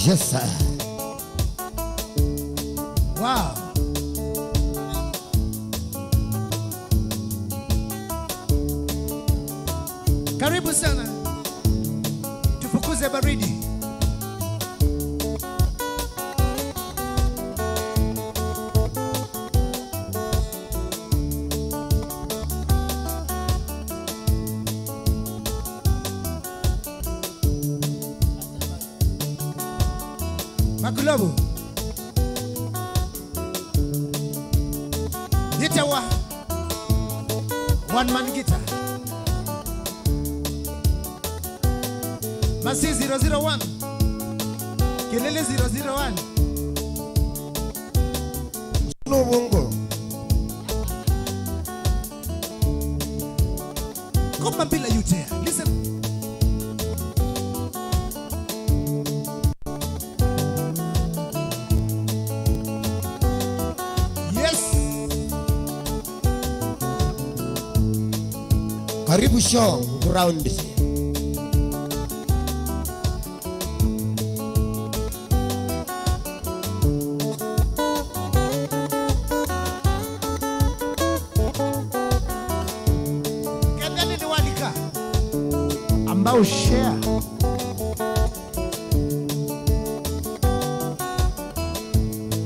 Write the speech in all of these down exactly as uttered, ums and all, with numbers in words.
Yes, sir. Wow. Karibu sana. Tufukuze baridi. Makulovu. Yĩtawa One Man Guitar. Masi zero zero one. Kelele zero zero one. Nũvũngũ. Koma bila yutea. Listen. Yes. Karibu show ground. Kethani nĩwalika. Ambao share.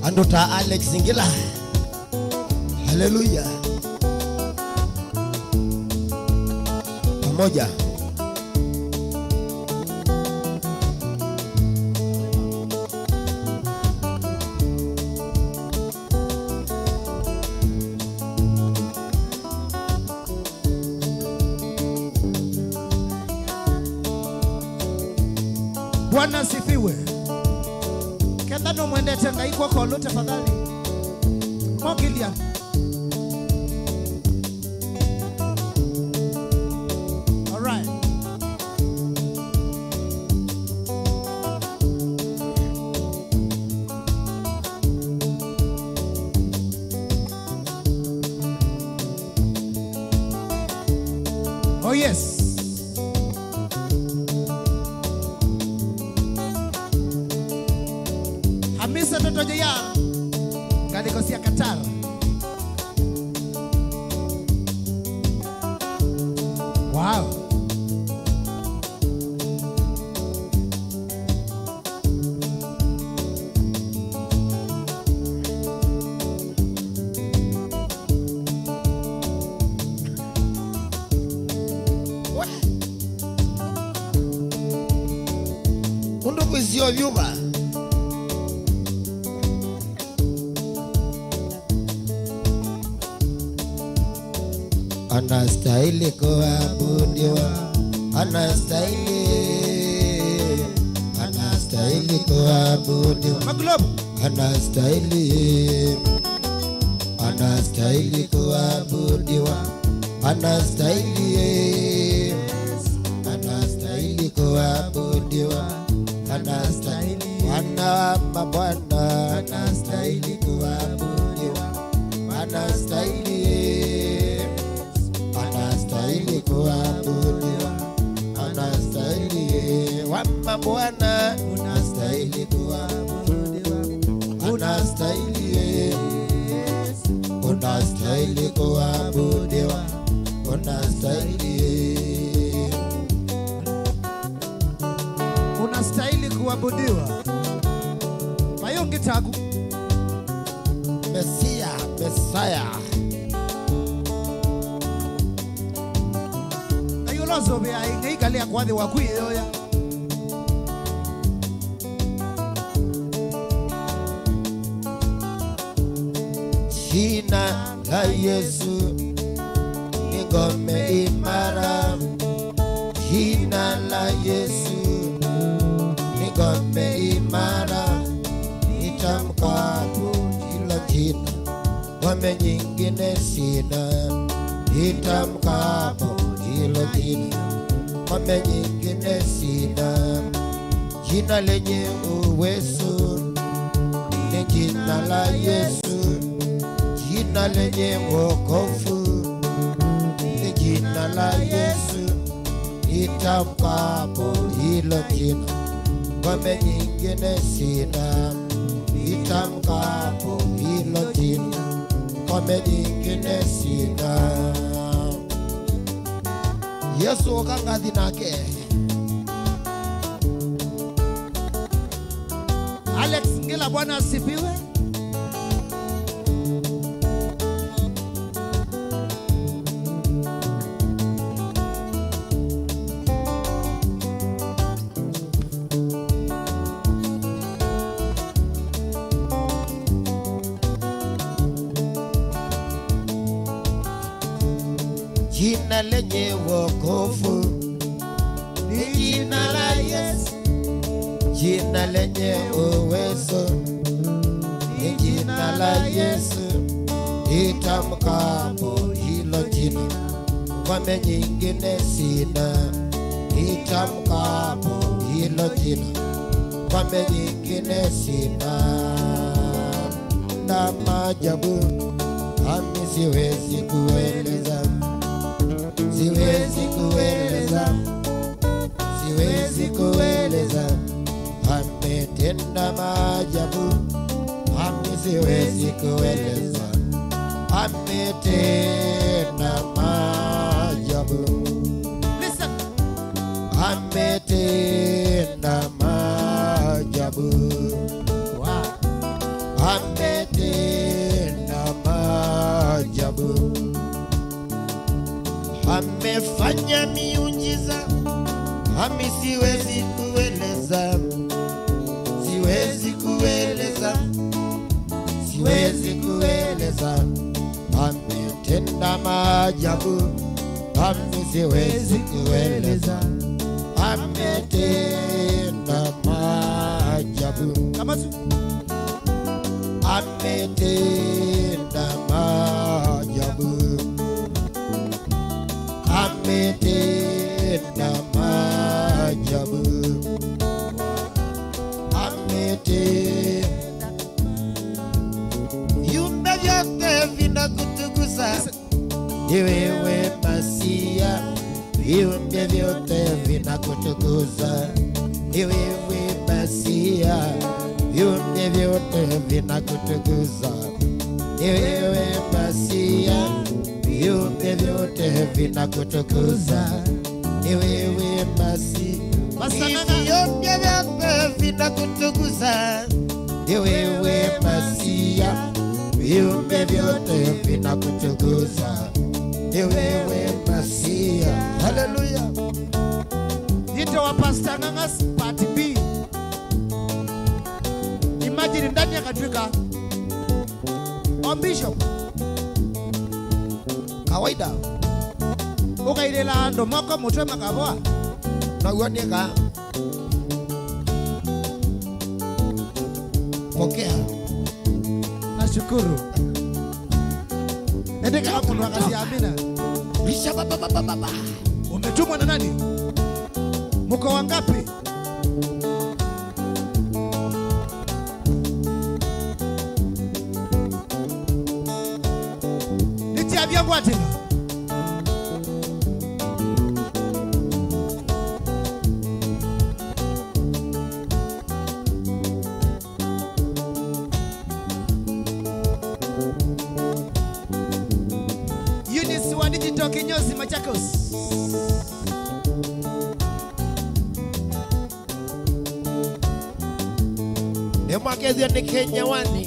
Andũ ta Alex Ngila. Haleluya. Pamoja. Bwana asifiwe. Ketha nũmwendete Ngai kw'oko ĩũlũ tafadhali. Mokĩlya. All right. Oh yes. Hamisa Toto J R. Ngalĩko sya Qatar. Wow. Ũndũ kwĩsĩ ovyũ va. Anastahili kuabudiwa, anastahili, anastahili kuabudiwa. Makulovu. Anastahili, anastahili kuabudiwa, anastahili, anastahili kuabudiwa, anastahili. Bwana wa mabwana, anastahili kuabudiwa, anastahili, anastahili kuabudiwa, anastahili. Wa mabwana, unastahili kuabudiwa, unastahili, unastahili kuabudiwa, unastahili. Unastahili kuabudiwa. Mayonge taku. Mesia, Messiah. Ayo lozo be ai ngai kale akwathe wa kuyoya. Jina la Yesu ni ngome imara. Jina la Yesu ni ngome imara. Nitamkapo hilo jina, ngome nyingine sina. Nitamkapo hilo jina, ngome nyingine sina. Jina lenye uwezo ni jina la Yesu, jina lenye wokovu ni jina la Yesu. Nitamkapo hilo jina, Ngome nyingine sina, nitamkapo hilo jina. Ngome nyingine sina. Yesu ũka ngathi nake. Alex Ngila, Bwana asifiwe. Jina lenye wokovu ni jina la Yesu, jina lenye uwezo ni jina la Yesu. Nitamkapo hilo jina, ngome nyingine sina. Nitamkapo hilo jina, ngome nyingine sina. Na maajabu, ami siwezi kueleza, siwezi kueleza, siwezi kueleza. Ametenda maajabu, ami siwezi kueleza. Ametenda maajabu. Listen. Ametenda maajabu. Wow. Ametenda maajabu. Amefanya miujiza, ami siwezi kueleza, siwezi kueleza, siwezi kueleza. Ametenda maajabu, ami siwezi kueleza. Ametenda maajabu. Kamasu. Ametenda maajabu. Ametenda maajabu. Ametenda. Viumbe vyote vinakutukuza. Ni wewe Masia, viumbe vyote vinakutukuza. Ni wewe Masia, viumbe vyote vinakutukuza. Ni wewe Masia, viumbe vyote vinakutukuza. Ni wewe Masia, viumbe vyote vinakutukuza. Ni wewe Masia, viumbe vyote vinakutukuza. Ni wewe Masia. Haleluya. Yĩtawa Pastor Ng'ang'a's part B. Imagine, ndani akatwĩka o bishop. Kawaida. Ũkailĩla andũ moko mũtwe makavoa. Naw'o nĩka. Pokea. Nashukuru. Ende kama mtu akasema amina. Risha baba baba baba. Umetumwa na nani? Mko wangapi? Nĩkyavya ngwatĩlo. Eunice wa Digital Kinyozi, Machakos. Nĩmwakethw'a nĩ Kenya One.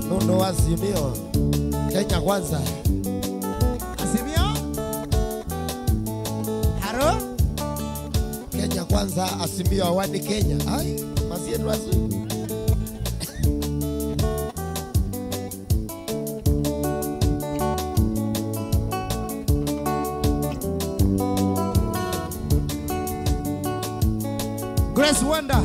Nũndũ wa Simio. Kenya Kwanza. Azimio. Haro. Kenya Kwanza, Azimio One Kenya. Ai, masiendwa asu. Grace Wonder.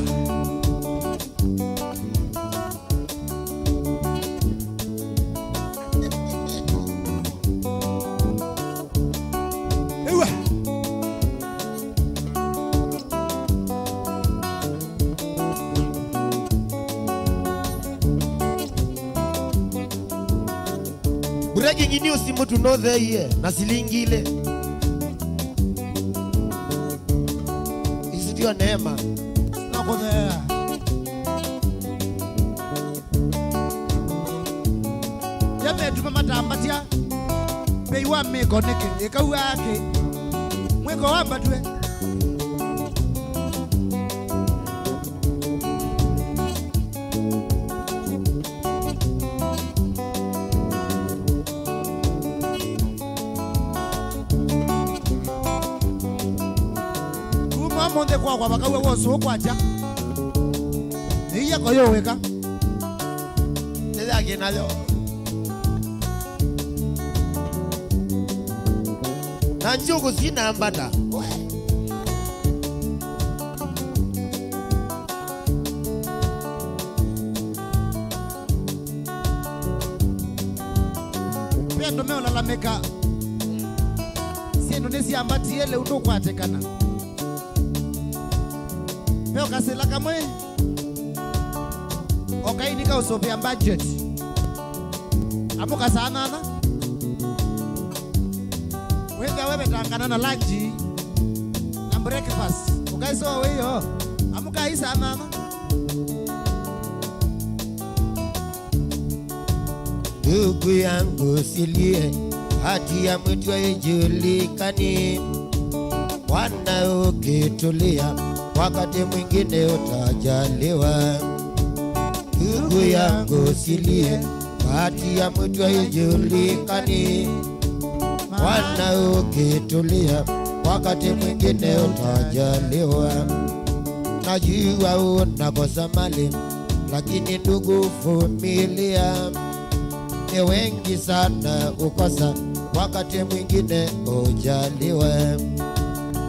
Ewa. Breaking news, mũtu notheie na silingi ile. Yo neema. Na kũtheea. Yametuma matambatya mbei wa mĩko nĩkĩ? Ĩkauaa kĩ? Mwĩko wambatw'e. Kuma ũmũnthĩ kwakwa vakauwe wosũũ kwakya. Nĩiya koyũwĩka. Nĩyakĩ nayo. Na njũkũ sinambata. Ve andũ meũlalamĩka, syĩndũ nĩsyambatie, lĩu ndũkwatĩkana. Ve ũkasĩla kamwe, o kaini kaũsũvĩa budget. Amũka saa nana. Wĩthĩa wevetangana na lunch na breakfast. Ũkaisoo wĩoo. Amũkai saa nana. Ndugu yangu usilie, hati ya mtu haijulikani. Bwana ukitulia, wakati mwingine utajaliwa. Ndugu yangu usilie, bahati ya mtu haijulikani. Bwana ukitulia, wakati mwingine utajaliwa. Najua unakosa mali, lakini ndugu, vumilia. Ni wengi sana ukosa, wakati mwingine ujaliwe.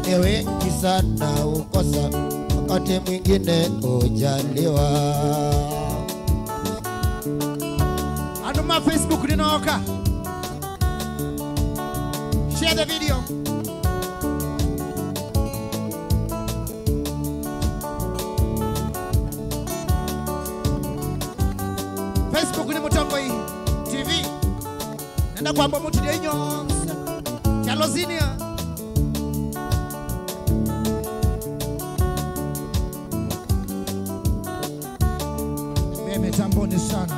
Ni wengi sana ukosa, wakati mwingine ujaliwa. Andũ ma Facebook nĩnooka. Share the video. Facebook nĩ Mũtongoi T V. Nenda kwamba mũtithya inyonthe. Kyalo Senior. Me mitamboni sana.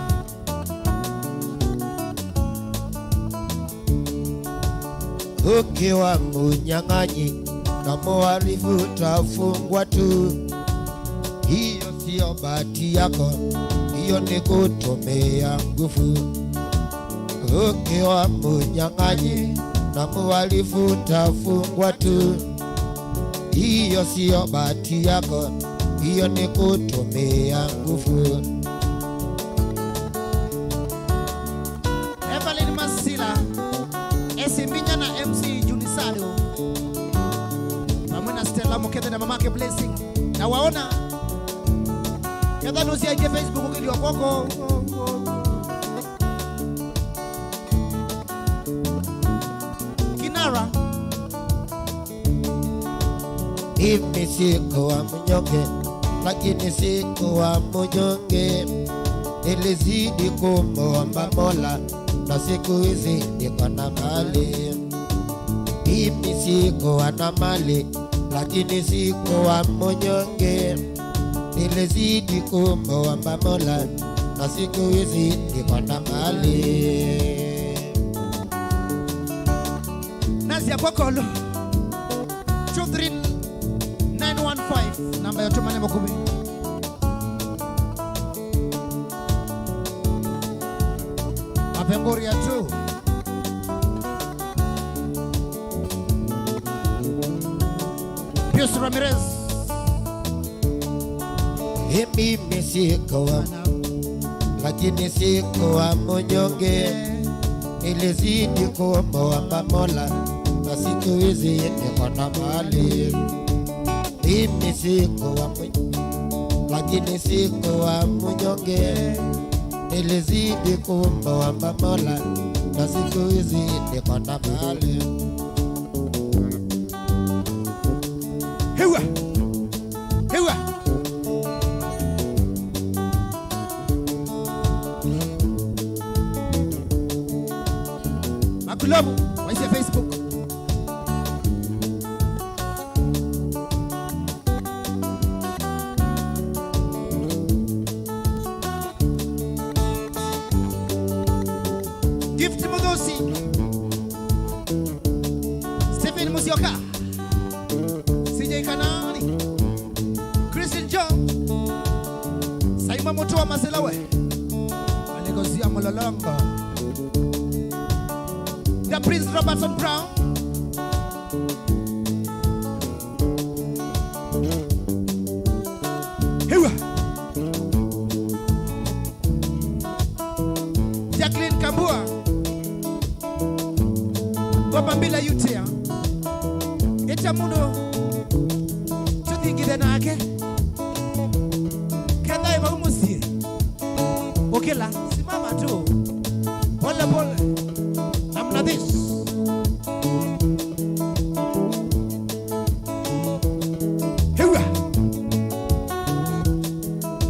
Ukiwa mnyang'anyi na mhalifu utafungwa tu. Hiyo sio bahati yako, hiyo ni kutumia nguvu. Ukiwa mnyang'anyi na mhalifu utafungwa tu. Hiyo sio bahati yako, hiyo ni kutumia nguvu. Evelyn Masila, Esi Mbinya na M C Junisado, pamwe na Stella Mukethe na mamake Blessing. Na waona ketha nũsyaĩtye Facebook ũkĩlyo kwoko. Kinara. Mimi sikuwa mnyonge, lakini sikuwa mnyonge. Nilizidi kumwomba Mola, na siku hizi niko na mali. Mimi sikuwa na mali, lakini sikuwa mnyonge. Nilizidi kumwomba Mola, na siku hizi niko na mali. Nasia Kokolo, two three nine one five, namba ya ũtũmane makũvi. Mapenguria tu. Pius Ramirez. Mimi sikuwa, lakini sikuwa mnyonge. Nilizidi kumwomba Mola, na siku hizi niko na mali. Mimi sikuwa mny-, lakini sikuwa mnyonge. Nilizidi kumwomba Mola, na siku hizi niko na mali. Hewa! Hewa! Makulovu, waisye Facebook. Timothy Stephen Musyoka, C J Kanani, Christian John, Simon Mutua Maselawe, Aleko Sia Mololongo, the Prince Robertson Brown. Hiwa. Jacqueline Kambua, Ngoma Mbila Yutea. Ĩta mũndũ tũthingithe nake. Kethaĩ vau mũsyĩ. Ũkĩla, simama tu. Pole pole. Namna this. Hiwa.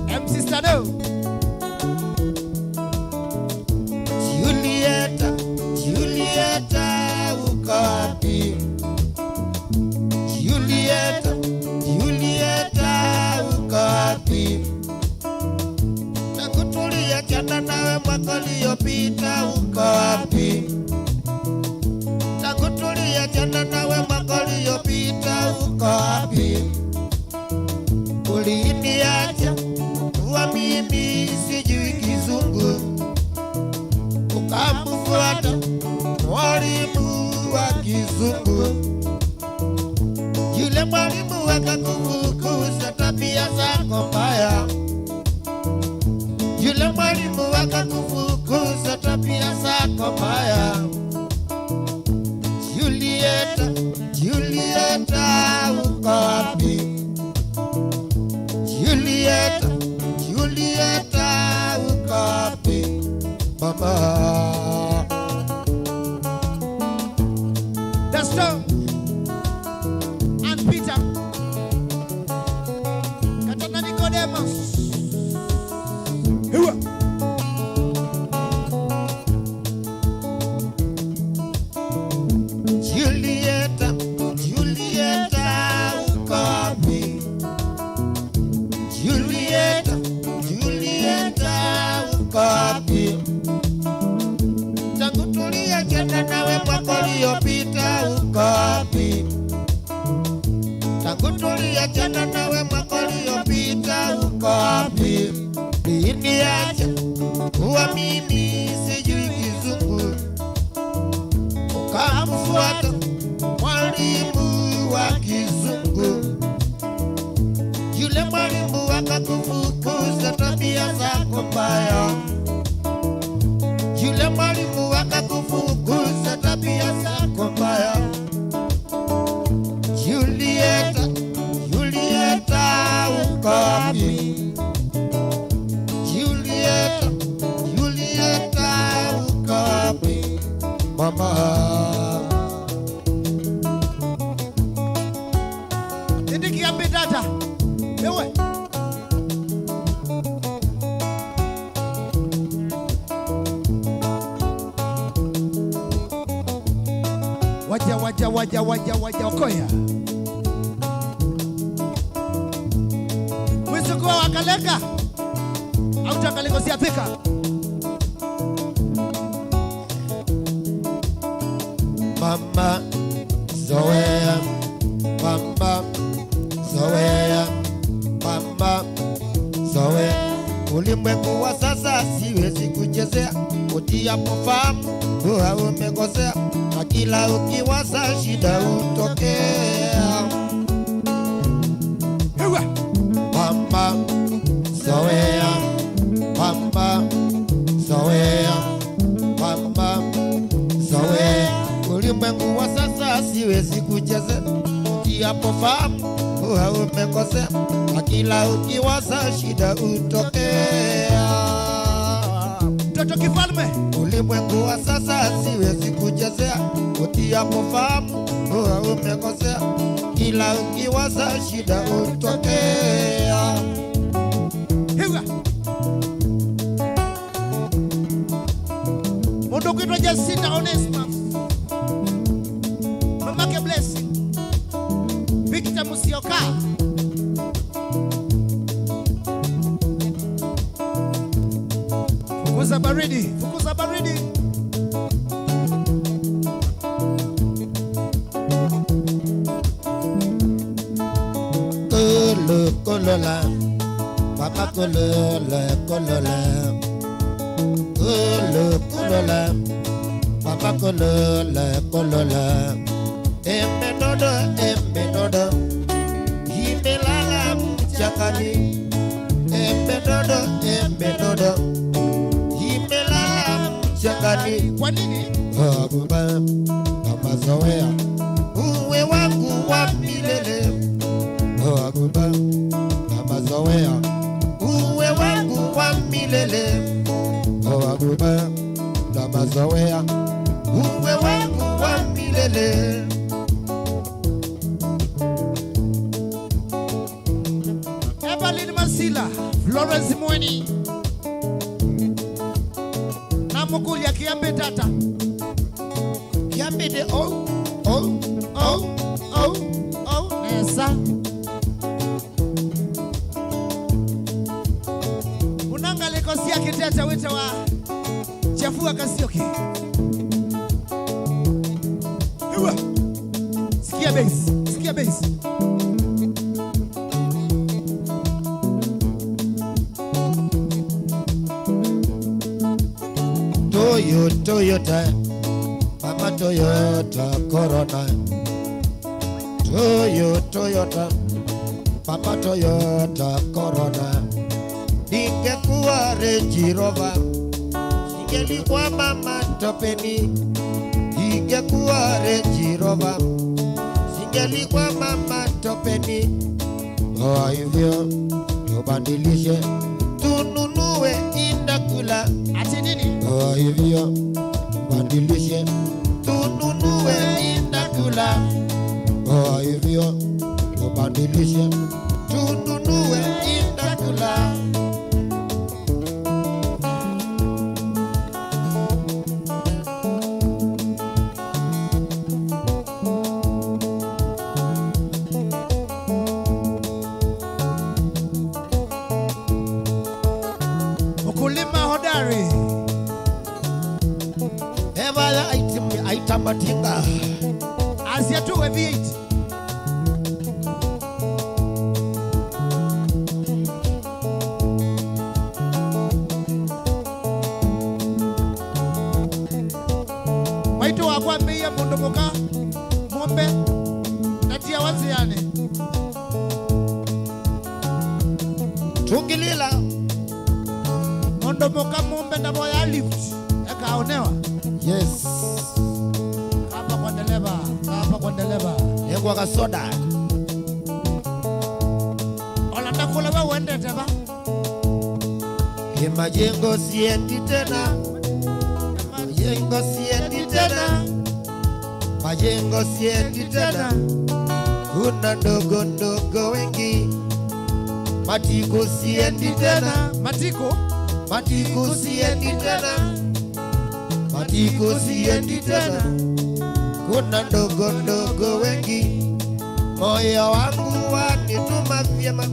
M C Stano. Julieta, Julieta, uko wapi? Julieta, Julieta, uko wapi? Tangu tuliachana nawe mwaka uliopita, uko wapi? Tangu tuliachana nawe mwaka uliopita, uko wapi? Uliniacha kuwa mimi sijui Kizungu, ukamfuata mwalimu wa Kizungu. Yule mwalimu akakufukuza tabia zako mbaya. Yule mwalimu akakufukuza tabia zako mbaya. Julieta, Julieta, uko wapi? Julieta, Julieta, uko wapi? Mama. The strong and Peter. Katana Nicodemus. Hiwa. Julieta, Julieta, uko wapi? Julieta, Julieta, uko wapi? Tangu tuliachana nawe mwaka uliopita, uko wapi? Tangu tuliachana nawe mwaka uliopita, uko wapi? Uliniacha kuwa mimi sijui Kizungu, ukamfuata mwalimu wa Kizungu. Yule mwalimu akakufukuza tabia zako mbaya. Yule mwalimu akakufukuza tabia zako mbaya. Julieta, Julieta, uko wapi? Julieta, Julieta, uko wapi? Mama. Ĩndĩ kĩambĩ tata, nĩwe. Waja, waja, waja, waja, waja, okoya. Mwĩsũkũa wa Kaleka, auta ngalĩko sya Thika. Mama, zoea. Mama, zoea. Mama, zoea. Ulimwengu wa sasa siwezi kuchezea, ukiapofahamu kuwa umekosea, na kila ukiwaza shida utokea. Ewa. Mama, zoea. Mama, zoea. Mama, zoea. Ulimwengu wa sasa siwezi kuchezea, ukiapofahamu kuwa umekosea, na kila ukiwaza shida utokea. Mtoto kifalme. Ulimwengu wa sasa siwezi kuchezea, ukiapofahamu kuwa umekosea, kila ukiwaza shida utokea. Hiwa. Mũndũ ũkwĩtwa Jacinta Onesmus. Mamake Blessing. Victor Musyoka. Fukuza baridi, fukuza baridi. Lola, papa kulula, kulula. Kulu, kulula, papa kulula, kulula. Embe dodo, embe dodo, imelala mchangani. Embe dodo, embe dodo, imelala mchangani. Kwa nini? Agumba na mazoea, uwe wangu wa milele. Agumba na mazoea, uwe wangu wa milele. Agumba na mazoea, uwe wangu wa milele. Evelyn Masila, Florence Mweni. Namũkũlya kĩambĩte ata? Kĩambĩte ou, ou, ou, ou, ou, nesa. Una ngalĩko sya kĩtete wĩtawa Chafua Kasioki. Ewa. Sikia bass, sikia bass. Toyo, Toyota, Papa Toyota Corona. Toyo, Toyota, Papa Toyota Corona. Ningekuwa Range Rover, singelikwama matopeni. Ningekuwa Range Rover, singelikwama matopeni. Kwa hivyo, tubadilishe, tununue indakula. Ati nini? Kwa hivyo, tubadilishe, tununue indakula. Kwa hivyo, tubadilishe, tununue indakula. Mkulima hodari. Evaya aita matinga. Asia tu V eight. Mwaitũ wakwambĩie mũndũ mũka mũmbe ndatiawa nzĩanĩ. Tungilila. Mũndũ mũka mũmbe ndavoya lift, ekaonewa. Yes. Kapa kwa ndeleva, kapa kwa ndeleva. Nengwa kasoda. Ona ndakũla we wendete va? Ĩ majengo siendi tena. Majengo siendi tena. Majengo siendi tena. Kuna ndogo ndogo wengi. Matiko siendi tena. Matiko? Matiko siendi tena. Matiko siendi tena. Kuna ndogo ndogo wengi. Moyo wangu wanituma vyema.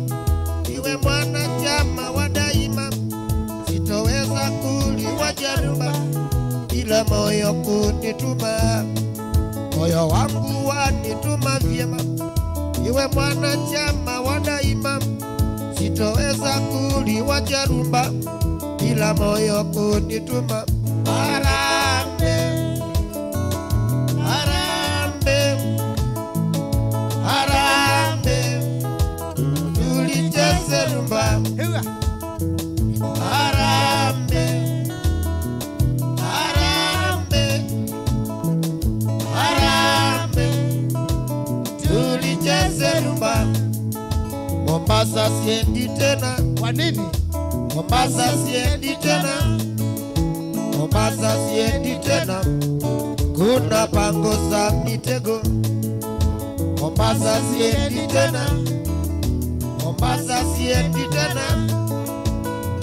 Iwe mwanachama wa daima. Sitoweza kuliwa jarumba bila moyo kunituma. Moyo wangu wanituma vyema, iwe mwanachama wa daima. Sitoweza kuliwa jarumba bila moyo kunituma. Harambee, harambee, harambee, tulicheze rumba. Harambee, harambee, harambee, tulicheze rumba. Mombasa siendi tena. Kwa nini? Mombasa siendi tena. Mombasa siendi tena. Kuna pango za mitego. Mombasa siendi tena. Mombasa siendi tena.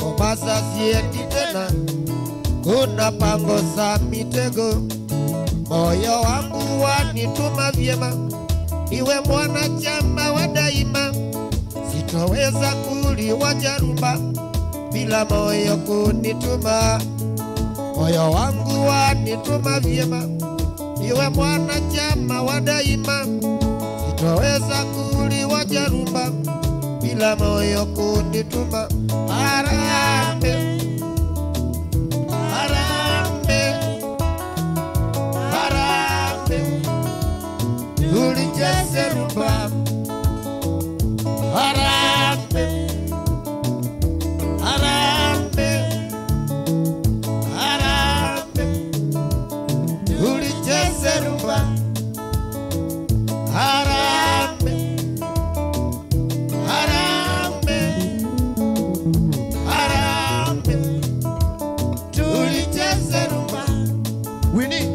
Mombasa siendi tena. Kuna pango za mitego. Moyo wangu wanituma vyema, iwe mwanachama wa daima. Sitoweza kuliwa jarumba bila moyo kunituma. Moyo wangu wanituma vyema, iwe mwanachama wa daima. Sitoweza kuliwa jarumba Kila moyo kunituma. Harambee, harambee, harambee, tulicheze rumba. Harambee, harambee, harambee, tulicheze rumba. Harambee, harambee, harambee, tulicheze rumba. Winnie.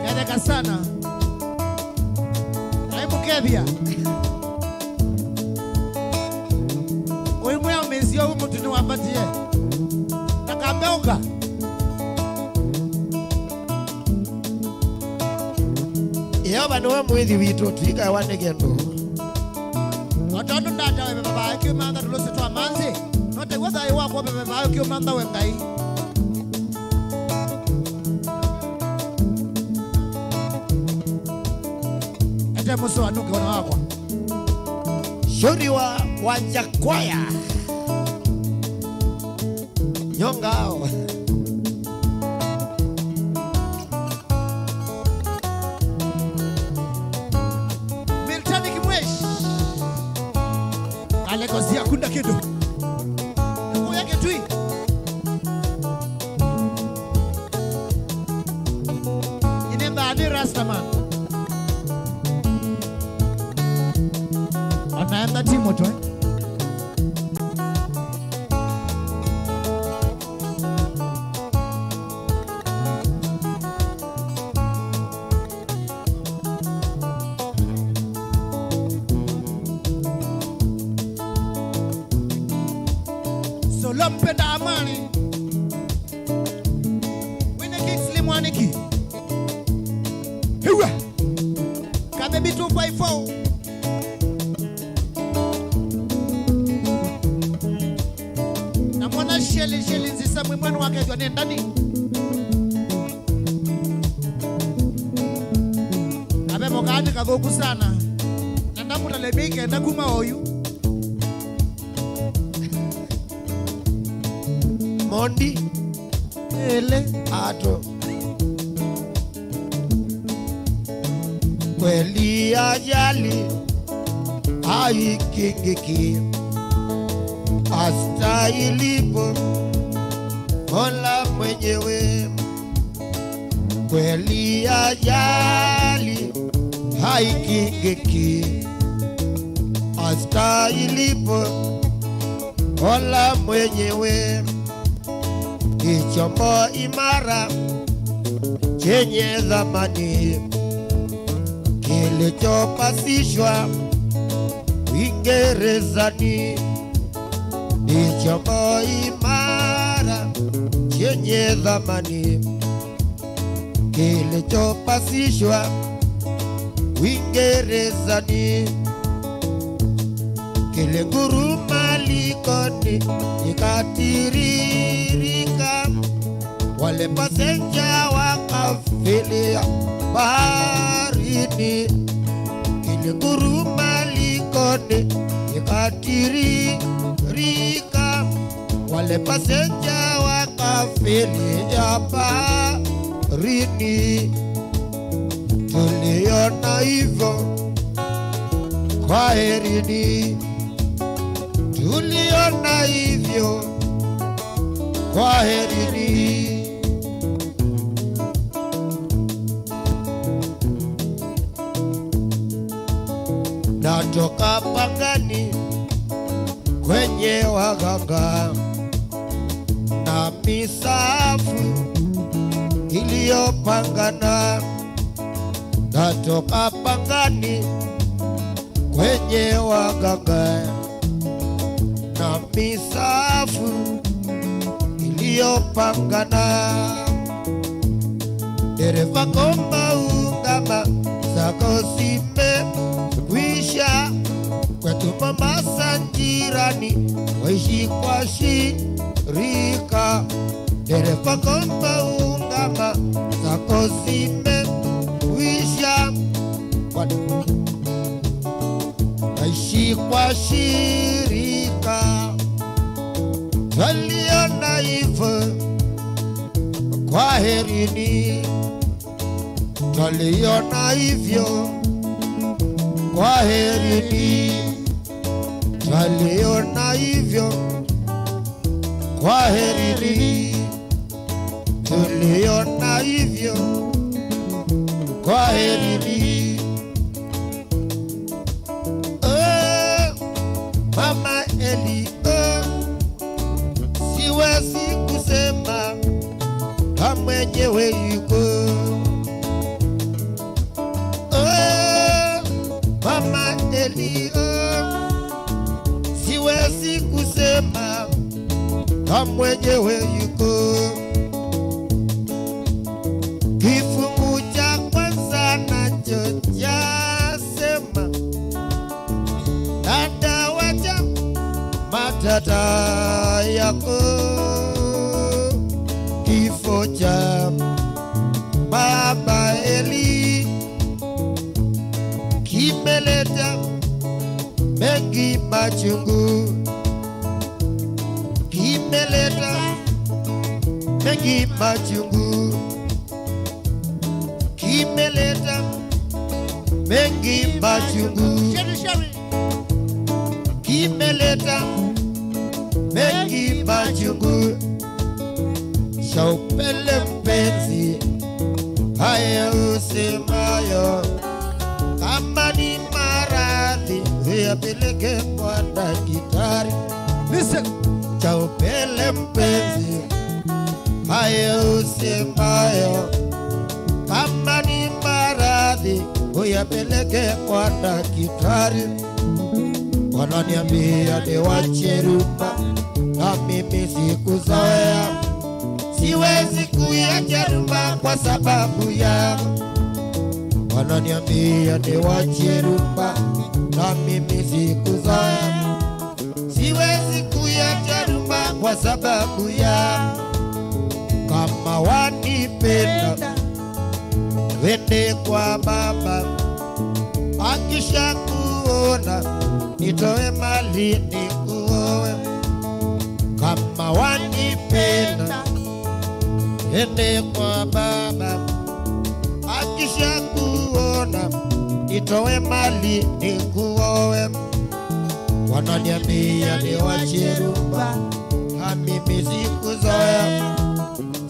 Ketheka sana. Naimukethia. Ũimwĩa ũmĩsio ũmũtũ nĩwambatie. Ndakambeũka. Yeova nĩwe mwĩthi witũ, tũikaewa nĩ kĩndũ. O tondũ ndatawe veva vayo kĩũmantha tũlũsĩ twa manzĩ, no taw'o thayũ wakwa veva vayo kĩũmantha we Ngai. Ete mũsũanũke ona wakwa. Shauri wa Wanja Kwaya. Nyongao. Milton Kimwesh. Aleko siakunda kĩndũ. Kuya Kitui. Ine mbaa nĩ Rastaman. Anaenda timu tu, eh? Solo mpenda amani. Wine Kingsley Mwaniki. Hiwa. Kabebi two five four. Na mwana Sheli, Sheli nzisa mwĩ mwana wake jwa nĩ ndani. Abe mokani kathũku sana. Na ndamũtale mĩi kenda kuma oyu. Mondi. Ele. Ato. Kweli ajali haikingiki, astahilipo Mola mwenyewe. Kweli ajali haikingiki, astahilipo Mola mwenyewe. Ni chombo imara chenye thamani kilichopasishwa Uingerezani. Ni chombo imara chenye thamani kilichopasishwa Uingerezani. Kilinguruma likoni, ikatiririka, wale pasenja wakafelia baharini. Kilinguruma likoni, ikatiririka, wale pasenja wakafelia baharini. Tuliona hivyo, kwaherini. Tuliona hivyo, kwaherini. Natoka Pangani kwenye waganga na misafu iliyopangana. Natoka Pangani kwenye waganga na misafu iliyopangana. Dereva komba ungama, zako zimekwisha. Kwetu Mombasa jirani, waishi kwa shirika. Dereva komba ungama, zako zimekwisha. What? Kwa shirika, twaliona hivyo. Kwaherini, twaliona hivyo. Kwaherini, twaliona hivyo. Kwaherini, tuliona hivyo. Kwaherini. Oh, Mama Eli, oh, siwezi kusema kama mwenyewe yuko. Oh, Mama Eli, oh, siwezi kusema kama mwenyewe yuko. Kifungu cha kwanza nacho chasema, dada, wacha matata yako. Kifo cha Baba Eli kimeleta mengi machungu, kimeleta mengi machungu, kimeleta mengi machungu, kimeleta mengi machungu. Sha upele mpenzi, haya usemayo, kama ni maradhi, uyapeleke kwa daktari. Listen. Sha upele mpenzi, haya usemayo, kama ni maradhi, uyapeleke kwa daktari. Wananiambia niwache rumba, na mimi sikuzoea. Siwezi kuiacha rumba kwa sababu yako. Wananiambia niwache rumba, na mimi sikuzoea. Siwezi kuiacha rumba kwa sababu yako. Kama wanipenda, wende kwa baba, akisha kuona, nitoe mali nikuoe. Kama wanipenda, ende kwa baba, akisha kuona, nitoe mali nikuoe. Wananiambia niwache rumba, na mimi sikuzoea.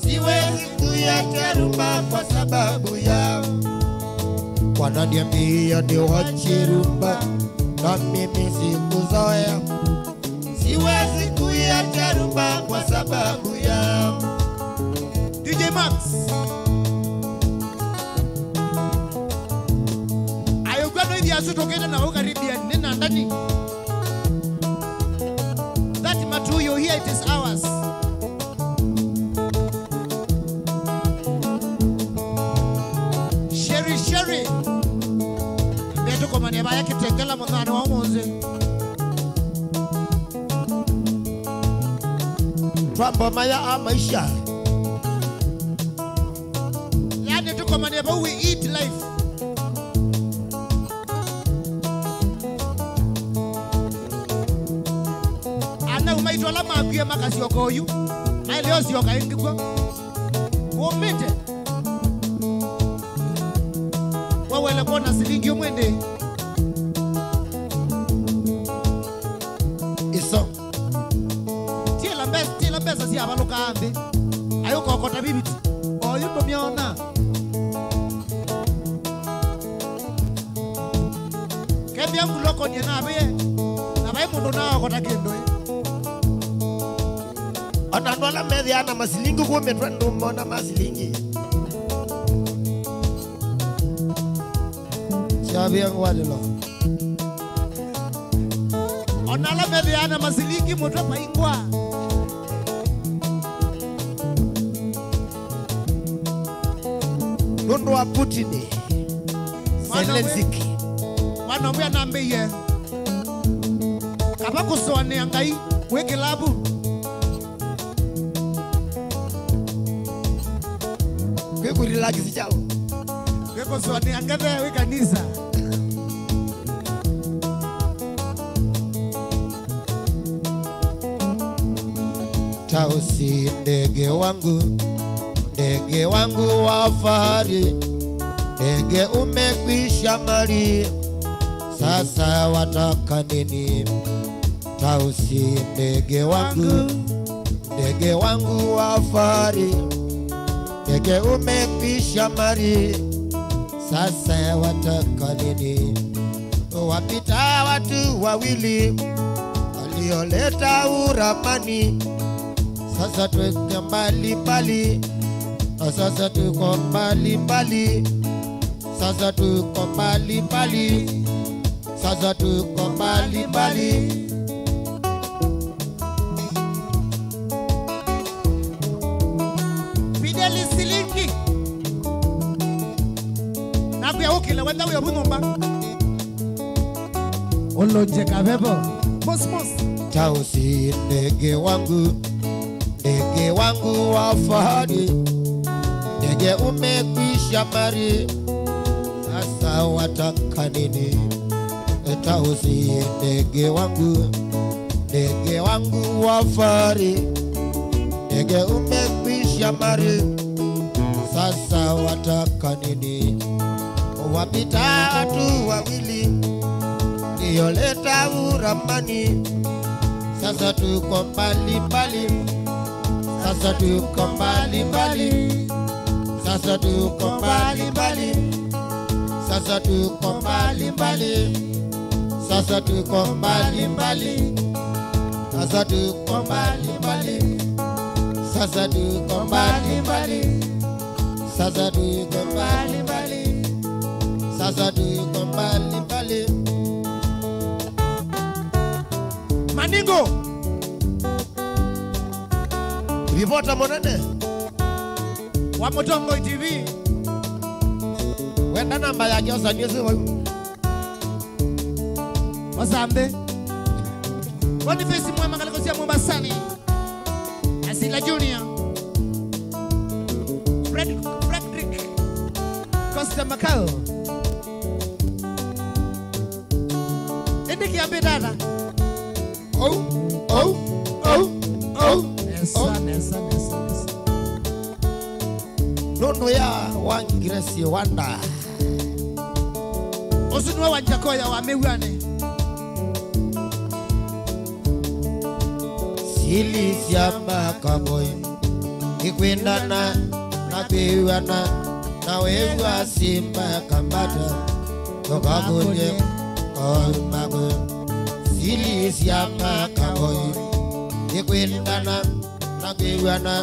Siwezi kuiacha rumba kwa sababu yao. Wananiambia niwache rumba, na mimi sikuzoea. Siwezi kuiacha rumba kwa sababu yao. D J Max. Ayũkw'a no ithiasu tũkĩte na ũkaribia nĩ na ndani. That matuyo here, it is ours. Sherry, Sherry. Mbetũkomanie vaya Kitengela mũthenya wa ũmũnthĩ. Twamba maya a maisha. Yani tũkomanie vau, we eat life. Anau maitũ ala makwie makasyoka oyu, maĩle osyoka ĩngĩ kw'o. Ũmĩte. Wawele kwona silingi ũmwe ndĩ. Iso. Tiĩla mbesa, tiĩla mbesa syavalũkaa nthĩ. Ayũkokota viviti. Oyu ndũmyona. Kethĩa ngulokonie navĩe, na vai mũndũ naokota kĩndũ ĩ. Ona andũ ala methĩaa na masilingi kũu mĩtwe ndũmona masilingi. Syavĩa ngwalĩlo. Ona ala methĩaa na masilingi mũtwe paingwa. Nũndũ wa Putin, Zelensky. Mwana ũmwe anambĩie, kava kũsũanĩa Ngai wĩ kĩlavu. Kwĩ kũrelax chao. Kwĩ kũsũanĩa ngethe wĩ kanisa. Tausi ndege wangu, ndege wangu wa fahari, ndege umekwisha mali, sasa wataka nini? Tausi ndege wangu, ndege wangu wa fahari, ndege umekwisha mali, sasa wataka nini? Wapita watu wawili walioleta uramani. Sasa tuko mbali mbali. Sasa tuko mbali mbali. Sasa tuko mbali mbali. Sasa tuko mbali mbali. Fideli Silingi. Nakwĩa ũkĩle wenda wĩ ovu nyũmba. Ũlũngye kavevo. Mos, mos. Tausi ndege wangu, ndege wangu wa fahari, ndege umekwisha mali, sasa wataka nini? Tausi ndege wangu, ndege wangu wa fahari, ndege umekwisha mali, sasa wataka nini? Wapita watu wawili walioleta uramani. Sasa tuko mbali mbali. Sasa tuko mbali mbali. Sasa tuko mbali mbali. Sasa tuko mbali mbali. Sasa tuko mbali mbali. Sasa tuko mbali mbali. Sasa tuko mbali mbali. Sasa tuko mbali mbali. Sasa tuko mbali mbali. Maningo. Ripota mũnene wa Mũtongoi T V. Wenda namba yake ũsanie ũsu vau. Wasambe. Boniface Mwema, ngalĩko sya Mombasani. Asila Junior. Fred-, Frederick Costa Macau. Ĩndĩ kĩambĩte ata? Ou, ou, ou, ou. Nesa, nesa, nesa, nesa. Nũndũ ya wa Ngresi Wanda. Ũsu nĩwe wa Njakoya wa mĩw'anĩ. Sili sya makavoi, nĩ kwendana na kwĩw'ana, na wĩw'a simba kambata, ndũkakũlye kawaumako. Sili sya makavoi, nĩ kwendana na kwĩw'ana,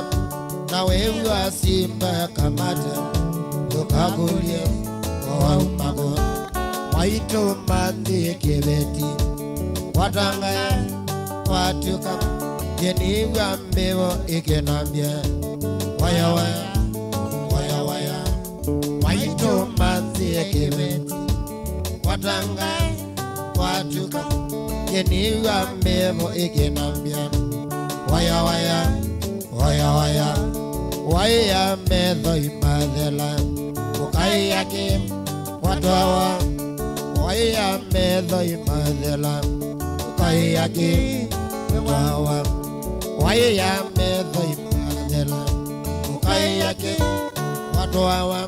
na wĩw'a simba kamata, ndũkakũlye o waumako. Maitũ manthĩ kĩveti, watangae, watw'ĩka, nĩnĩw'a mbĩvo ĩkĩnambya, waya, waya, waya, waya. Maitũ manthĩ kĩveti, watangae, watw'ĩka, nĩnĩw'a mbĩvo ĩkĩnambya, waya, waya, waya, waya, waĩa metho imathela, ũkaĩa kĩ, watwawa, waĩa metho imathela, ũkaĩa kĩ, watwawa, waĩa metho imathela, ũkaĩa kĩ, watwawa,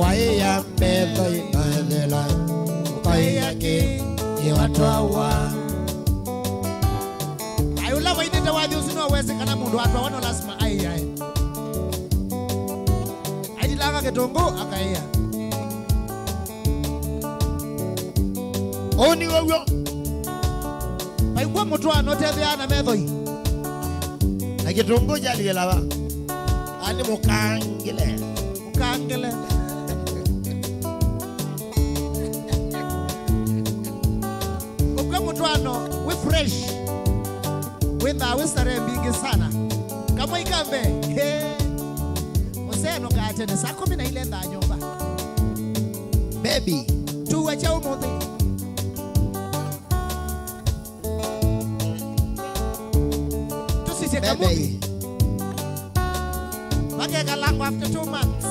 waĩa metho imathela, ũkaĩa kĩ, watwawa. Ai, ũla wainĩte wathi ũsu no wese kana mũndũ atwawa no lasima aiae. Aitilanga kĩtũngũ akaĩa. Ũu nĩw'o w'o. Vaingwa mũtwaano ũtethĩaa na methoi. Na kĩtũngũ kyalikĩla va? Ani mũkangĩle. Mũkangĩle. Ũkw'a mũtwaano wĩ fresh. Wĩthaa wĩ starehe mbingĩ sana. Kamwe ikambe. He. Ũsee nũkaa tene saa kũmi na ilĩ thaa nyũmba. Baby. Tuwe kya ũmũnthĩ. Tusisye kamuvi. Baby. Vakekalangwa after two months.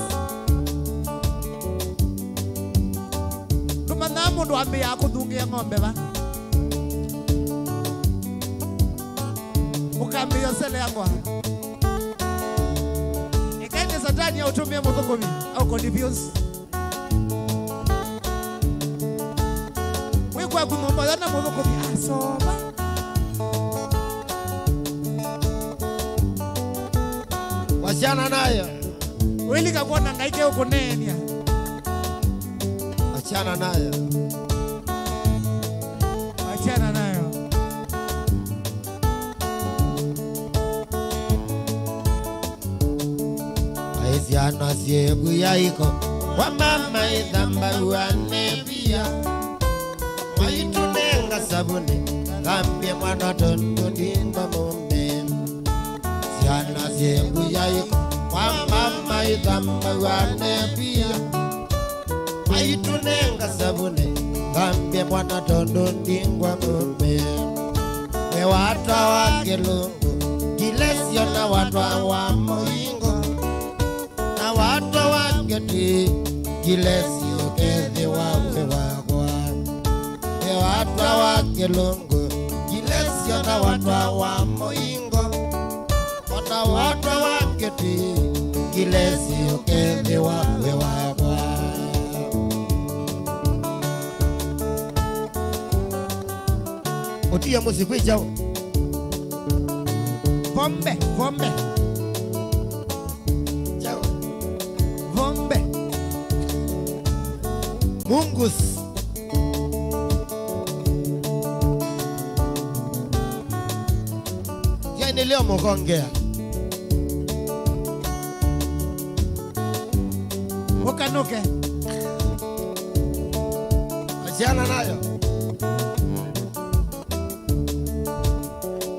Ndũmanyaa mũndũ ambĩaa kũthungĩa ng'ombe va? Mũkambĩĩa sele yakwa. Ĩkaĩte Satani aũtũmĩe mũthũkũmi, aũconfuse. Wĩ kwaku nyũmba, ũyona mũthũkũmi asoma. Wachana nayo. Ũilika kwona Ngai ke ũkũneeny'a. Achana nayo. Achana nayo. Ai syana syĩvu yaiko kwa mama ĩthambaw'a nĩ via. Maitũnenga savunĩ, thambie mwana tondũ ndinda mũme. Syana syĩvu yaiko kwa mama ĩthambaw'a nĩ via. Maitũnenga savunĩ, thambie mwana tondũ ndingwa mũme. We watwa wa kĩlungu, Gilesio na watwa wa mũingo. Na watwa wa ngeti, Gilesio ũkethĩwa wĩ wakwa. We watwa wa kĩlungu, Gilesio na watwa wa mũingo. Ona watwa wa ngeti, Gilesio ũkethĩwa wĩ wakwa. Ũtie mũsyĩ kwĩ kyaũ? Vombe, vombe. Kyaũ? Vombe. Mungus. Yaani leo mũkongea. Mũkanũke. Achana nayo.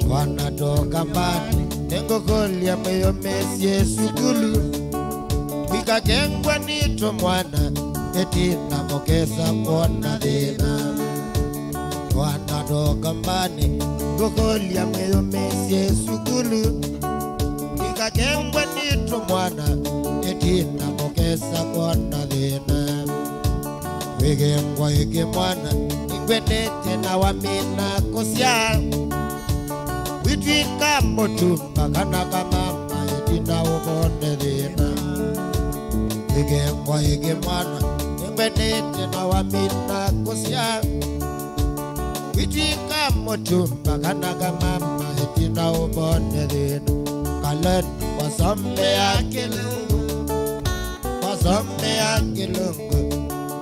Twana tũka mbani, nĩngũkũlya mwĩyũmĩsye sukulu. Mũikakengwa nĩ tũmwana, ĩtina mũkesa kwona thĩna. Twana tũka mbani, ngũkũlya mwĩyũmĩsye sukulu. Mũikakengwa nĩ tũmwana, ĩtina mũkesa kwona thĩna. Wĩkengwa ĩkĩ mwana, nĩngwendete na wamina kũsya. Wĩtw'ĩka mũtumba kana kamama ĩtina ũvone thĩna. Wĩkengwa ĩkĩ mwana, nĩngwendete na wamina kũsya. Wĩtw'ĩka mũtumba kana kamama ĩtina ũvone thĩna. Kaleni wasomea kĩlungu. Wasomea kĩlungu,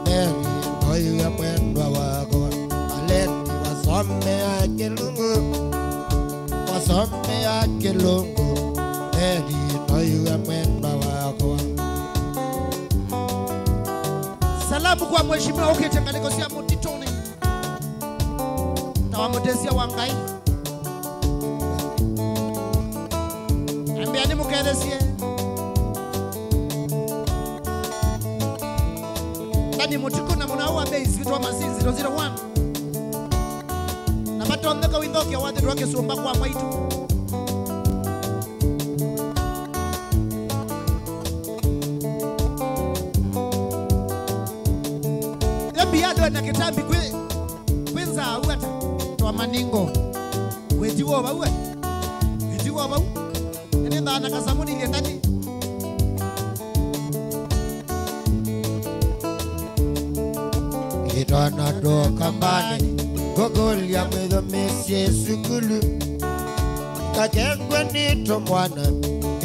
Mary, noiwe mwendwa wakwa. Aleni, wasomea kĩlungu. Wasomea kĩlungu, Mary, noiwe mwendwa wakwa. Salamu kwa mheshimiwa ũkĩte ngalĩko sya mũtitũnĩ. Ta wa mũtethya wa Ngai. Ambĩa nĩmũkethesye. Tani Mũtikũ na mũnaũ wa Base wĩtwa Masinziro zero one. Na vatonyeka wĩthokia wathĩtwa kĩsũmba kwa mwaitũ. Yo mbiado na kĩtambi kwĩ, kwĩ nzaa au ata twa maningo. Wĩti wo vau, eh? Wĩti wo vau. Ene nzaa na kasamuni ilye ndani. Ĩtwana tũka mbani, ngũkũlya mwĩthomesye sukulu. Kakengwe nĩ tũmwana,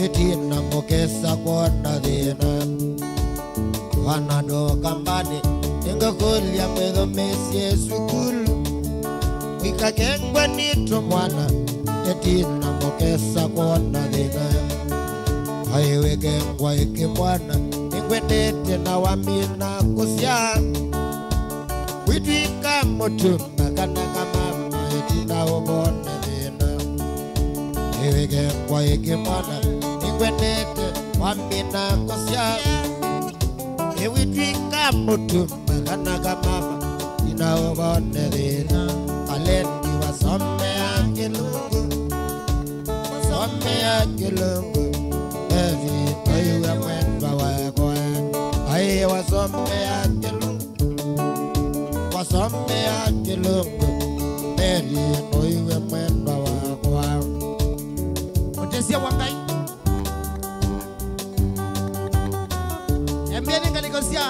ĩtina mũkesa kwona thĩna. Twana tũka mbani, nĩngũkũlya mwĩthomesye sukulu. Wĩkakengwe nĩ tũmwana, ĩtina mũkesa kwona thĩna. Aĩ wĩkengwa ĩkĩ mwana, nĩngwendete na wamina kũsya. Wĩtw'ĩka mũtumba kana kamama ĩtina ũvone thĩna. Ĩwĩkengwa ĩkĩ mwana, nĩngwendete wamina kũsya. Ĩwĩtw'ĩka mũtumba kana kamama ĩtina ũvone thĩna. Alendi wasomea kĩlungu. Wasomea kĩlungu, Mary, noiwe mwendwa wakwa. Aĩ, wasomea kĩlungu. Wasomea kĩlungu, Mary, noiwe mwendwa wakwa. Nĩ ngalĩko sya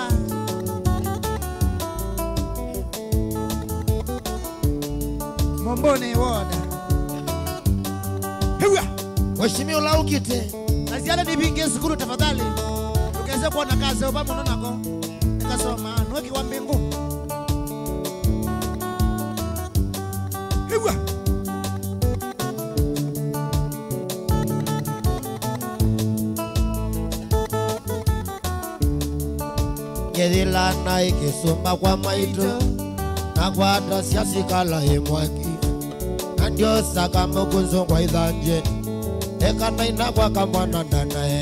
Momboni Ward. Hĩw'a! Washimi ũla ũkĩte. Na syana nĩvinge sukulu tafadhali. Ndũkese kwona kaseũva mũno nako. Nĩkasoma nũkiwa mbingũ. Hĩw'a! Nyĩthĩla naĩ kĩsũmba kwa maitũ, nakwatasya sikala ĩ mwaki, na ndyosa kamũkũnzũ ngwa ithanjĩ, eka naina kwa kamwana ndanae.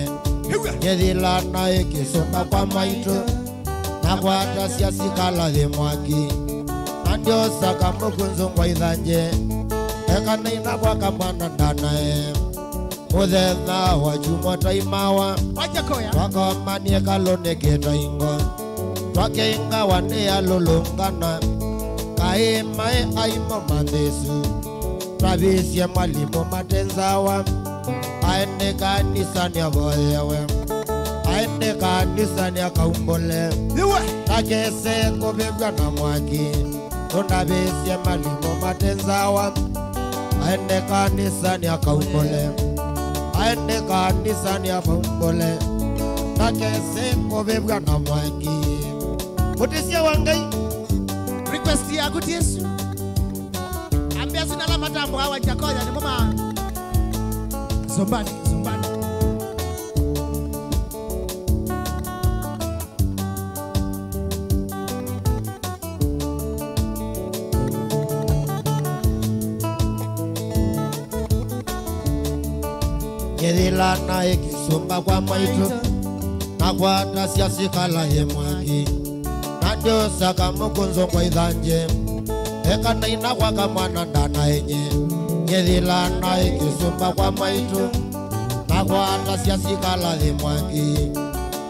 Nyĩthĩla naĩ kĩsũmba kwa maitũ, nakwatasya sikala ĩ mwaki, na ndyosa kamũkũnzũ ngwa ithanjĩ, eka naina kwa kamwana ndanae. Mũthenya wa kyumwa taimawa, wacha koya, twakomanie kalũnĩ kĩtaingo, twakĩngawa nĩ alũlũngana, kaĩ maĩ aimo manthĩsu, twavisye mwalimũ matenzawa, aende kanisanĩ avoyewe, aende kanisanĩ akaumbũle, iwe, takese kũvĩvw'a na mwaki. Tũnavĩsye malimũ matenzawa, aende kanisanĩ akaumbũle, aende kanisanĩ akaumbũle, takese kũvĩvw'a na mwaki. Mũtĩsya wa Ngai. Request yaku ti ĩsu. Ambĩa sina la matambo awa Jakoya nĩ mama. Zumbani, zumbani. Nyĩthĩla naĩ kĩsũmba kwa maitũ, nakwatasya sikala ĩ mwaki, na ndyosa kamũkũnzũ ngwa ithanjĩ, eka naina kwa kamwana ndanaenye. Nyĩthĩla naĩ kĩsũmba kwa maitũ, nakwatasya sikala ĩ mwaki,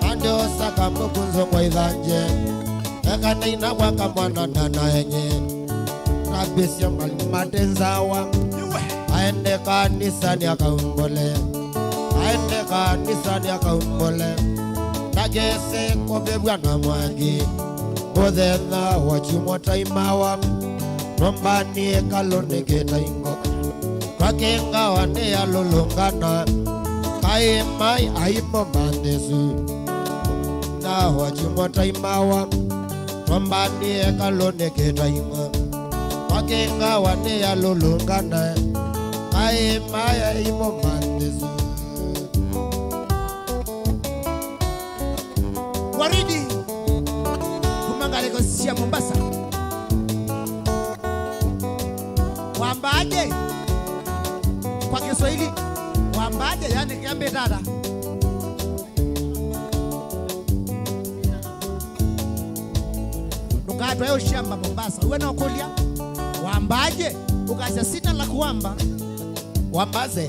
na ndyosa kamũkũnzũ ngwa ithanjĩ, eka naina kwa kamwana ndanaenye. Navĩsye malimũ matenzawa, aende kanisanĩ akaumbũle, aende kanisanĩ akaumbũle, takese kũvĩvw'a na mwaki. Mũthenya wa kyumwa taimawa, tũmbanie kalũnĩ kĩtaingo, twakĩngawa nĩ alũlũngana, kaĩ maĩ aimo manthĩsu. Thaa wa kyumwa taimawa, tũmbanie kalũnĩ kĩtaingo, twakĩngawa nĩ alũlũngana, kaĩ maĩ aimo manthĩsu. Waridi, kuma ngalĩko sya Mombasa. Wambaaje? Kwa Kiswahili, wambaaje? Yani, kiambe tata. Ndũkatwae ũsyamba Mombasa. Uwe no kũlya, wambaaje? Ũkasya sina la kuamba. Wambaze.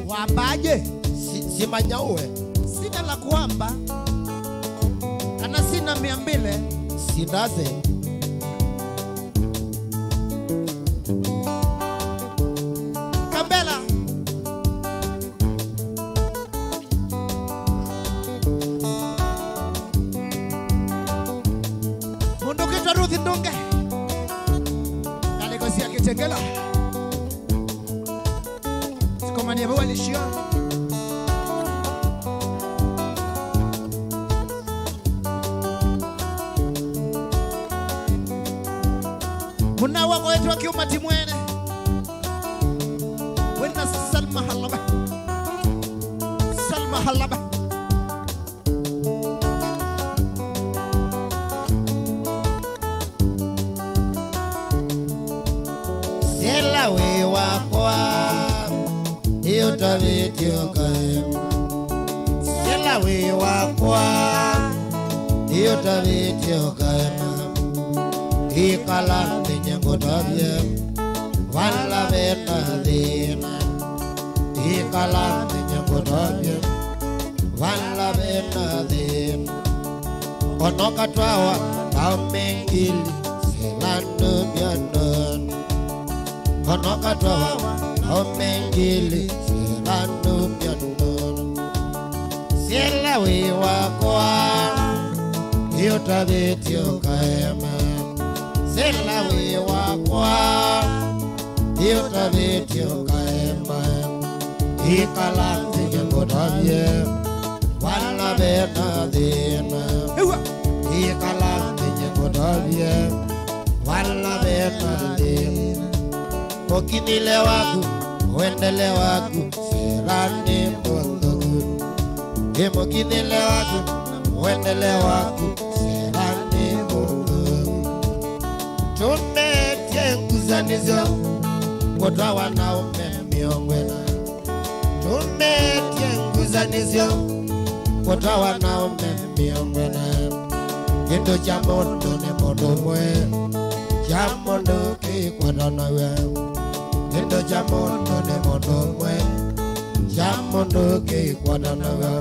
Wambaje? Si-, simanya uwe. Sina la kuamba. Kana sina mia mbili. Sindaze. Kambela. Mũndũ ũkĩtwa Ruth Ndunge. Ngalĩko sya Kĩtengela. Sikomanie vau alisio. Mũna wakwa wetwa Kiuma ti mwene. Wĩna Salma Halaba. Salma Halaba. Sila wĩ wakwa, ĩũtavĩtye ũkaema. Sila wĩ wakwa, ĩũtavĩtye ũkaema. Ĩkala nthĩ nyie ngũtavye, vala vena thĩna. Ĩkala nthĩ nyie ngũtavye, vala vena thĩna. Ona ũkatwawa aũme ngili, sila ndũmyanoni. Ona ũkatwawa aũme ngili, sila ndũmyanoni. Sila wĩ wakwa, Ĩũtavĩtye ũkaema, sĩla wĩ wakwa. Ĩũtavĩtye ũkaema, ĩkala nthĩ ngũtavye vala vena thĩna. Ĩw'a! Ĩkala nthĩ ngũtavye vala vena thĩna. Mũkinyĩle waku, ũendele waku, sĩla nĩ mũthũku. Ĩ mũkinyĩle waku, ũendele waku, sĩla nĩ mũthũku. Tũmetye ngusanĩsyo kũtwawa na ũme mĩongo ĩna. Tũmetye ngusanĩsyo kũtwawa na ũme mĩongo ĩna. Kĩndũ kya mũndũ nĩ mũndũ ũmwe, kya mũndũ kĩikwatanaw'a. Kĩndũ kya mũndũ nĩ mũndũ ũmwe, kya mũndũ kĩikwatanaw'a.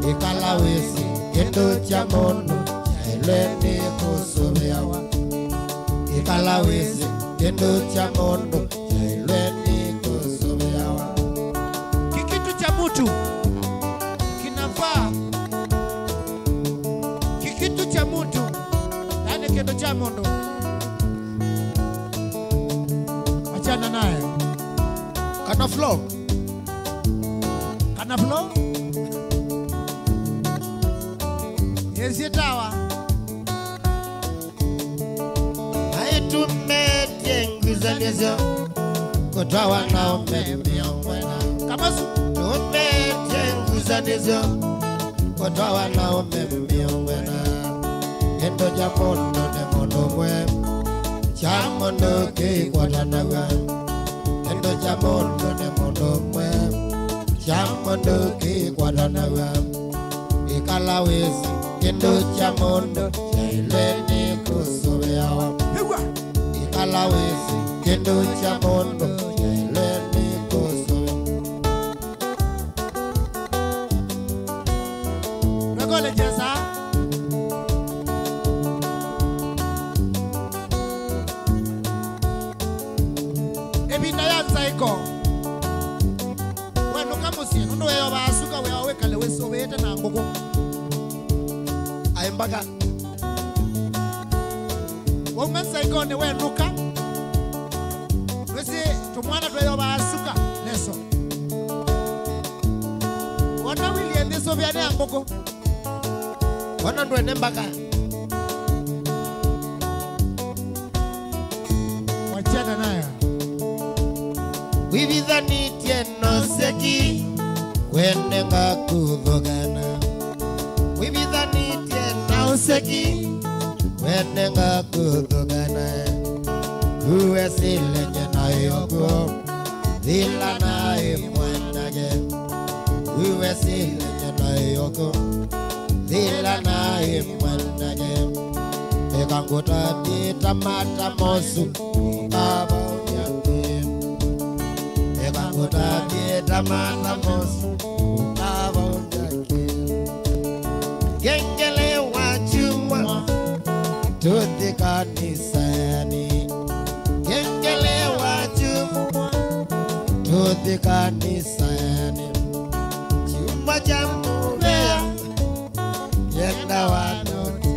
Ĩkala wĩsĩ kĩndũ kya mũndũ kyaĩlwe nĩ kũsũvĩawa. Ĩkala wĩsĩ kĩndũ kya mũndũ kyaĩlwe nĩ kũsũvĩawa. Kikitu cha mtu kinafaa. Kikitu cha mtu, yani kĩndũ kya mũndũ. Achana naye. Kana flow. Kana flow. Yesi tawa. Aĩ tũmetye ngusanĩsyo kũtwawa na ũme mĩongo ĩna. Kamasu. Tũmetye ngusanĩsyo kũtwawa na ũme mĩongo ĩna. Kĩndũ kya mũndũ nĩ mũndũ ũmwe, kya mũndũ kĩikwatanaw'a. Kĩndũ kya mũndũ nĩ mũndũ ũmwe, kya mũndũ kĩikwatanaw'a. Ĩkala wĩsĩ kĩndũ kya mũndũ kyaĩlwe nĩ kũsũvĩawa. Ĩw'a! Ĩkala wĩsĩ kĩndũ kya mũndũ kyaĩlwe nĩ kũsũvĩawa. Rekole jesa. Ĩvinda ya nzaĩko. Wenũka mũsyĩ, nũndũ weeovaa suka, wĩawa wĩkale wĩsũvĩĩte na ngũkũ. Aĩ mbaka. Wauma nzaĩkonĩ wenũka, wĩsĩ tũmwana tweeovaa suka, leso. Wona wilie nthĩ sũvĩa nĩ ya ngũkũ. Wona ndwene mbaka. Wachana nayo. Wĩvithanĩtye na ũseki, wenenga kũthũkana. Wĩvithanĩtye na ũseki, wenenga kũthũkana. Kuwe sile nyena yoko, thila naĩ mwanake. Kuwe sile nyena yoko, thila naĩ mwanake. Eka ngũtavye ta mata mosu, ũkavaũvya kĩ? Eka ngũtavye ta mata mosu, ũkavaũvya kĩ? Ngengele wa kyumwa, tũthi kanisanĩ. Ngengele wa kyumwa, tũthi kanisanĩ. Kyumwa kya mũvea, kenda wa noti.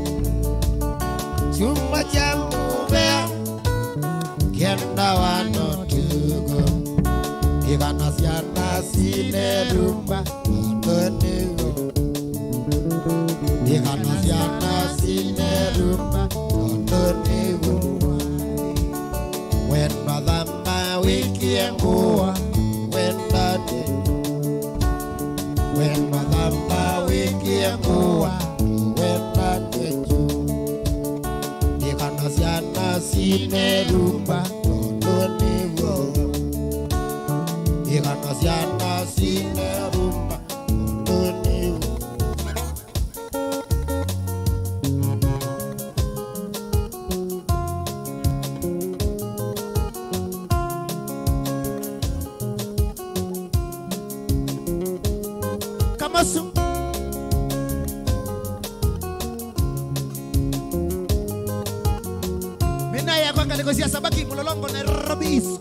Kyumwa kya mũvea, kenda wa noti. Ĩkana syana sine rumba, nũndũ nĩw'o. Ĩkana syana sine rumba, nũndũ nĩw'o. Wenda thamba wĩkĩe ngũa, wenda nĩ. Wenda thamba wĩkĩe ngũa, wenda nĩ. Ĩkana syana sine rumba, nũndũ nĩw'o. Ĩkana syana sine rumba, nũndũ nĩw'o. Kamasu. Mĩnai yakwa ngalĩko sya Sabaki, Mlolongo, Nairobi East.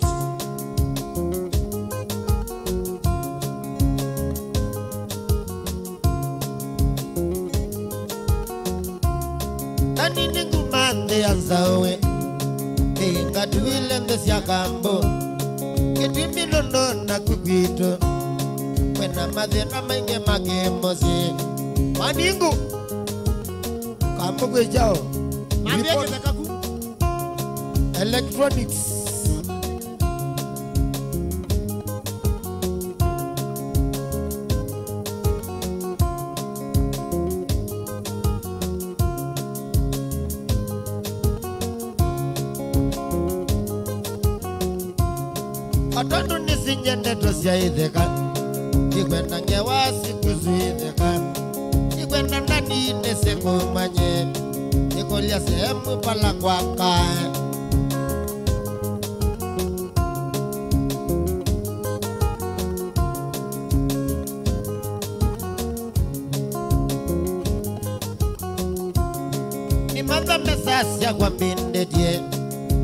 Nini nguma nthĩ ya nzaũĩ, ĩngatuile nthĩ sya kambũ. Kĩtumi nũndũ naku kwitũ kwĩna mathĩna maingĩ ma kĩmũsyĩ. Maningu, kambũ kwĩ kyaũ? Mambie kĩtheka ku. Electronics. O tondũ nĩsinyie ndeto sya ĩtheka, nĩkwenda ngewa siku zu ĩtheka, nĩkwenda ndani nĩsikumanye, nĩkũlya sehemu pala kwaka. Nĩmatha mbesa syakwa mbindĩtye,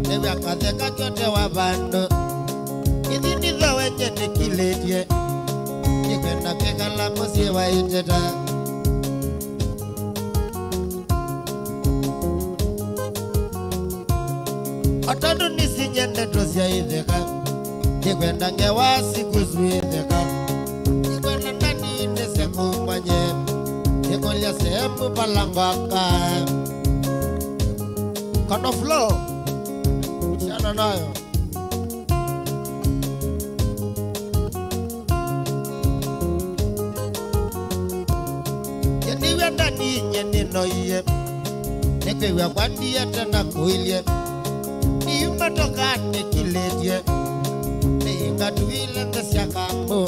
nĩw'a katheka kyote wa vandũ. Ithi nitho wenye nĩkilĩtye, nĩkwenda kwĩkala mũsyĩ wa ĩteta. O tondũ nĩsinyie ndeto sya ĩtheka, nĩkwenda ngewa siku zu ĩtheka, nĩkwenda ndani nĩsikumanye, nĩkũlya sehemu pala ngwaka. Kono flow, siana nayo. Yeniwe ndani nye ninoie, nĩkwĩw'a kwandiete na kũilye. Niuma toka nĩkilĩtye, nĩingatuile nthĩ sya kambũ.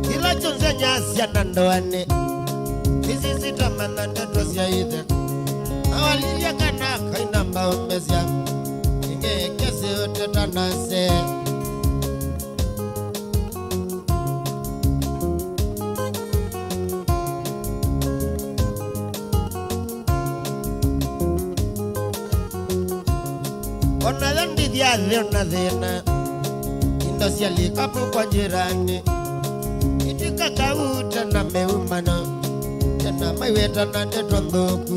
Kĩla kyonzany'a syana ndoanĩ, nĩsisitamanya ndeto sya ithe. Awalilya kana kaina mbaũmbesya, ingĩ kĩsiũteta nase. Onayo ndithi athĩ ona thĩna, indo sya likapu kwa njĩranĩ, itw'ĩka kau tena mĩumano, tena maiwetana ndeto nthũku.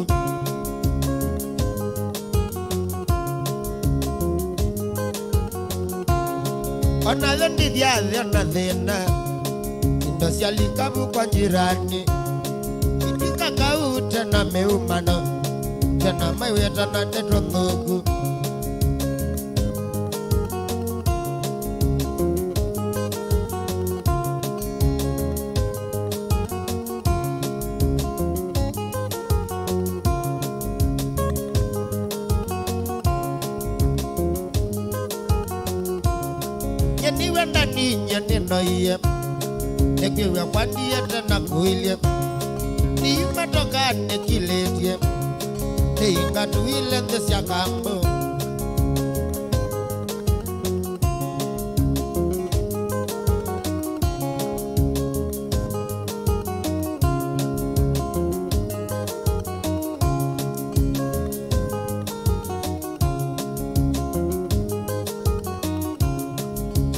Onayo ndithi athĩ ona thĩna, indo sya likapu kwa njĩranĩ, itw'ĩka kau tena mĩumano, tena maiwetana ndeto nthũku. Nyeniwe ndani nye nĩnoie, nĩkwĩw'a kwandiete na kũilye. Niuma toka nĩkilĩtye, nĩingatuile nthĩ sya kambũ.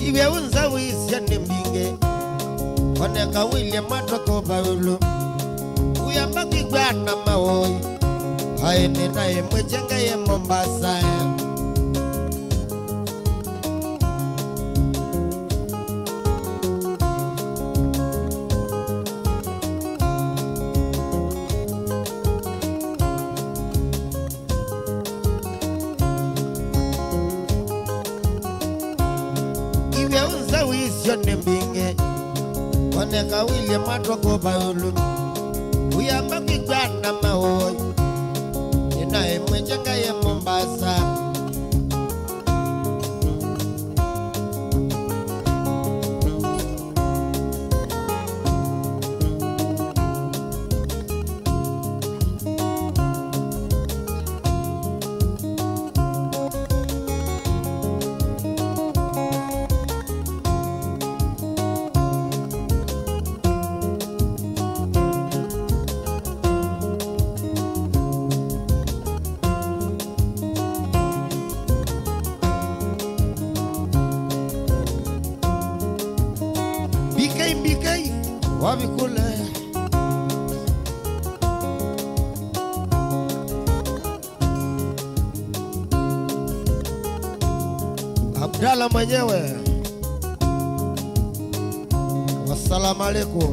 Iwe unzawisye nĩ mbingĩ, oneka wĩlye matoko vaũlũ. Uyamba kwĩkw'a na mawoi, aĩ nĩ na ĩmwe kyengeye Mombasa. Iwe unzawisyo nĩ mbingĩ, oneka wĩlye matoko vaũlũ. Uyamba kwĩkw'a na mawoi, nĩ na ĩmwe kyengeye Mombasa. Vikule. Abdallah mwenyewe. Wassalamu alaikum.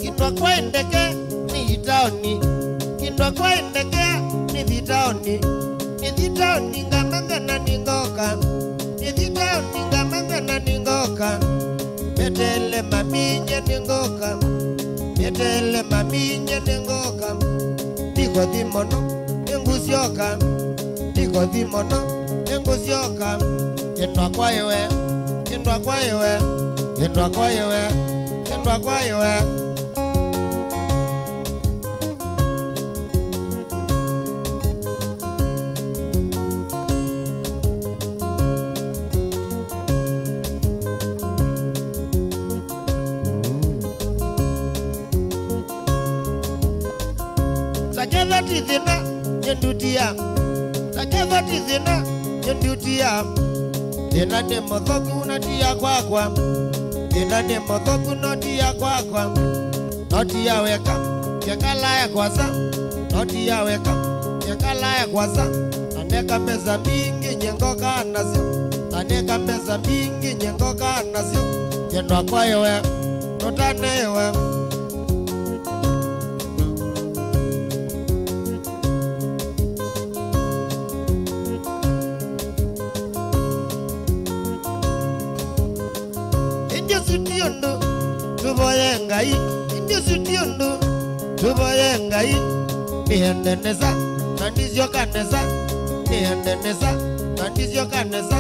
Kĩndwa kwaĩ ndeke nĩ itaoni, kĩndwa kwaĩ ndeke nĩ thitaoni, nĩ thitaoni ngamantha na nĩngoka, nĩ thitaoni ngamantha na nĩngoka, metele maminye nĩngoka, metele maminye nĩngoka, ndikothi mũno nĩngũsyoka, ndikothi mũno nĩngũsyoka, kĩndwa kwaĩ we, kĩndwa kwaĩ we, kĩndwa kwaĩ we, kĩndwa kwaĩ we. Taketha ti thĩna, nĩ ndutia. Taketha ti thĩna, nĩ ndutia. Thĩna nĩ mũthũku, no ti ya kwakwa. Thĩna nĩ mũthũku, no ti ya kwakwa. No ti ya weka, kekala ya kwasa. No ti ya weka, kekala ya kwasa. Aneka mbesa mbingĩ nye ngoka nasyo. Aneka mbesa mbingĩ nye ngoka nasyo. Kĩndwa kwaĩ we, tũtanĩwe. Ĩndĩ ũsu ti ũndũ tũvoye Ngai, ĩndĩ ũsu ti ũndũ tũvoye Ngai. Nĩende nesa, na ndisyoka nesa, nĩende nesa, na ndisyoka nesa,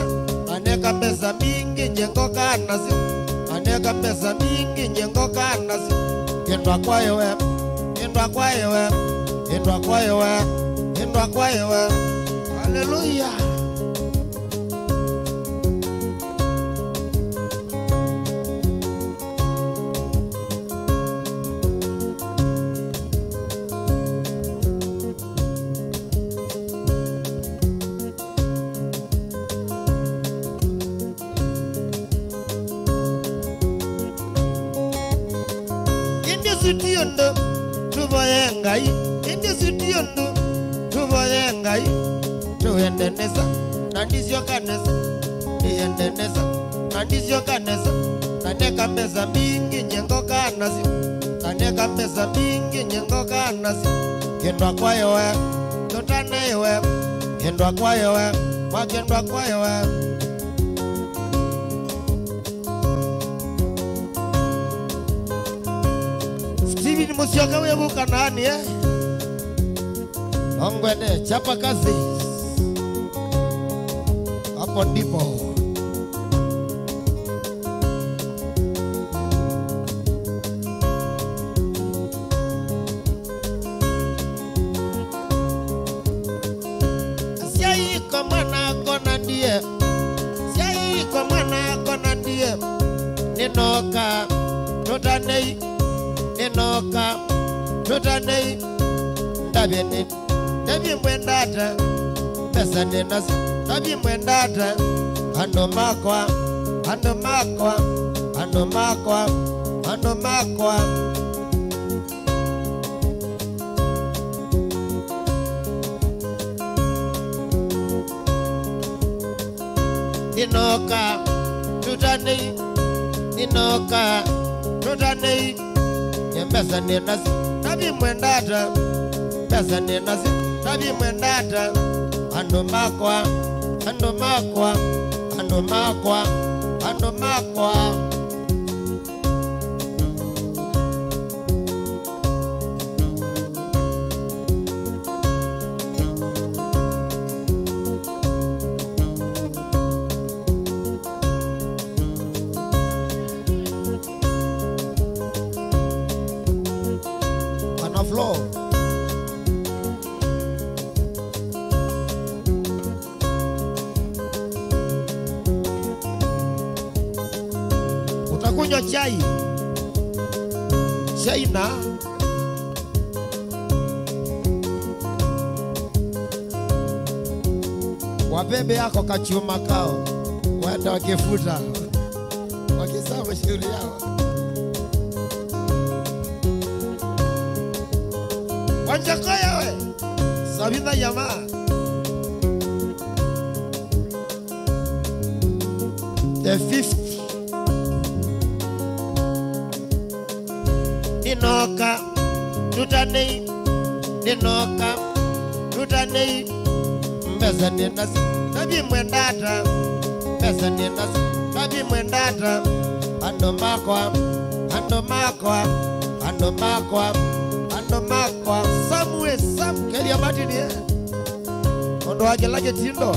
aneka mbesa mbingĩ nye ngoka nasyo, aneka mbesa mbingĩ nye ngoka nasyo, kĩndwa kwaĩ we, kĩndwa kwaĩ we, kĩndwa kwaĩ we, kĩndwa kwaĩ we. Haleluya. Ĩndĩ ũsu ti ũndũ tũvoye Ngai, ĩndĩ ũsu ti ũndũ tũvoye Ngai. Tũende nesa, na ndisyoka nesa, nĩende nesa, na ndisyoka nesa, na neka mbesa mbingĩ nye ngoka nasyo, na neka mbesa mbingĩ nye ngoka nasyo, kĩndwa kwaĩ we, tũtanĩwe, kĩndwa kwaĩ we, mwa kĩndwa kwaĩ we. Steven Musyoka wĩ vu Kanaani, eh? Ongwene, chapa kazi. Hapo ndipo. Asyai kwa mwana kona ndiye. Asyai kwa mwana kona ndiye. Nĩnooka, tũtanei. Nĩnooka, tũtanei. Ndavye nĩ, ndavye mwendata. Mbesa nĩ nasyo, ndavye mwendata. Andũ makwa, andũ makwa, andũ makwa, andũ makwa. Nĩnooka, tũtanei, nĩnooka, tũtanei. Nye mbesa nĩ nasyo, ndavye mwendata. Mbesa nĩ nasyo, ndavye mwendata. Andũ makwa, andũ makwa, andũ makwa, andũ makwa. Kunywa chai. Chai na wabebe yako kachuma kao. Wenda wakifuta. Wakisema shauri yao. Wanjakoya we. Sabina yama. The fifth. Nĩnooka, tũtanei, nĩnooka, tũtanei. Mbesa nĩnasyo, na vimwenda ata? Mbesa nĩnasyo, na vimwenda ata? Andũ makwa, andũ makwa, andũ makwa, andũ makwa. Samue, Sam, kelia matini, eh. Ũndũ wa kĩla kĩtindo.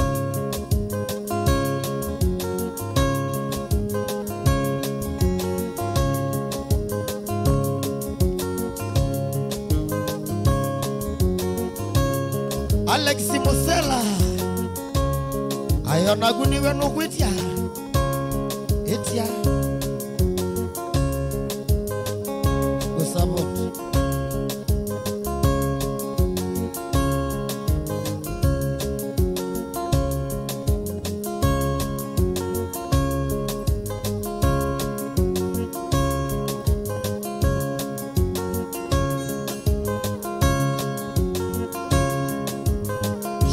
Alex Musela, ayo naku nĩwe nũkwĩtya. Ĩtya. Ũsavoti.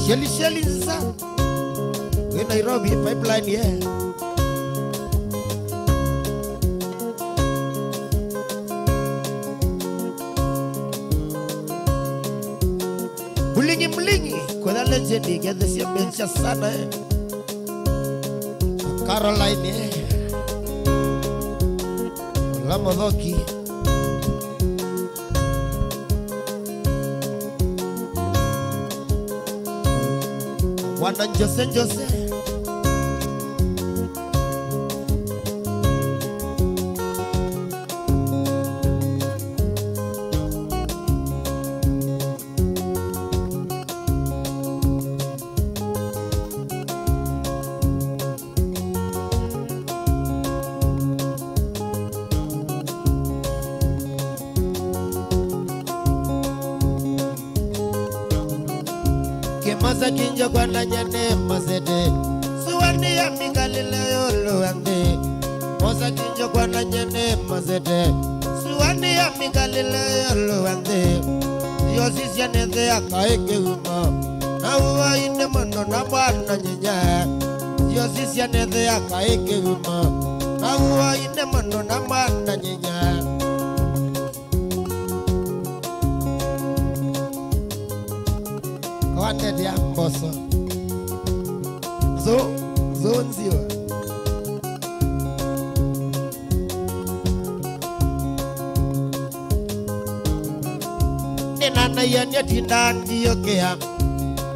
Sheli, Sheli nza. Wĩ Nairobi, pipeline, yeah. Mlingi, Mlingi, kwĩna legend, ngethesya mbeca sana, eh. Caroline, eh. Ũla Mũthoki. Bwana Jose, Jose. Kĩmasa kinjo kwanany'a nĩ masete, suani ya mikalile yolo wa nthĩ. Mosa kinjo kwanany'a nĩ masete, suani ya mikalile yolo wa nthĩ. Yosisya nĩ thĩ ya kaĩ kĩumo, na uwaine mũndũ na mwana nyinya. Yosisya nĩ thĩ ya kaĩ kĩumo, na uwaine mũndũ na mwana nyinya. Kwandetea mboso. Zo, zo nziwa. Nĩnanaia nĩtinda ndiũkĩa.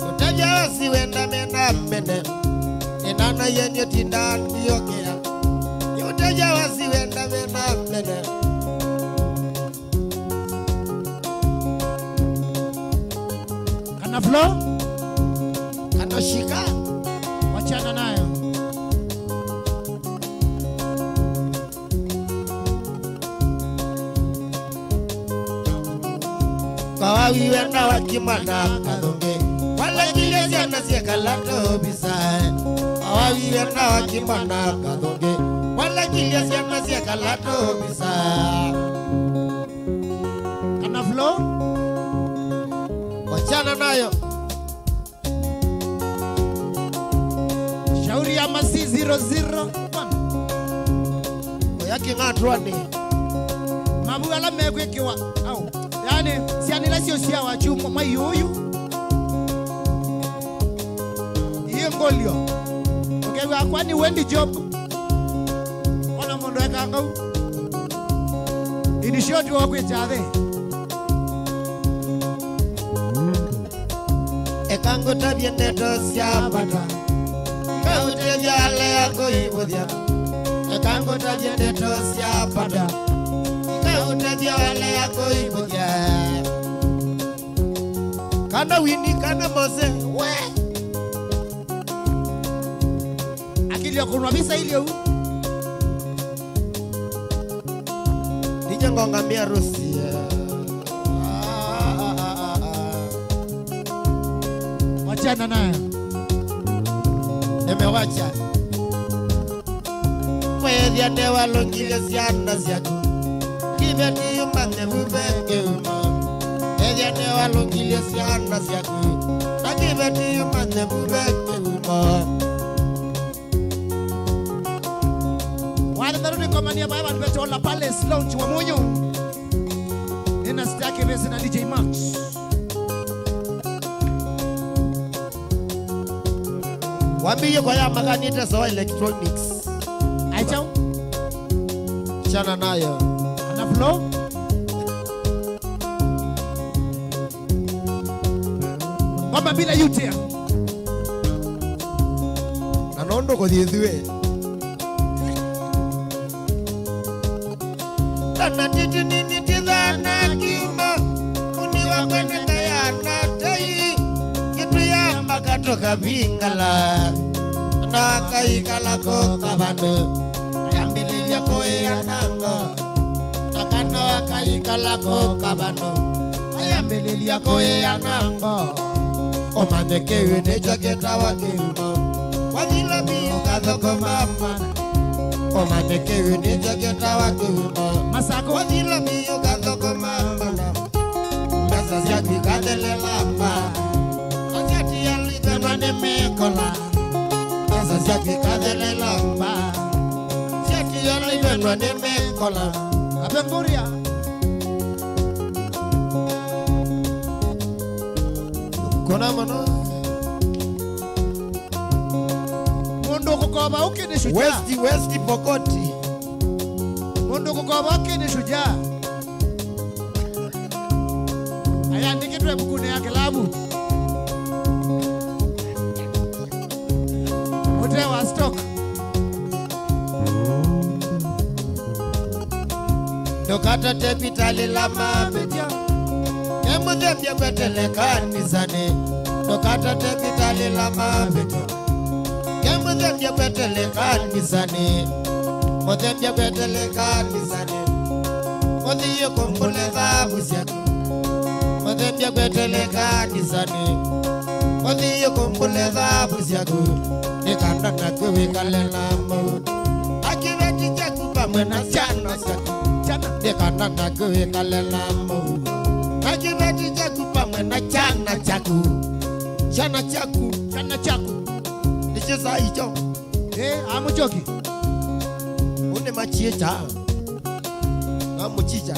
Ũtavya wasi wenda mena mene. Nĩnanaia nĩtinda ndiũkĩa. Ũtavya wasi wenda mena mene. Kana flow, kana shika, wachana nayo. Kawawiwe na wakimana kathonge, walekile syana syekala tobisa. Kawawiwe na wakimana kathonge, walekile syana syekala tobisa. Kana flow? Wachana nayo. Shauri ya Masi zero zero one. Oya kĩng'atwani. Mavu ala mekwĩkĩwa au. Yani, syana ila syosyawa kyumwa mwai ũyu. Ii ngũlyo. Ũkew'a kwani Wendy Job? Ona mũndũ ekanga ũu. In short, wakwĩkya thĩ. Eka ngũtavye ndeto sya vata. Ikaũtethya alea kũivũthya. Eka ngũtavye ndeto sya vata. Ikaũtethya alea kũivũthya. Kana Winnie, kana Mose, we. Akili ya kũnwa visa ilio. Ngonga mia Rusia. Wachana nayo. Nimewacha. Kwethĩa nĩwalũngilye syana syaku, kĩveti umanye vuve kĩumo. Ethĩa nĩwalũngilye syana syaku, na kĩveti umanye vuve kĩumo. Wathanu nĩkomania vaya vandũ vetawa Palace Lounge wa Mũnyũ. Nĩna Star Kĩvĩsĩ na D J Max. Wambĩĩe kwaya makanĩte Sawa Electronics. Aichau. Chana nayo. Ana flow. Ngoma bila yutia. Na nũndũ kũthiĩ ithuĩ. Tana titi nini tithana kiuma, muni wa kwenenga ya na tei, kitu ya mbaka tũkavingala, na kaikala ko kavano, yambĩlĩlya kũĩa na ngo, na kana wa kaikala ko kavano, ayambĩlĩlya kũĩa na ngo. Ũmanye kĩw'ũ nĩkyo kĩtawa kĩumo. Wathila biũ kathũkũma mana. Ũmanye kĩw'ũ nĩkyo kĩtawa kĩumo. Masako. Wathila biũ kathũkũma mana. Mbesa syaku ikathelela mba. Asyati yalipendwa nĩ mĩkola. Mbesa syaku ikathelela mba. Asyati yalipendwa nĩ mĩkola. Kapenguria. Kona mũno. Mũndũ ũkũkova ũkĩ nĩ shujaa. West, West Pokoti. Mũndũ ũkũkova ũkĩ nĩ shujaa. Ayandĩkĩtwe ĩvukunĩ ya kĩlavu. Mũtee wa stock. Ndũkatate vitalila mavĩtyo. Ke mũthembya kwetele kanisanĩ. Ndũkatate vitalila mavĩtyo. Ke mũthembya kwetele kanisanĩ. Mũthembya kwetele kanisanĩ. Mũthiĩ kũmbũle thavu syaku. Mũthembya kwetele kanisanĩ. Mũthiĩ kũmbũle thavu syaku. Nĩ kana naku wĩkale na mũu. Na kĩveti kyaku vamwe na syana syaku. Nĩ kana naku wĩkale na mũu. Na kĩveti kyaku vamwe na syana syaku. Syana syaku. Syana syaku. Nĩsyĩ saa ikyo. Eh, amũchoki. Une machiĩcha. Amũchicha.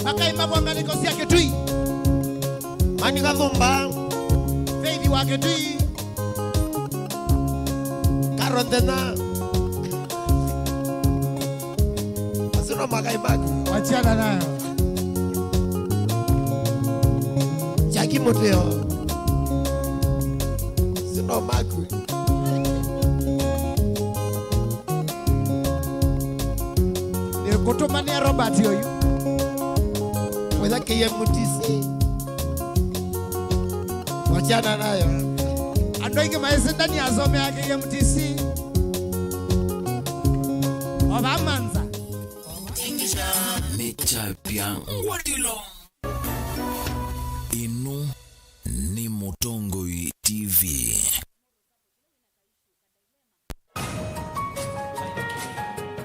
Makai makwa ngalĩko sya Kĩtui. Mani Kathumba. Faith wa Kĩtui. Karo Nthena. Asu no makai maku. Wachana nayo. Jackie Mũteo. Asu no maku. Nĩngũtũmanĩa Robert ũyũ. Wetha K M T C. Wachana nayo. Andũ aingĩ maisindani asomea K M T C. Ovamanza. Nĩ chapya ngwatilo. Ĩno nĩ Mũtongoi T V.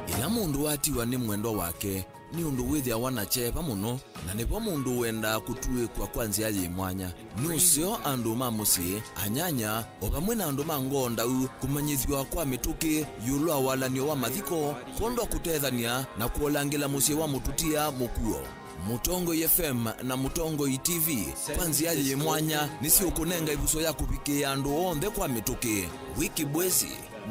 Yĩla mũndũ watiwa nĩ mwendwa wake, nĩ ũndũ wĩthĩawa na kyeva mũno, na nĩvo mũndũ wendaa kũtuĩkwa kwa nzĩa yĩ mwanya. Nĩ ũseo andũ ma mũsyĩ, anyanya, o vamwe na andũ ma ngoo ndau kũmanyĩthw'a kwa mĩtũkĩ ĩũlũ wa walan'yo wa mathiko, kwondũ wa kũtethany'a na kũolangĩla mũsyĩ wa mũtutia mũkuo. Mũtongoi F M na Mũtongoi T V kwa nzĩa yĩ mwanya nĩsyĩũkũnenga ĩvuso ya kũvikĩĩa andũ onthe kwa mĩtũkĩ. Wiki Bwesi,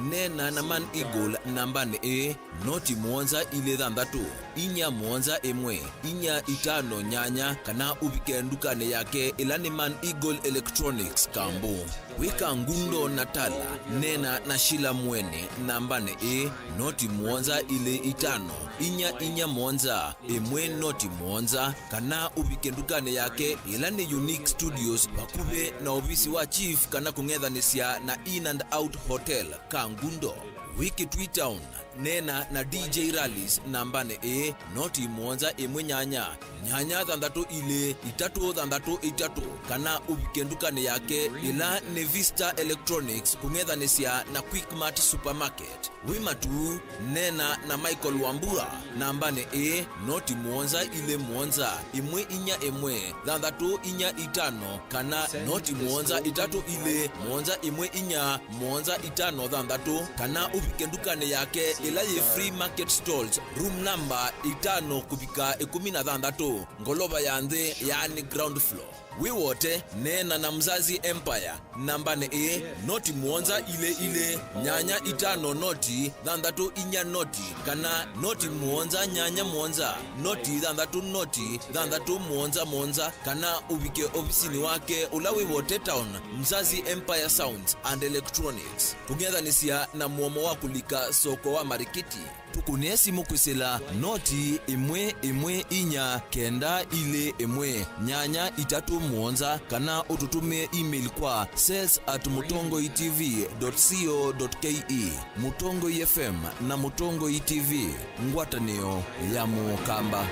neena na Man Eagle nambanĩ ĩĩ, noti mũonza ilĩ thanthatũ. inya mũonza ĩmwe, inya itano nyanya, kana ũvike ndukanĩ yake ĩla nĩ Man Eagle Electronics Kambu. Wĩ Kangundo na Tala, neena na Sheila Mweni nambanĩ ĩĩ, noti mũonza ilĩ itano, inya inya mũonza, ĩmwe noti mũonza, kana ũvike ndukanĩ yake ĩla nĩ Unique Studios vakuvĩ na ovisi wa chief kana kũng'ethanĩsya na In and Out Hotel, Kangundo. Wĩ Kitui Town, neena na D J Rallies nambanĩ ĩĩ, noti mũonza ĩmwe nyanya, nyanya thanthatũ ilĩ, itatũ thanthatũ itatũ, kana ũvike ndukanĩ yake ĩla nĩ Vista Electronics kũng'ethanĩsya na Quickmart Supermarket. Wĩ Matuu, neena na Michael Wambua nambanĩ ĩĩ, noti mũonza ilĩ mũonza, ĩmwe inya ĩmwe, thanthatũ inya itano, kana noti mũonza itatũ ilĩ, mũonza ĩmwe inya, mũonza itano thanthatũ, kana ũvike ndukanĩ yake ĩla yĩ Free Market Stalls, room number itano kũvika ĩkũmi na thanthatũ, ngolova ya nthĩ, yaani ground floor. Wĩ Wote, neena na Mzazi Empire nambanĩ ĩĩ, noti mũonza ilĩ ilĩ, nyanya itano noti, thanthatũ inya noti, kana noti mũonza nyanya mũonza, noti thanthatũ noti, thanthatũ mũonza mũonza, kana ũvike ovisinĩ wake ũla wĩ Wote Town, Mzazi Empire Sounds and Electronics, kũng'ethanĩsya na mũomo wa kũlika soko wa Marikiti. Tũkũnĩe simũ kwĩsĩla noti ĩmwe ĩmwe inya kenda ilĩ ĩmwe nyanya itatũ mũonza, kana ũtũtũmĩe email kwa sales at mũtongoi T V dot co dot K E. Mũtongoi F M na Mũtongoi T V, ngwatanĩo ya Mũkamba.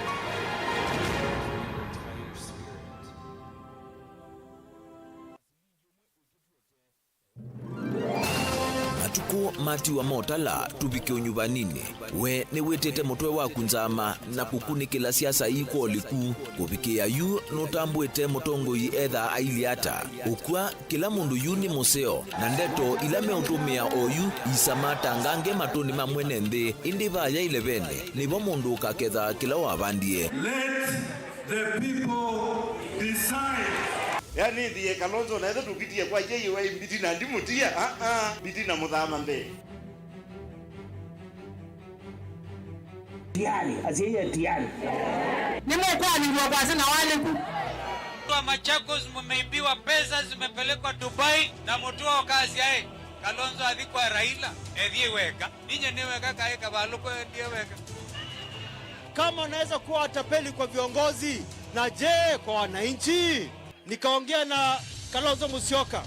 Matukũ matiwa motala tũvike ũnyuvaninĩ. We nĩwĩtĩte mũtwe waku nzama na kũkunĩkĩla siasa ii kwa ũliku? Kũvikĩĩa yu nũtambũĩte mũtongoi ethaa ailyĩ ata? Ũkw'a, kĩla mũndũ yu nĩ mũseo, na ndeto ila meũtũmĩa oyu isama ta ngange matũnĩ ma mwene nthĩ, ĩndĩ vaya ĩlevene nĩvo mũndũ ũkaketha kĩla wavandie. Let the people decide. Yaani, thie Kalonzo na ethe tũvitie kwa yeye wa mbiti na ndimũtia, ah, ah, mbiti na mũthama mbee. Tiari, asiye tiari. Nĩmũkwanĩlw'a kwasĩ na waliku. Watu wa Machakos, mumeibiwa pesa, zimepelekwa Dubai, na mũtũa ũkasya, "Ĩ, Kalonzo athi kwa Raila, ethie weka." Ninye nĩ weka kaĩ kavalũko endie weka. Kama unaweza kuwa watapeli kwa viongozi, na je, kwa wananchi? Nikaongea na Kalonzo Musyoka,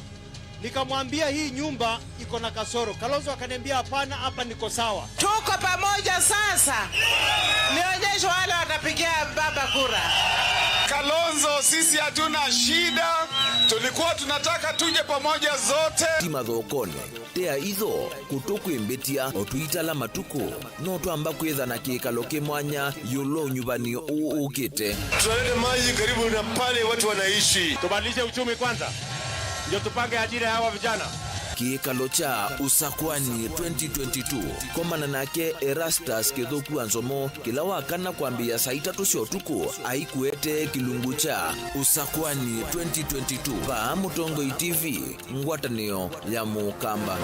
nikamwambia hii nyumba iko na kasoro. Kalonzo akaniambia, "Hapana, hapa niko sawa." Tuko pamoja sasa. Nionyeshe wale watapigia baba kura. Kalonzo, sisi hatuna shida. Tulikuwa tunataka tuje pamoja zote. Ti mathokone. Tea itho, kũtũ kwĩ mbĩtia, o tũitala matukũ, no twamba kwĩtha na kĩkalo kĩ mwanya ĩũlũ wa ũnyuvanĩo ũũ ũkĩte. Tunaleta maji karibu na pale watu wanaishi. Tubadilishe uchumi kwanza, ndio tupange ajira ya hawa vijana. Kĩkalo kya Ũsakwani twenty twenty-two, komana nake Erastus Kĩthũku wa Nzomo, kĩla wa kana kwambĩĩa saa itatũ sya ũtukũ, aikuete kĩlungu kya Ũsakwani twenty twenty-two. Vaa Mũtongoi T V. Ngwatanĩo ya Mũkamba.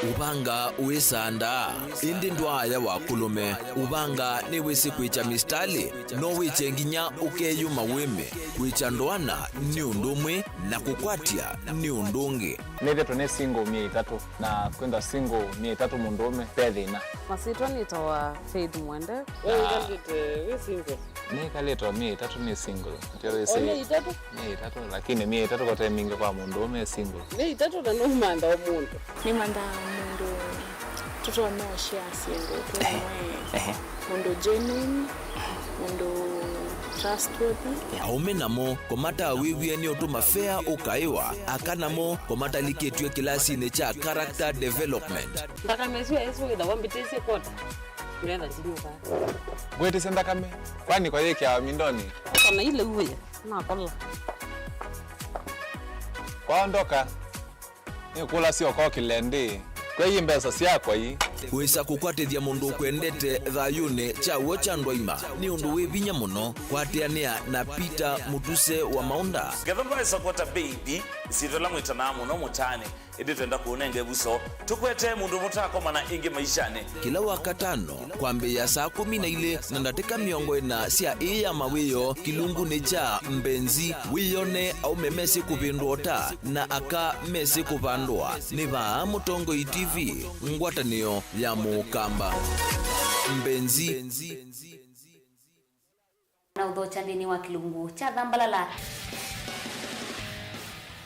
Ũvanga wĩsandaa, ĩndĩ ndwaaya wa kũlũme. Ũvanga nĩwĩsĩ kwĩkya mistalĩ, no wĩkye nginya ũkeyũma wĩme. Kwĩkya ndoana nĩ ũndũ ũmwe, na kũkwatya nĩ ũndũ ũngĩ. Nĩthĩtwe nĩ single myei ĩtatũ, na kwĩthwa single myei ĩtatũ mũndũũme, ve thĩna. Masyĩtwa nĩtawa Faith Mwende. We wĩkalĩte wĩ single? Nĩkalĩte o myei ĩtatũ nĩ single. Ndio wĩsĩ. O myei ĩtatũ? Myei ĩtatũ, lakini myei ĩtatũ kote mingĩ kwa mũndũũme e single. Myei ĩtatũ na nũmantha o mũndũ. Nĩmantha mũndũ tũtonya ũshare syĩndũ twĩ. Ehe. Amwe. Ehe. Mũndũ genuine, mũndũ trustworthy. Aũme namo, kũmatawĩw'e nĩ ũtũma fea ũkaĩwa, aka namo, kũmatalikĩtw'e kĩlasinĩ kya character development. Nthakame ĩsu ya Yesũ wĩthagwa mbĩtĩsye kota, ndetha ndinyuka. Ngwĩtĩsye nthakame, kwani kwa yĩkĩawa mindonĩ? Kana ile uwe, nakola. Kwaondoka. Nĩkũlasya ũkokĩle ndĩ. Kwei mbesa syakwa ii. Wĩsa kũkwatĩthya mũndũ ũkwendete thayũnĩ kya w'o kya ndwaima nĩ ũndũ wĩ vinya mũno. Kwatĩanĩa na Peter Mũtuse wa Maũnda. Ngetha ndwaĩsa kwata mbeithi, syĩtwa ĩla mwĩtanaa mũno mũtaanĩ, ĩndĩ twenda kũũnenga ĩvuso. Tũkwetee mũndũ mũtaakomana ĩngĩ maishanĩ. Kĩla Wakatano, kwambĩĩa saa kũmi na ilĩ na ndatĩka mĩongo ĩna sya ĩĩ ya mawĩoo kĩlungunĩ kya Mbenzi, wĩyone aũme mesĩ kũvĩndũa ũta na aka mesĩ kũvandũa. Nĩ vaa Mũtongoi T V, ngwatanĩo ya Mũkamba. Mbenzi. Na ũthokya nthĩnĩ wa kĩlungu kya Thambalala.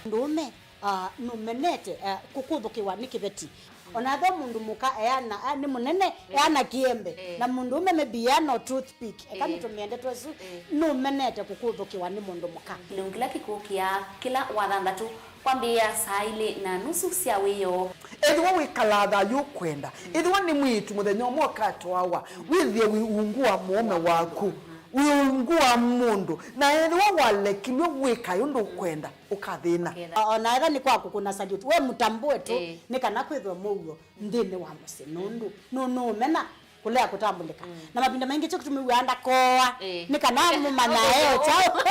Mũndũũme, ah, nũmenete, ah, kũkũthũkĩwa nĩ kĩveti. Ona ethĩwa mũndũ mũka eana, ah, nĩ mũnene, eana kĩembe. Eh. Na mũndũũme maybe eana o toothpick. Eka, eh, nĩtũmĩendetwe ĩsu, eh, nũmenete kũkũthũkĩwa nĩ mũndũ mũka. Kĩlungu kĩla kĩkũkĩa kĩla Wathanthatũ kwambĩĩa saa ilĩ na nusu sya wĩoo. Ethĩwa wĩkalaa thayũ ũkwenda, ethĩwa nĩ mwĩĩtu mũthenya ũmwe ũkatwawa, wĩthĩe wĩ ungu wa mũũme waku, wĩ ungu wa mũndũ, na ethĩwa walekilw'e wĩkae ũndũ ũkwenda, ũkathĩna. Ĩĩ. O-, ona ethĩwa nĩ kwa kũkũna salute, we mũtambũe tu, ĩĩ, nĩ kana kwĩthwe mũuo nthĩnĩ wa mũsyĩ, nũndũ nũ-, nũũmena kũlea kũtambũlĩka. Mm. Na mavinda maingĩ kyo kĩtũmĩw'aa ndakoa, ĩĩ, nĩ kana mũmanya eo kyaũ.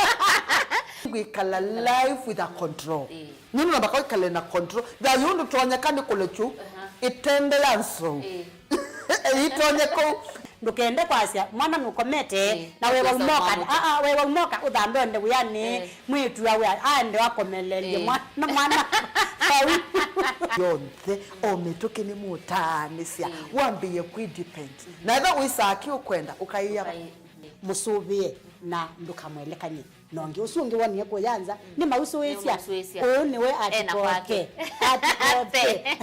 Ngwĩkala life with a control. Ĩĩ. Nũndũ namba kwĩkale na control. Thayũ ndũtonyeka nĩ kũlekyu, aha, ĩtende ya nzou. Ĩĩ. Ĩtonye kũu. Ndũkende kwasya mwana nũkomete, ĩĩ, na wewa ũkesa umoka, mwana. Aa, wewa umoka ũthambe onde wĩanĩ. Ĩĩ. Mwĩĩtu awe aende akomelelye, ĩĩ, mwana, mwana vau. Yonthe, o mĩtũkĩ nĩmũtaanĩsya, ĩĩ, wambĩĩe kwĩ depend. Na ethĩwa wĩsaa kĩ ũkwenda, ũkaĩa. Ũkaĩ-, ĩĩ, mũsũvĩe na ndũkamwelekany'e na ũngĩ. Ũsu ũngĩ wonie kũya nza, mm, nĩmausũĩsya. Nĩmausũĩsya. Ũũ nĩwe ena atikoke kwake. Atikoke.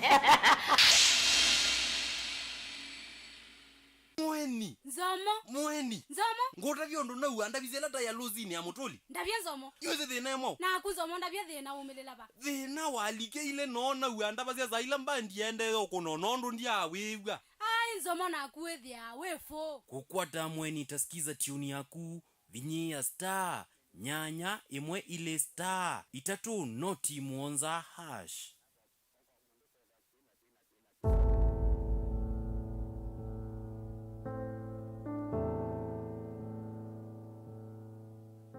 Mũeni. Nzomo. Mũeni. Nzomo. Ngũtavya ũndũ naua ndavisye ĩla ta ya lũsinĩ ya mũtũli. Ndavya Nzomo. Yu ĩsĩ thĩna ĩmwe. Naku Nzomo, ndavya thĩna umĩlĩla va. Thĩna walikeile no naua ndavasya saa ila mbandi yaendee ũkũno, no ũndũ ndyaawĩw'a. Ai, Nzomo, naku wĩthĩaa wĩ fũ. Kũkwata Mũeni ta skiza tune yaku, vinyĩĩa star nyanya ĩmwe ilĩ star itatũ noti mũonza hash.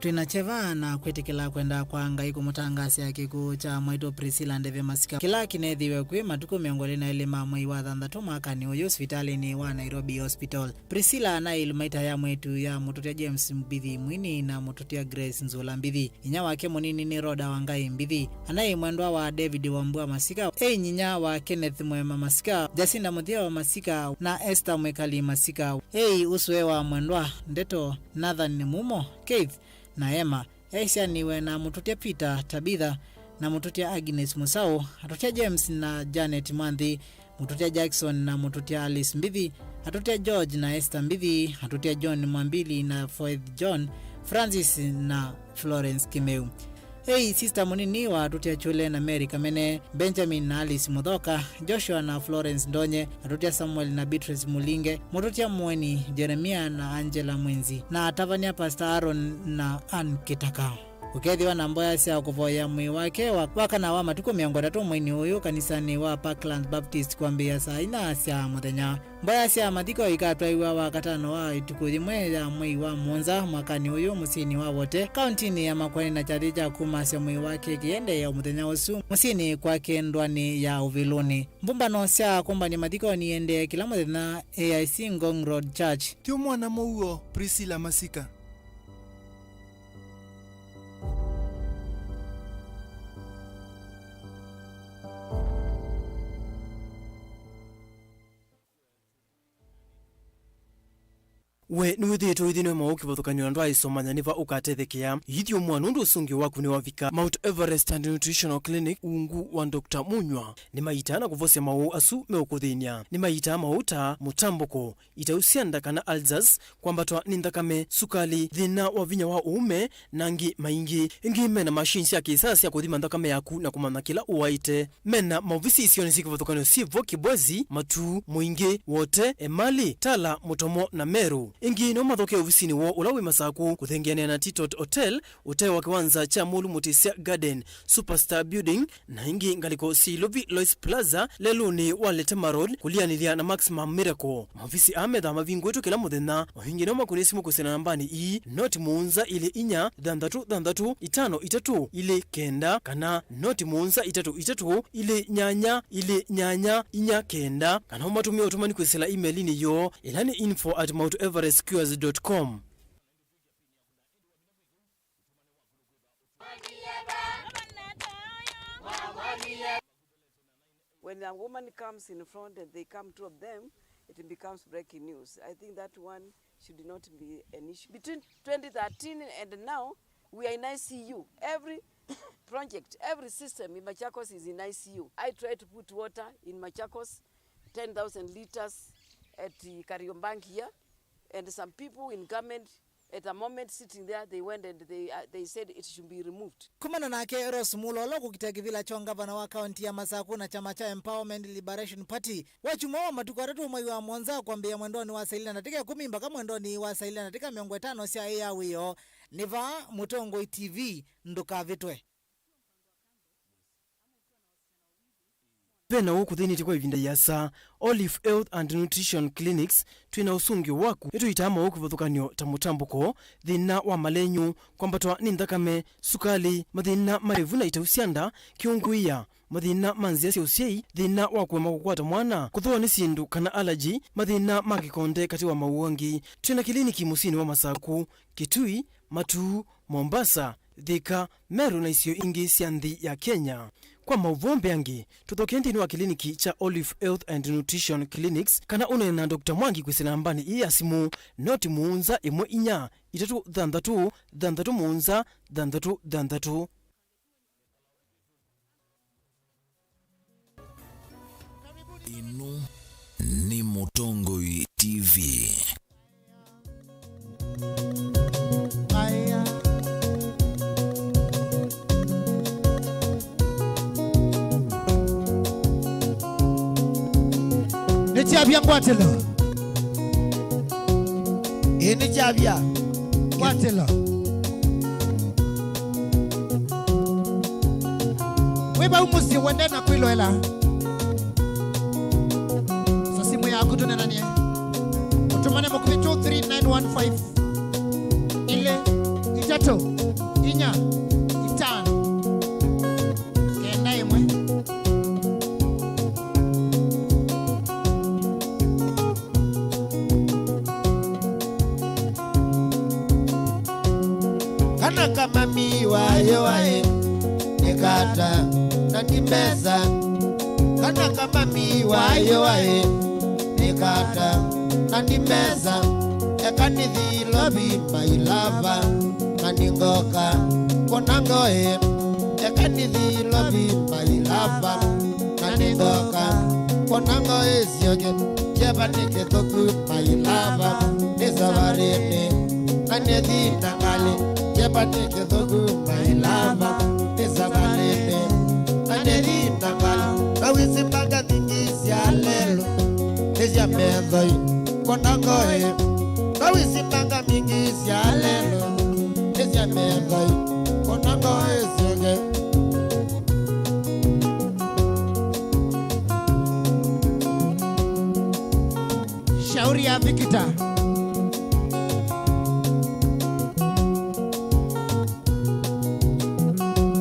Twĩ na kyeva na kwĩtĩkĩla kwenda kwa Ngai kũmũtangaasya kĩkw'ũ kya mwaitũ Priscilla Ndeve Masika, kĩla kĩneethĩiwe kwĩ matukũ mĩongo ĩlĩ na elĩ ma mwei wa thanthatũ mwakanĩ ũyũ sivitalĩnĩ wa Nairobi Hospital. Priscilla anaĩ ĩlumaita ya mwĩĩtu ya mũtũtya James Mbithi Mwini na mũtũtya Grace Nzũla Mbithi. Inyia wake mũnini nĩ Rhoda Wangai Mbithi. Anaĩ mwendwa wa David Wambua Masika, e nyinya wa Kenneth Mwema Masika, Jacinda Mũthia wa Masika, na Esther Mwĩkali Masika. Ei ũsũe wa mwendwa Ndeto, Nathan Mumo, Keith, na Emma. Esyaniwe na mũtũtya Peter, Tabitha, na mũtũtya Agnes Mũsaũ, atũtya James na Janet Mwanthi, mũtũtya Jackson na mũtũtya Alice Mbithi, atũtya George na Esther Mbithi, atũtya John Mwambili na Faith John, Francis na Florence Kĩmeu. Ei, sista mũnini wa atũtya Chule na Mary Kamene, Benjamin na Alice Mũthoka, Joshua na Florence Ndonye, atũtya Samuel na Beatrice Mũlinge, mũtũtya Mũeni, Jeremia na Angela Mwinzi, na atavany'a Pastor Aaron na Ann Kĩtaka. Ũkethĩwa na mboya sya kũvoya mwĩĩ wake wa, wa kana wa matukũ mĩongo ĩtatũ mweinĩ ũyũ kanisanĩ wa Parklands Baptist kwambĩĩa saa inya sya mũthenya. Mboya sya mathiko ikatwaiwa Wakatano wa ĩtukũ yĩmwe ya mwei wa mũonza mwakanĩ ũyũ mũsyĩnĩ wa Wote, kauntinĩ ya Makueni, na kyathĩ kya kumasya mwĩĩ wake kĩendeea o mũthenya ũsu mũsyĩnĩ kwake ndũanĩ ya Ũvĩlũnĩ. Mbũmbano sya kũmbany'a mathiko niendee kĩla mũthenya A I C Ngong Road Church. Ti mwana mũuo Priscilla Masika. We nĩwĩthĩĩtwe ũithĩnw'a maũũ kĩvathũkany'o na ndwaaĩsa ũmanya nĩ va ũkatethekea. Ithyũmũa nũndũ ũsũngĩo waku nĩwavika. Mount Everest and Nutritional Clinic, ungu wa Doctor Munywa, nĩmaitaa na kũvosya maũũ asu meũkũthĩny'a. Nĩmaitaa maũũ ta mũtambũko, itau sya nda kana ulcers, kwambatwa nĩ nthakame, sukali, thĩna wa vinya wa ũũme, na angĩ maingĩ. Ĩngĩ mena machine sya kĩsaa sya kũthima nthakame yaku na kũmanya kĩla ũwaĩte. Mena maovisi isionĩ syĩ kĩvathũkany'o syĩ vo Kibwezi, Matuu, Mũingĩ, Wote, Emali, Tala, Mũtomo na Meru. Ĩngĩ no mathoke ovisinĩ woo ũla wĩ Masaku kũthengeanĩa na Titot Hotel, ũtee wa kĩwanza kya Mũlũ Mũtĩsya Garden, Superstar Building, na ĩngĩ ngalĩko syĩ Ilovi Lois Plaza, lelũnĩ wa Letema Road, kũlianĩlya na Maximum Miracle. Maovisi aa methaa mavingũĩtwe kĩla mũthenya. O ĩngĩ no makũnĩe simũ kwĩsĩla nambanĩ ii, noti mũonza ilĩ inya, thanthatũ thanthatũ, itano itatũ, ilĩ kenda, kana noti mũonza itatũ itatũ, ilĩ nyanya, ilĩ nyanya, inya kenda, kana ũmatũmĩe ũtũmani kwĩsĩla email-inĩ yoo, ĩla nĩ info at mount everest cures dot com. When a woman comes in front and they come, two of them, it becomes breaking news. I think that one should not be an issue. Between twenty thirteen and now, we are in I C U. Every project, every system in Machakos is in I C U. I tried to put water in Machakos, ten thousand liters at Kariobangi here, and some people in government at a moment sitting there, they went and they, uh, they said it should be removed. Kumana nake Rose Mulolo kũkita kĩvĩla kya ngavana wa kaunti ya Masaku na kyama kya Empowerment Liberation Party, wakyumwa wa matukũ atatũ mwei wa mũonza kwambĩĩa mwendonĩ wa saa ilĩ na ndatĩka ĩkũmi mpaka mwendonĩ wa saa ilĩ na ndatĩka mĩongo ĩtano sya ĩ ya wĩoo. Nĩ vaa Mũtongoi T V, ndũkavĩtwe. Ve na ũkũthĩnĩtye kwa ĩvinda ĩasa. Olive Health and Nutrition Clinics, twĩ na ũsũngĩo waku. Nĩtũitaa maũũ kĩvathũkany'o ta mũtambũko, thĩna wa malenyũ, kwambatwa nĩ nthakame, sukalĩ, mathĩna ma ĩvu na itau sya nda, kĩũngũĩa, mathĩna ma nzĩa sya ũsyai, thĩna wa kũema kũkwata mwana, kũthũwa nĩ syĩndũ kana allergy, mathĩna ma kĩkonde katĩ wa maũũ angĩ. Twĩ na kĩliniki mũsyĩnĩ wa Masaku, Kitui, Matuu, Mombasa, Thika, Meru na isio ingĩ sya nthĩ ya Kenya. Kwa maũvoo mbeange, tũthokee nthĩnĩ wa kĩliniki kya Olive Health and Nutrition Clinics, kana ũneene na Doctor Mwangi kwĩsĩla nambanĩ ii ya simũ, noti mũonza ĩmwe inya, itatũ thanthatũ, thanthatũ mũonza, thanthatũ thanthatũ. Ĩno nĩ Mũtongoi T V. Nĩkyavya ngwatĩlo. Ĩĩ, nĩkyavya ngwatĩlo. Wĩ vau mũsyĩ wende na kwĩloela. Sa simũ yaku tũnenanie. Ũtũmane mũkuvĩ two three nine one five. Ilĩ, itatũ, inya, itano, kenda, ĩmwe. Kana kamami wayo waĩ nĩkata na ndi mbesa. Kana kamami wayo waĩ nĩkata na ndi mbesa. Eka nĩthi lovi mailava na nĩngoka kũna ngoĩ. Eka nĩthi lovi mailava na nĩngoka kũna ngoĩ syoke. Kyeva nĩ kĩthũku mailava nĩ savarĩnĩ na nĩthi na ngalĩ. Kyeva nĩ kĩthũku mailava nĩ savarĩnĩ na nĩthi na ngalĩ. Nawĩsĩ mbanga nyingĩ sya lelo nĩ sya methoi kũna ngoĩ. Nawĩsĩ mbanga nyingĩ sya lelo nĩ sya methoi kũna ngoĩ syoke. Shauri ya Vikita.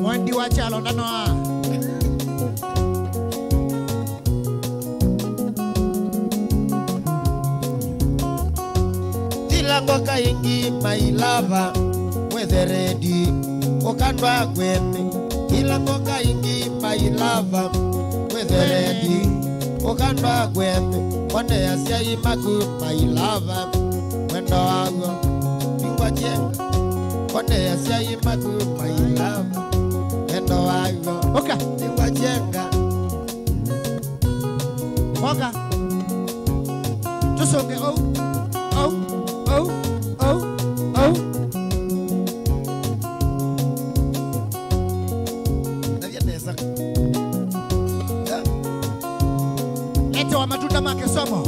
Mwendi wa kyalo ndanoa. Ila ngoka ingi mailava mwetherendi ũkandwa kwene. Ila ngoka ingi mailava mwetherendi ũkandwa kwene. One asyai maku mailava wendo waw'o nĩngwa kyenga. One asyai maku mailava wendo waw'o. Oka. Nĩngwa kyenga. Oka. Tũsonge ou, ou, ou, ou, ou. Navya nesa. Letewa matunda ma kĩsomo.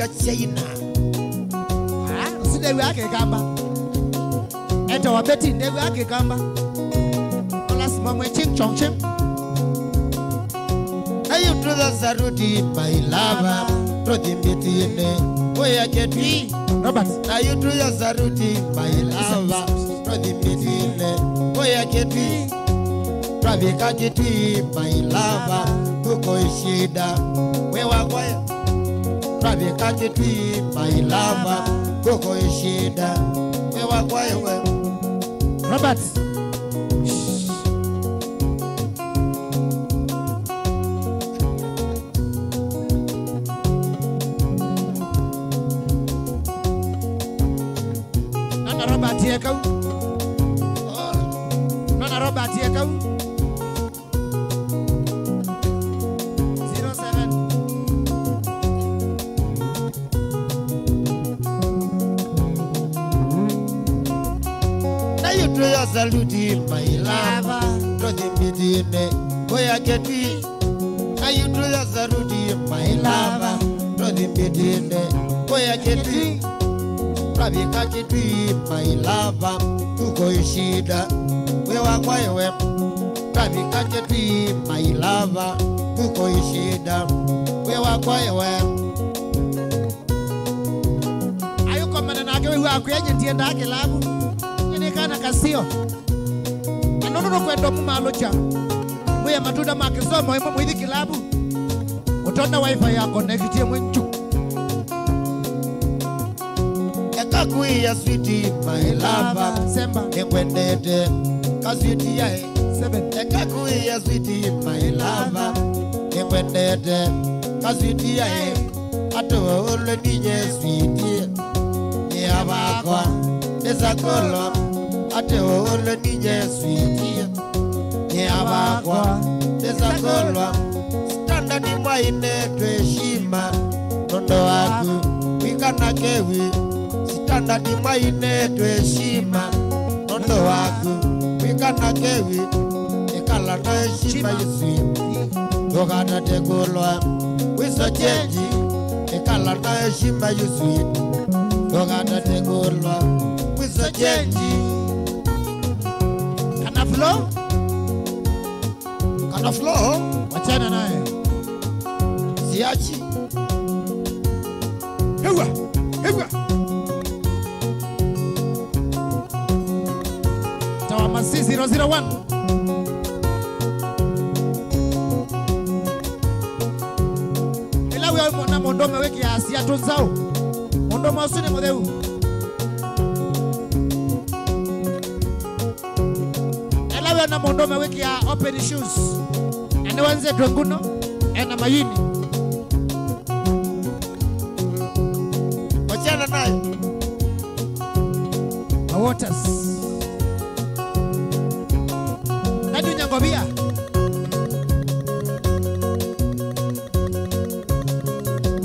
China. Ah, ũsu ndew'aa Kĩkamba. Etawa Betty, ndew'aa Kĩkamba. No lasima mwe ching chong ching. Na yu tũya saluti, my lover, tũthi mĩtĩnĩ, kũya Kĩtui. Robert. Na yu tũya saluti, my lover, tũthi mĩtĩnĩ, kũya Kĩtui. Twavika Kĩtui, my lover, kũkũ ĩshida, we wakwa. Twavika Kĩtui, my lover, kũkũ ĩshida, we wakwa we. Robert. Nona Robert e kau. Oh. Nona Robert e kau. Zero seven. Na yu tũya saluti, my lover, tũthi mĩtĩnĩ, kũya Kĩtui. Na yu tũya saluti, my lover, tũthi mĩtĩnĩ, kũya Kĩtui. Twavika Kĩtui, my lover, kũkũ ĩshida, we wakwa we. Twavika Kĩtui, my lover, kũkũ ĩshida, we wakwa we. Ayũkomana nake wĩw'a akwĩa, "Nyie ndiendaa kĩlavu. Nyie nĩ kana kasio." Na nũndũ nũkwenda mũmalũkya, mwĩe matunda ma kĩsomo ĩmwe mũithi kĩlavu. Ũtona wifi ya connect ĩmwe nju. Eka kũĩa sweetie, my lover. Semba. Nĩngwendete, ka sweetie yae. Seven. Eka kũĩa sweetie, my lover. Nĩngwendete, ka sweetie yae. Atũũlwe ninye sweetie. Nĩ avakwa, nĩsakolwa. Atũũlwe ninye sweetie. Nĩ avakwa, nĩsakolwa. Standard mwainetwe heshima, nũndũ waku, wĩkana kewi. Standard mwainetwe heshima, nũndũ waku, wĩkana kewi. Ĩkala na heshima yu sweetie. Ndũkatate kũlwa, wĩso chenji. Ĩkala na heshima yu sweetie. Ndũkatate kũlwa, wĩso chenji. Kana flow? Kana flow? Wachana naye. Siachi. Hewa, hewa. Tawa Masi zero zero one. Ĩla wĩ na mũndũũme wĩkĩaa siatũ nzaũ, mũndũũme ũsu nĩ mũtheu. Ĩla wĩ na mũndũũme wĩkĩaa open shoes, na nĩwenzĩtwe nguno, ena mayuni. Wachana naye. Mawaters. Nani unyangovia?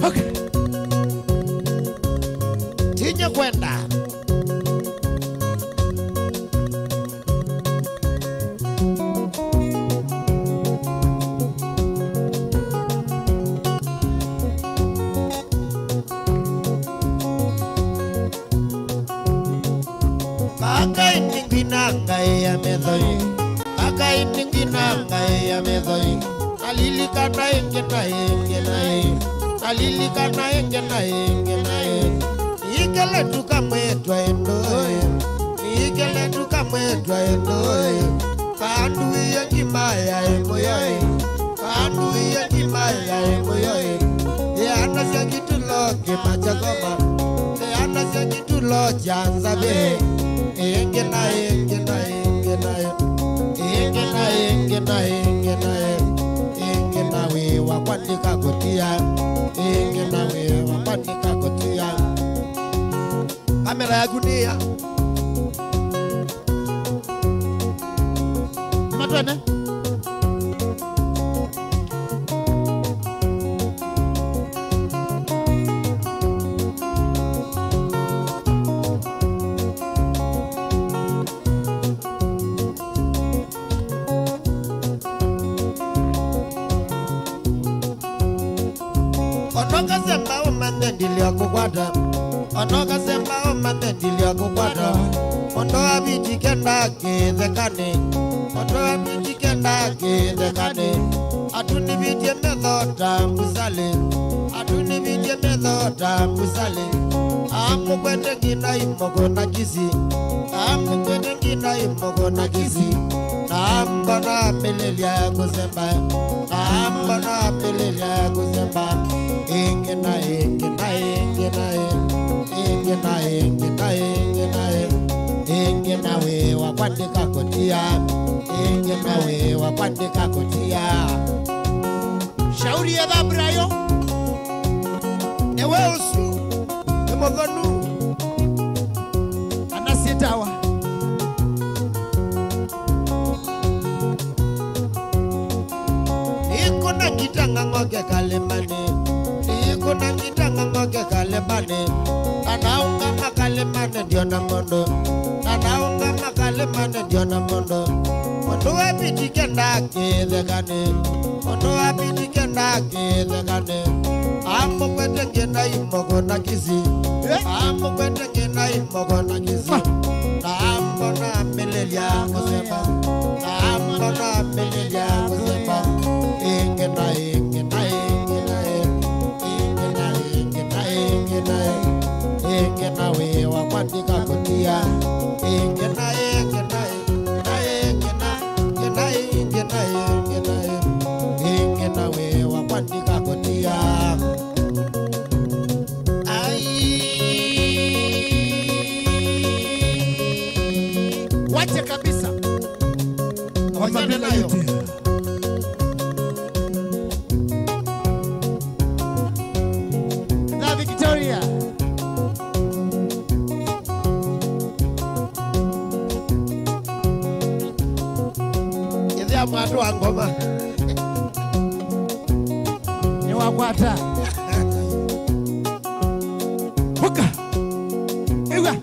Okay. Tinye kwenda. Kakaini ngwina ngaĩ ya methoi. Kakaini ngwina ngaĩ ya methoi. Nalilikana ĩngĩ na ĩngĩ na ĩngĩ. Nalilikana ĩngĩ na ĩngĩ na ĩngĩ. Niikele tu kamwĩtwa ĩndũĩ. Niikele tu kamwĩtwa ĩndũĩ. Kanduie ngima ya ĩmũyoi. Kanduie ngima ya ĩmũyoi. Ĩanasya kitulo kĩma kya ngoma. Ĩanasya kitulo kya nzavĩ. Ĩngĩ na ĩngĩ na ĩngĩ na ĩngĩ. Ĩngĩ na ĩngĩ na ĩngĩ na ĩngĩ. Ĩngĩ na wĩ wakwa ndikakũtia. Ĩngĩ na wĩ wakwa ndikakũtia. Kamera yaku nĩ ya. Nĩmatwene. Ona ũkasemba ũmanye ndilya kũkwata. Ona ũkasemba ũmanye ndilya kũkwata. Mũndũ wa viti kenda kĩthekanĩ. Mũndũ wa viti kenda kĩthekanĩ. Atunivĩtye metho ta mbusalĩ. Atunivĩtye metho ta mbusalĩ. Amũkwete ngina imoko na kisi. Amũkwete ngina imoko na kisi. Na mbona amĩlĩlya kũsemba. Na mbona amĩlĩlya kũsemba. Ĩngĩ na ĩngĩ na ĩngĩ na ĩngĩ. Ĩngĩ na ĩngĩ na ĩngĩ na ĩngĩ. Ĩngĩ na wĩ wa kwandĩka kũtia. Ĩngĩ na wĩ wa kwandĩka kũtia. Shauri ya Abrayo. Ewe ũsu nĩ mũthonu. Anasitawa. Nĩkũna ngita ng'ang'oke kalĩmanĩ. Nĩkũna ngita ng'ang'oke kalĩmanĩ. Nanaũngama kalĩmanĩ ndiona mũndũ. Nanaũngama kalĩmanĩ ndiona mũndũ. Mũndũ wa viti kenda kĩthekanĩ. Mũndũ wa viti kenda kĩthekanĩ. Amũkwete ngina imoko na kisi. Eh? Amũkwete ngina imoko na kisi. Ma. Na mbona amĩlĩlya kũsemba. Na mbona amĩlĩlya kũsemba. Ĩngĩ na ĩngĩ na ĩngĩ na ĩngĩ. Ĩngĩ na ĩngĩ na ĩngĩ na ĩngĩ. Ĩngĩ na wĩ wa kwandĩka kũtia. Ĩngĩ na ĩngĩ na ĩngĩ. Na ĩngĩ na, ĩngĩ na ĩngĩ na ĩngĩ na ĩngĩ. Ĩngĩ na wĩ wa kwandĩka kũtia. Ai. Wache kabisa. Wachana nayo. Na Victoria. Ĩthĩa mwatũ wa ngoma. Nĩwakwata. Ũka. Ĩw'a.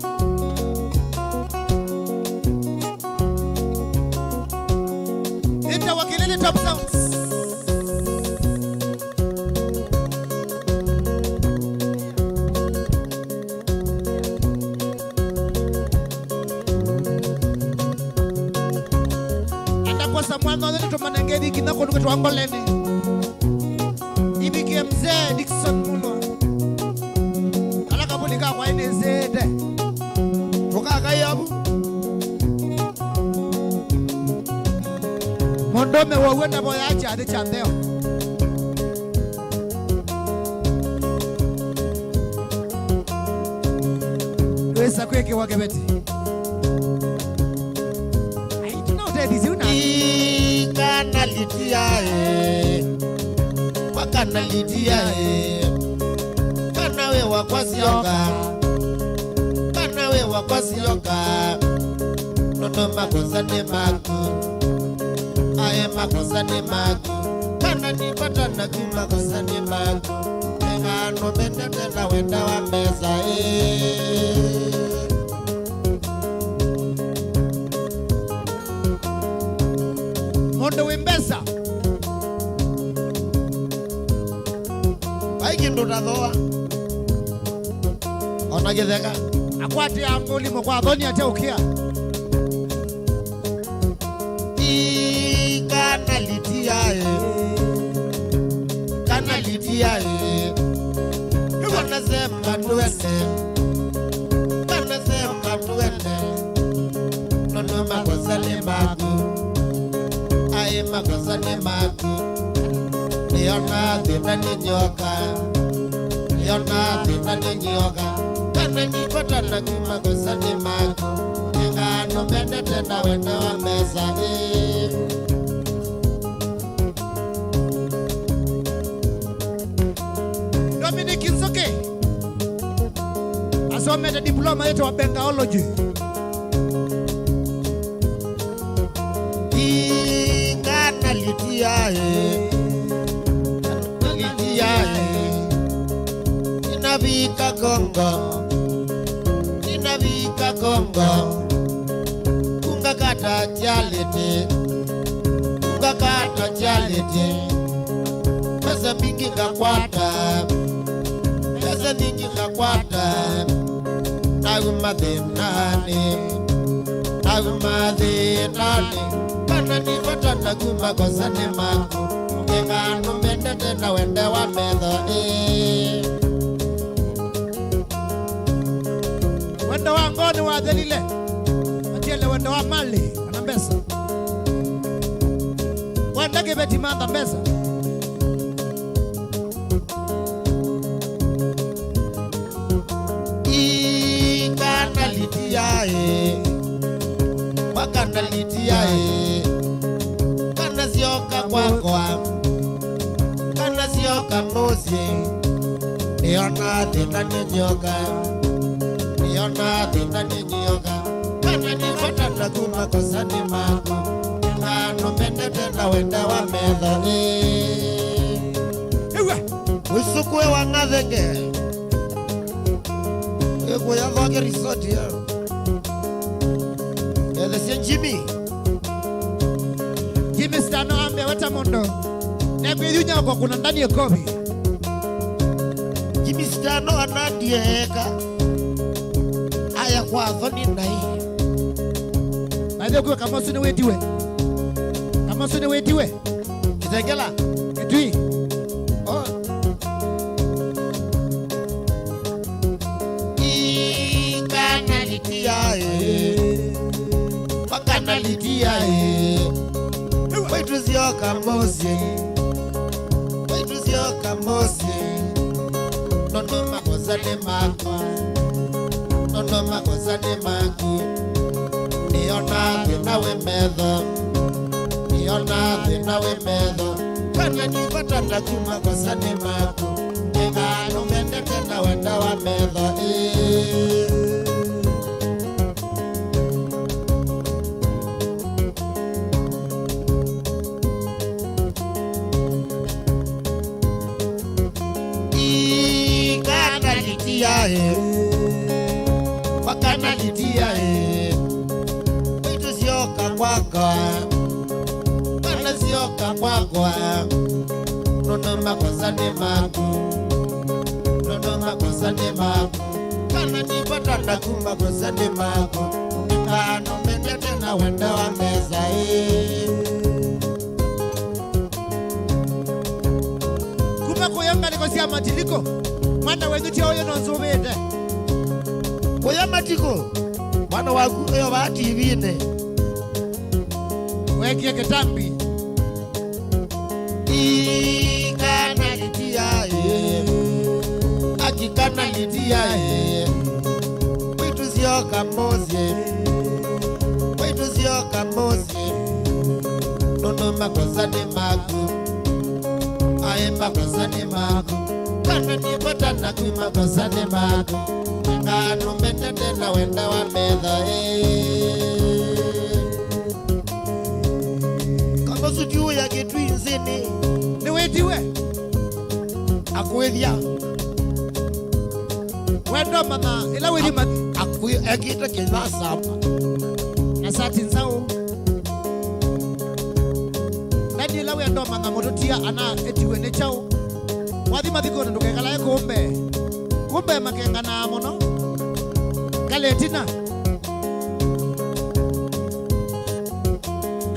Ĩtawa Kilele Top Sounds. Enda kwosa mwana ũyũ nĩtũmane ngethi kinya kũndũ kwĩtwa Ngoleni. Ivikie mzee Dickson Muno. Kala kavuli kakwa ĩnĩsĩte. Tũkakaĩa vu. Mũndũũme wow'o ndavoyaa kyathĩ kya ntheo. Ndwĩsa kwĩkĩwa kĩveti. Ai, tũnaũtethisye ũna. Ii, kana Litia ĩ. Kwa kana Litia ĩ. Kana we wakwa sioka. Kana we wakwa sioka. Nũndũ makosa nĩ maku. Aĩ makosa nĩ maku. Kana nipatana kuma makosa nĩ maku. Nĩngano mendete na wenda wa mbesa ĩ. Mũndũ wĩ mbesa. Vai kĩndũ ũtathoa. Ona kĩtheka. Akwatĩa mũlimũ kwa thoni atya ũkĩa. Ii, kana Litia ĩ. Kana Litia ĩ. Kana sema tuende. Kana sema tuende. Nũndũ makosa nĩ maku. Aĩ makosa nĩ maku. Nĩona thĩna nĩ nyoka. Nĩona thĩna nĩ nyoka. Kana nipatana kuma makosa nĩ maku. Nĩngano mendete na wenda wa mbesa ĩ. Dominic Nzuki asomete diploma yĩtawa Bengaology. Ii, kana Litia ĩ. Litia ĩ. Ninavika Kongo. Ninavika Kongo. Kungakata charity. Kungakata charity. Pesa mingi ngakwata. Mbesa nyingĩ ngakwata, nauma thĩnanĩ, nauma thĩnanĩ, kana nĩvatana kuma kosanĩ maku, ngenga nũmendete na wenda wa metho ĩĩ. Wendo wa ngoo nĩwathelile, matiele wendo wa mali kana mbesa. Wenda kĩveti mantha mbesa. Ii, kana litia ĩ, mpaka na litia ĩ, kana syoka kwakwa, kana syoka mũsyĩ, nĩona thĩna nĩnyoka, nĩona thĩna nĩnyoka, kana nĩvatana kuma kosanĩ maku, na nũmendete na wenda wa metho ĩĩ. Ĩw'a. Ũisũkũe wa ng'athenge. Ĩkũya thonge resort ya. Ethesya Jimmy. Jimmy Stano ambe weta mũndũ. Nekwĩthunya kwa kuna ndani ekovi. Jimmy Stano anandie eka. Aya kwa thoni nai. Maithe kwe Kamosu nĩwĩtiwe. Kamosu nĩwĩtiwe. Kitengela. Kitui. Oh. Ii, kana litia ĩ. Mpaka na litia ĩ. Kwaitu syoka mũsyĩ. Kwaitu syoka mũsyĩ. Nũndũ makosa nĩ maku. Nũndũ makosa nĩ maku. Nĩona thĩna wĩ metho. Nĩona thĩna wĩ metho. Kana nĩvatana kuma kosanĩ maku. Eka nũmendete na wenda wa metho ĩĩ. Ii, kana litia ĩ. Mpaka na litia ĩ. Kwaitu syoka kwakwa. Kana syoka kwakwa. Nũndũ makosa nĩ maku. Nũndũ makosa nĩ maku. Kana nĩvatana kuma kosanĩ maku. Nũmendete na wenda wa metho ĩĩ. Kuma kũya ngalĩko sya matiliko, mwana wenyu ti ũyũ no nzũvĩte. Kũya matikũ, mwana waku ũyovaa tivinĩ. Wekie kĩtambi. Ii, kana litia ĩ. Aki kana litia ĩ. Kwaitu syoka mũsyĩ. Kwaitu syoka mũsyĩ. Nũndũ makosa nĩ maku. Aĩ makosa nĩ maku. Kana nĩvatana kuma kosanĩ maku. Nũmendete na wenda wa metho ĩĩ. Kana suti ũya Kĩtui nzĩnĩ. Nĩwĩtiwe. Akwĩthya. Wendo manya ĩla wĩthi mathi. Akwĩ ekĩte kĩnyasa. Na sati nzaũ. Ndani ĩla wendo manya mũtũtia ana etiwe nĩ kyaũ. Wathi mathikũnĩ ndũkekalae kũmbe. Kũmbe makenganaa mũno. Kale ĩtina.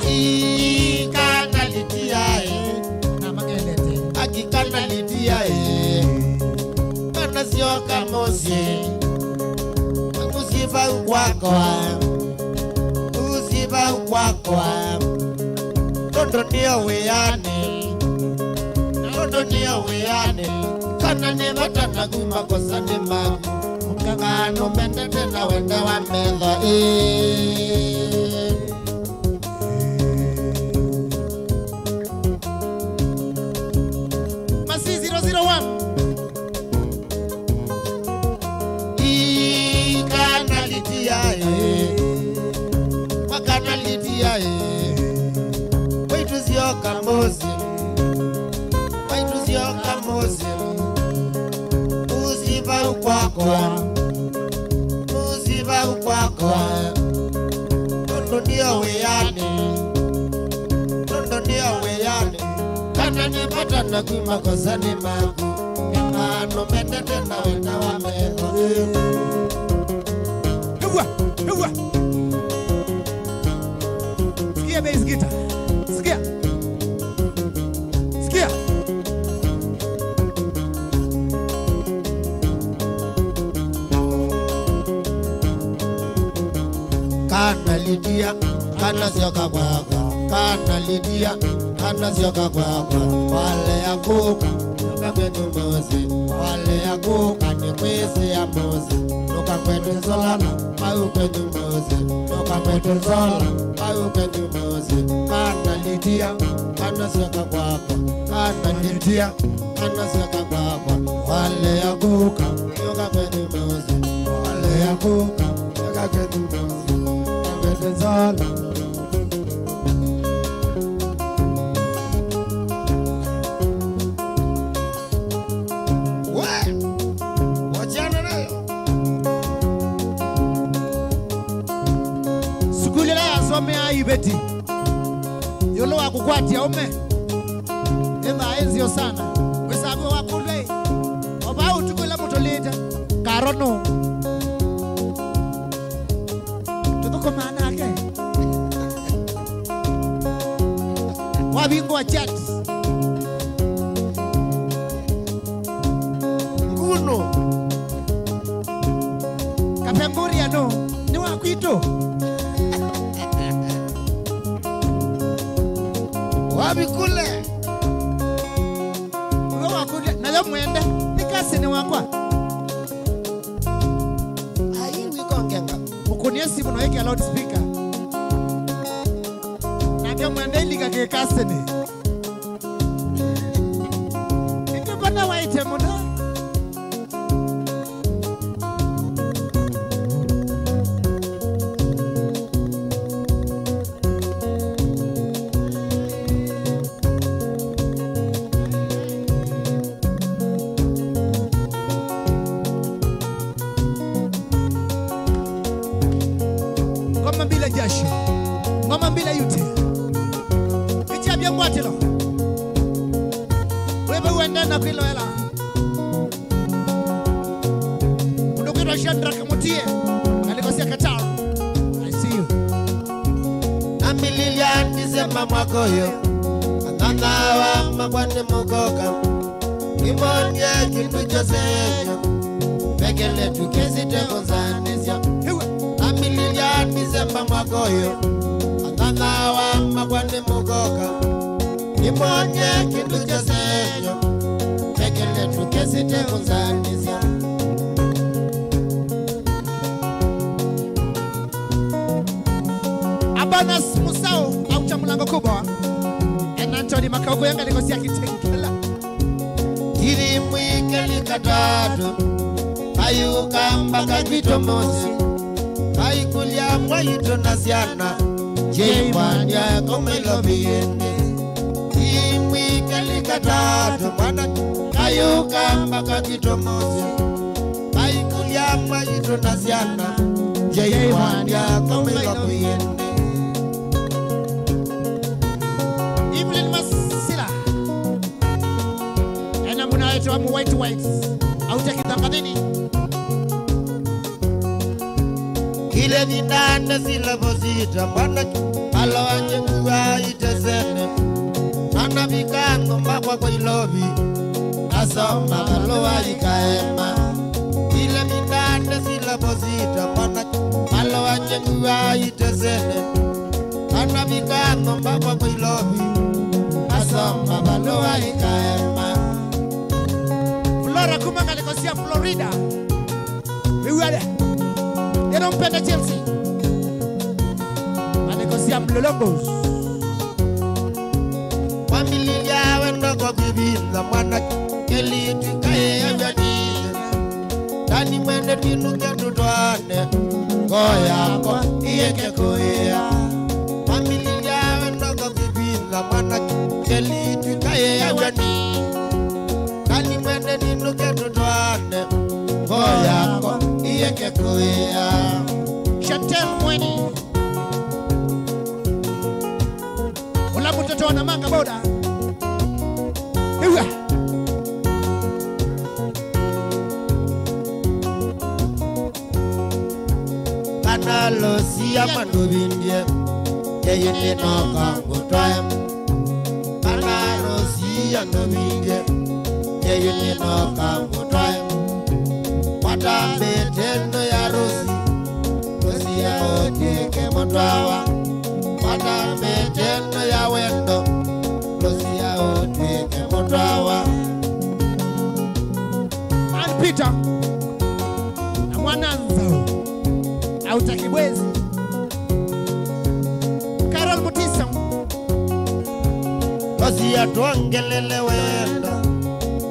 Ii, kana litia ĩ. Na makelete. Aki kana litia ĩ. Kana syoka mũsyĩ. Mũsyĩ vau kwakwa. Mũsyĩ vau kwakwa. Nũndũ nĩo wĩanĩ. Nũndũ nĩo wĩanĩ. Kana nĩvatana kuma kosanĩ maku. Kana nũmendete na wenda wa metho ĩĩ. Masi zero zero one. Ii, kana litia ĩ. Makana litia ĩ. Kwaitu syoka mũsyĩ. Kwaitu syoka mũsyĩ. Mũsyĩ vau kwakwa. Mũsyĩ vau kwakwa. Nũndũ nĩo wĩanĩ. Nũndũ nĩo wĩanĩ. Kana nĩvatana kuma kosanĩ maku. Nũmendete na wenda wa metho. Ewa, ewa. Sikia bass guitar. Sikia. Sikia. Kana Lydia, kana syoka kwakwa. Kana Lydia, kana syoka kwakwa. Walea kũka, nũka kwenyu mũsyĩ. Walea kũka, nĩkwĩsĩa mũsyĩ. Nũka kwenyu Nzola, vau kwenyu mũsyĩ. Nũka kwenyu Nzola, vau kwenyu mũsyĩ. Kana Lydia, kana syoka kwakwa. Kana Lydia, kana syoka kwakwa. Walea kũka, nũka kwenyu mũsyĩ. Walea kũka, nũka kwenyu mũsyĩ. Nũka kwenyu Nzola. We! Wachana nayo. Sukulu ĩla yasomeaa iveti ĩũlũ wa kũkwatya ũme ĩthaa ĩ nzeo sana. Wĩsakwe wakũlw'a ĩ, o vaa ũtukũ ĩla mũtũlĩte, karo nũũ? Tũthũkũmaa nake. Wavingũa chat. Nguno. Kapenguria nũũ? Nĩ wa kwitũ. Wavikule. Ũla wakũlya, nayo mwende, nĩ cousin wakwa. Ai, wĩkongenga. Mũkũnie simu na wĩkĩa loudspeaker. Nake mwende ilika kĩ cousin. Nĩkĩo mbona waĩte mũno. Ngoma bila jasho, ngoma bila yute. Ikyavya ngwatĩlo. Wĩva wenda na kwĩloela. Mũndũ kwĩtwa Shadrack Mutie, ngalĩko sya Qatar. I see you. Nambĩlĩlya Ndisemba mwaka ũyũ, athanthawa makwa nĩ mũkoka. Nĩmonie kĩndũ kyose, mekele tukesite kũnzanĩsya. Nambĩlĩlya Ndisemba mwaka ũyũ, athanthawa makwa nĩ mũkoka. Nĩmonie kĩndũ kyose, mekele tukesite kũnzanĩsya. Abanas Musau, auta mlango kubwa. Ena Anthony Makauku ya ngalĩko sya Kitengela. Ĩthimũ ĩkeli katatu, kayũka mbaka kwitũ mũsyĩ. Kaikũlya mwaitũ na syana, Jay Mwanya kauma Ilovi ĩndĩ. Ĩthimũ ĩkeli katatu, mwana kayũka mbaka kwitũ mũsyĩ. Kaikũlya mwaitũ na syana, Jay Mwanya kauma Ilovi ĩndĩ. Evelyn Masila. Ena mũna wetu wa mu white white. Auta Kithangathini. Ile vindande sila vosita, mwana alo anje kuwa itesene. Anavika ngomba kwa kwa Ilovi. Asoma alo ikaema. Ile vindande sila vosita, mwana alo anje kuwa itesene. Anavika ngomba kwa kwa Ilovi. Asoma alo ikaema. Flora kuma ngalĩko sya Florida. Wĩw'ale. Ĩno mpenda Chelsea. Ngalĩko sya Mlolongo. Kwambĩlĩlya wendo kwa kwĩvitha mwana kelĩtu kaĩ avyani. Ndani mwende twĩnũke tũtwaane. Ngoo yakwa ĩeke kũĩa. Kwambĩlĩlya wendo kwa kwĩvitha mwana kelĩtu kaĩ avyani. Ndani mwende nĩnũke tũtwaane, ngoo yakwa ĩeke kũĩa. Chantel Mweni. Ũla mũtoto wa Namanga boda. Iwa. Kana Losia mandũvindye, yeyĩnĩ noka ngũtwae. Kana Losia ndũvindye, yeyĩnĩ noka ngũtwae. Kwata mĩtĩ ĩno ya Losi, Losia ũtw'ĩke mũtwawa. Kwata mĩtĩ ĩno ya wendo, Losia ũtw'ĩke mũtwawa. Ann Peter na Mwana Nzau, Auta Kibwezi, Carol Mutisa. Losia twongelele wendo,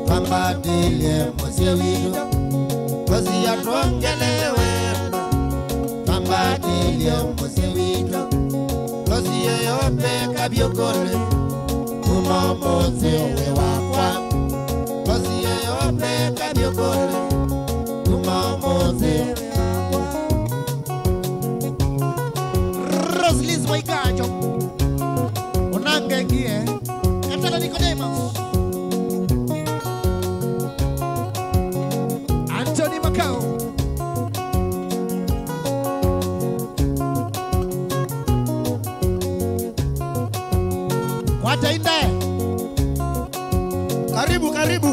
twambatĩlye mũsyĩ witũ. Losia twongelele wendo, twambatĩlye mũsyĩ witũ. Losia yope kavyũkũlĩ, kuma mũsyĩ wĩ wakwa. Losia yope kavyũkũlĩ, kuma mũsyĩ wĩ wakwa. Rosalind Waiganjo, Onange Ngie, Katala Nicodemus, Anthony Makau. Kwata indae. Karibu, karibu.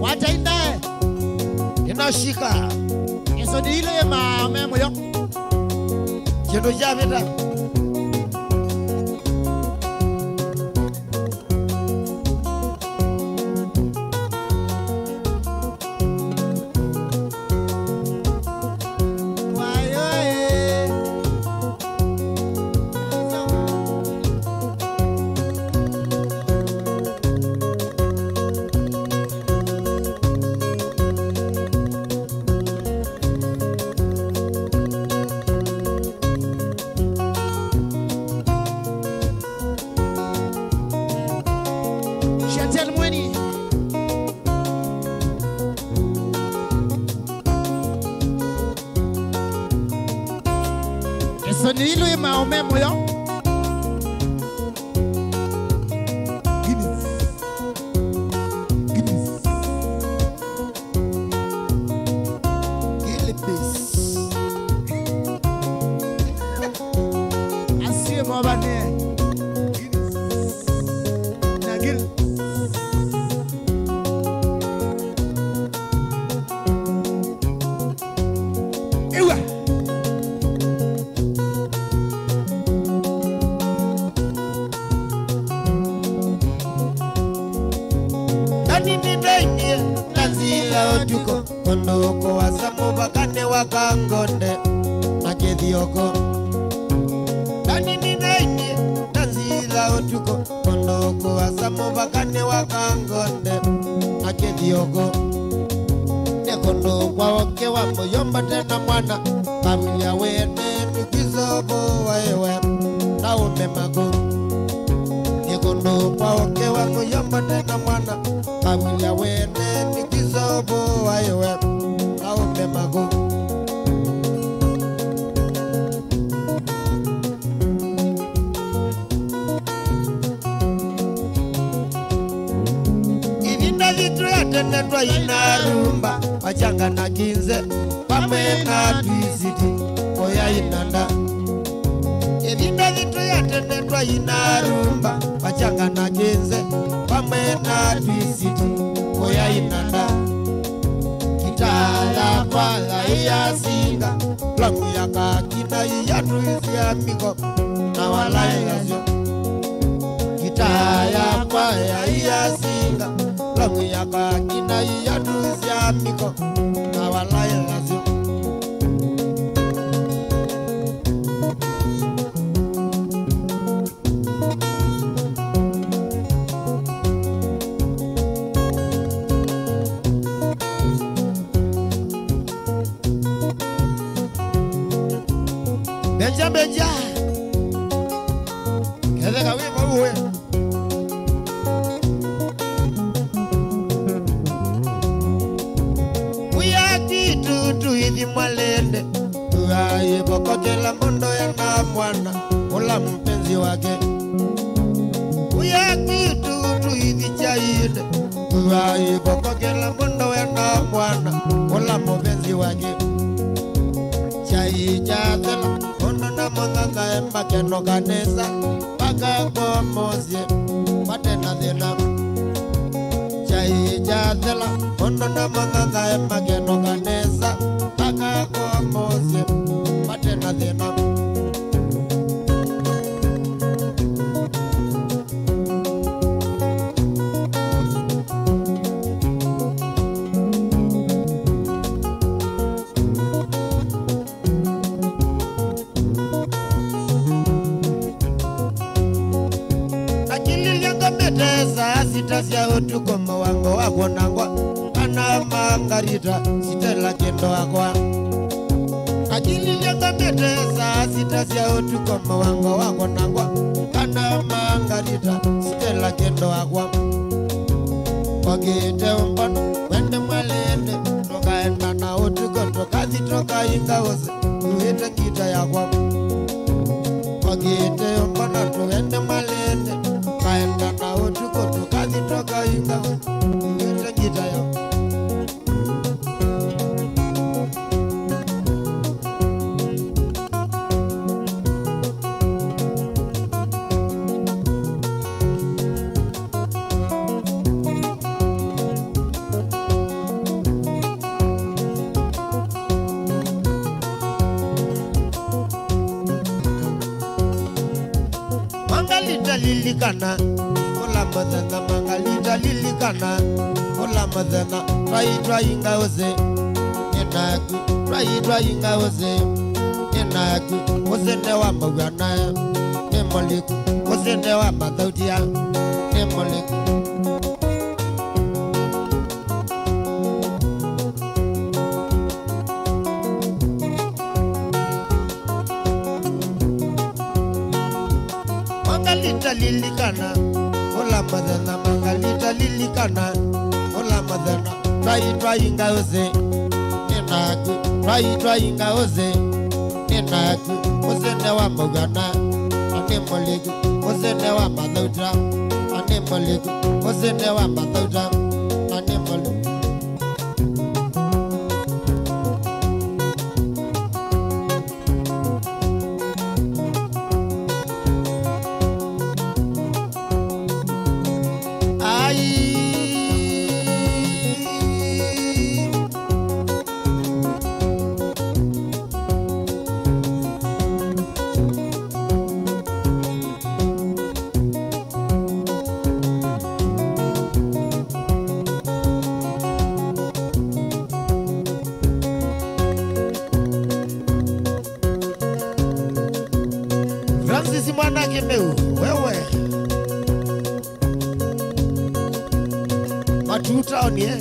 Kwata indae. Inashika. Ĩsũni ĩlĩ yĩ maame mũyo. Kĩndũ kyavĩta. Chantel Mweni. Ĩsũni ĩlĩ yĩ maome mũyo. Guinness. Guinness. Gilbis. Asie mwabanĩe. Guinness. Na Gil. Ewa. Nani nĩnainie na nzila ũtukũ, kũndũ kũasa mũvakanĩ wa Kangonde na Kĩthioko. Nani nĩnainie na nzila ũtukũ, kũndũ kũasa mũvakanĩ wa Kangonde na Kĩthioko. Nĩ kũndũ kwa ũkĩ wa mũyomba tena mwana, kavulya wene nĩ kwizovo waiwe na ũme maku. Nĩ kũndũ kwa ũkĩ wa mũyomba tena mwana, kavulya wene nĩ kwizovo waiwe na ũme maku. Ĩvinda yitũ ya tene twaina rumba, wachanga na kinze, vamwe na twisiti, oya inanda. Ĩvinda yitũ ya tene twaina rumba, wachanga na kinze, vamwe na twisiti, oya inanda. Kitaa yakwa yaiyasinga, lamu ya kakina iyatũisya miko na walaĩlasyo. Kitaa yakwa yaiyasinga, lamu ya kakina iyatũisya miko na walaĩlasyo. Mbenja, mbenja. Ketheka wĩ vau we. Kuya kitu tuithi mwalende. Tuyaivoko kĩla mũndũ ena mwana, ũla mpenzi wake. Kuya kitu tuithi kyainĩ. Tuyaivoko kĩla mũndũ ena mwana, ũla mũpenzi wake. Kyai Kyathela, ũndũ na mũthathae makenoka nesa, mpaka kwa mũsyĩ, mate na thĩna. Kyai kyathela, ũndũ na mũthathae makenoka nesa, mpaka kwa mũsyĩ, mate na thĩna. Nakililya ngamĩte saa sita sya ũtukũ, mũvango wa kũnangwa, kana mangarita, Stella kĩndũ wakwa. Nakililya ngamĩte saa sita sya ũtukũ, mũvango wa kũnangwa, kana mangarita, Stella kĩndũ wakwa. Kwakĩte ũmbano, wende mwalende, tũkaenda na ũtukũ, tũkathi tũkainga ũsĩ, tuĩte ngita yakwa. Kwakĩte ũmbano, tũende mwalende, tũkaenda na ũtukũ, tũkathi tũkainga ũsĩ, tuĩte ngita yakwa. Mangalita lilikana, ũla mũthenya, Mangalita lilikana, ũla mũthenya, twaĩ twainga ũsĩ, nĩ naku, twaĩ twainga ũsĩ, nĩ naku, ũsĩ nĩ wa mũvw'ano, nĩ mũliku, ũsĩ nĩ wa mathautia, nĩ mũliku. Mangalita lilikana, ũla mũthenya, Mangalita lilikana, ũla mũthenya, twaĩ twainga ũsĩ, nĩ naku, twaĩ twainga ũsĩ, nĩ naku, ũsĩ nĩ wa mũvw'ano, na nĩ mũliku, ũsĩ nĩ wa mathauta, na nĩ mũliku, ũsĩ nĩ wa mathauta, na nĩ mũliku. Ai. Francis Mwana Kĩmeu, wewe. Matuta onie.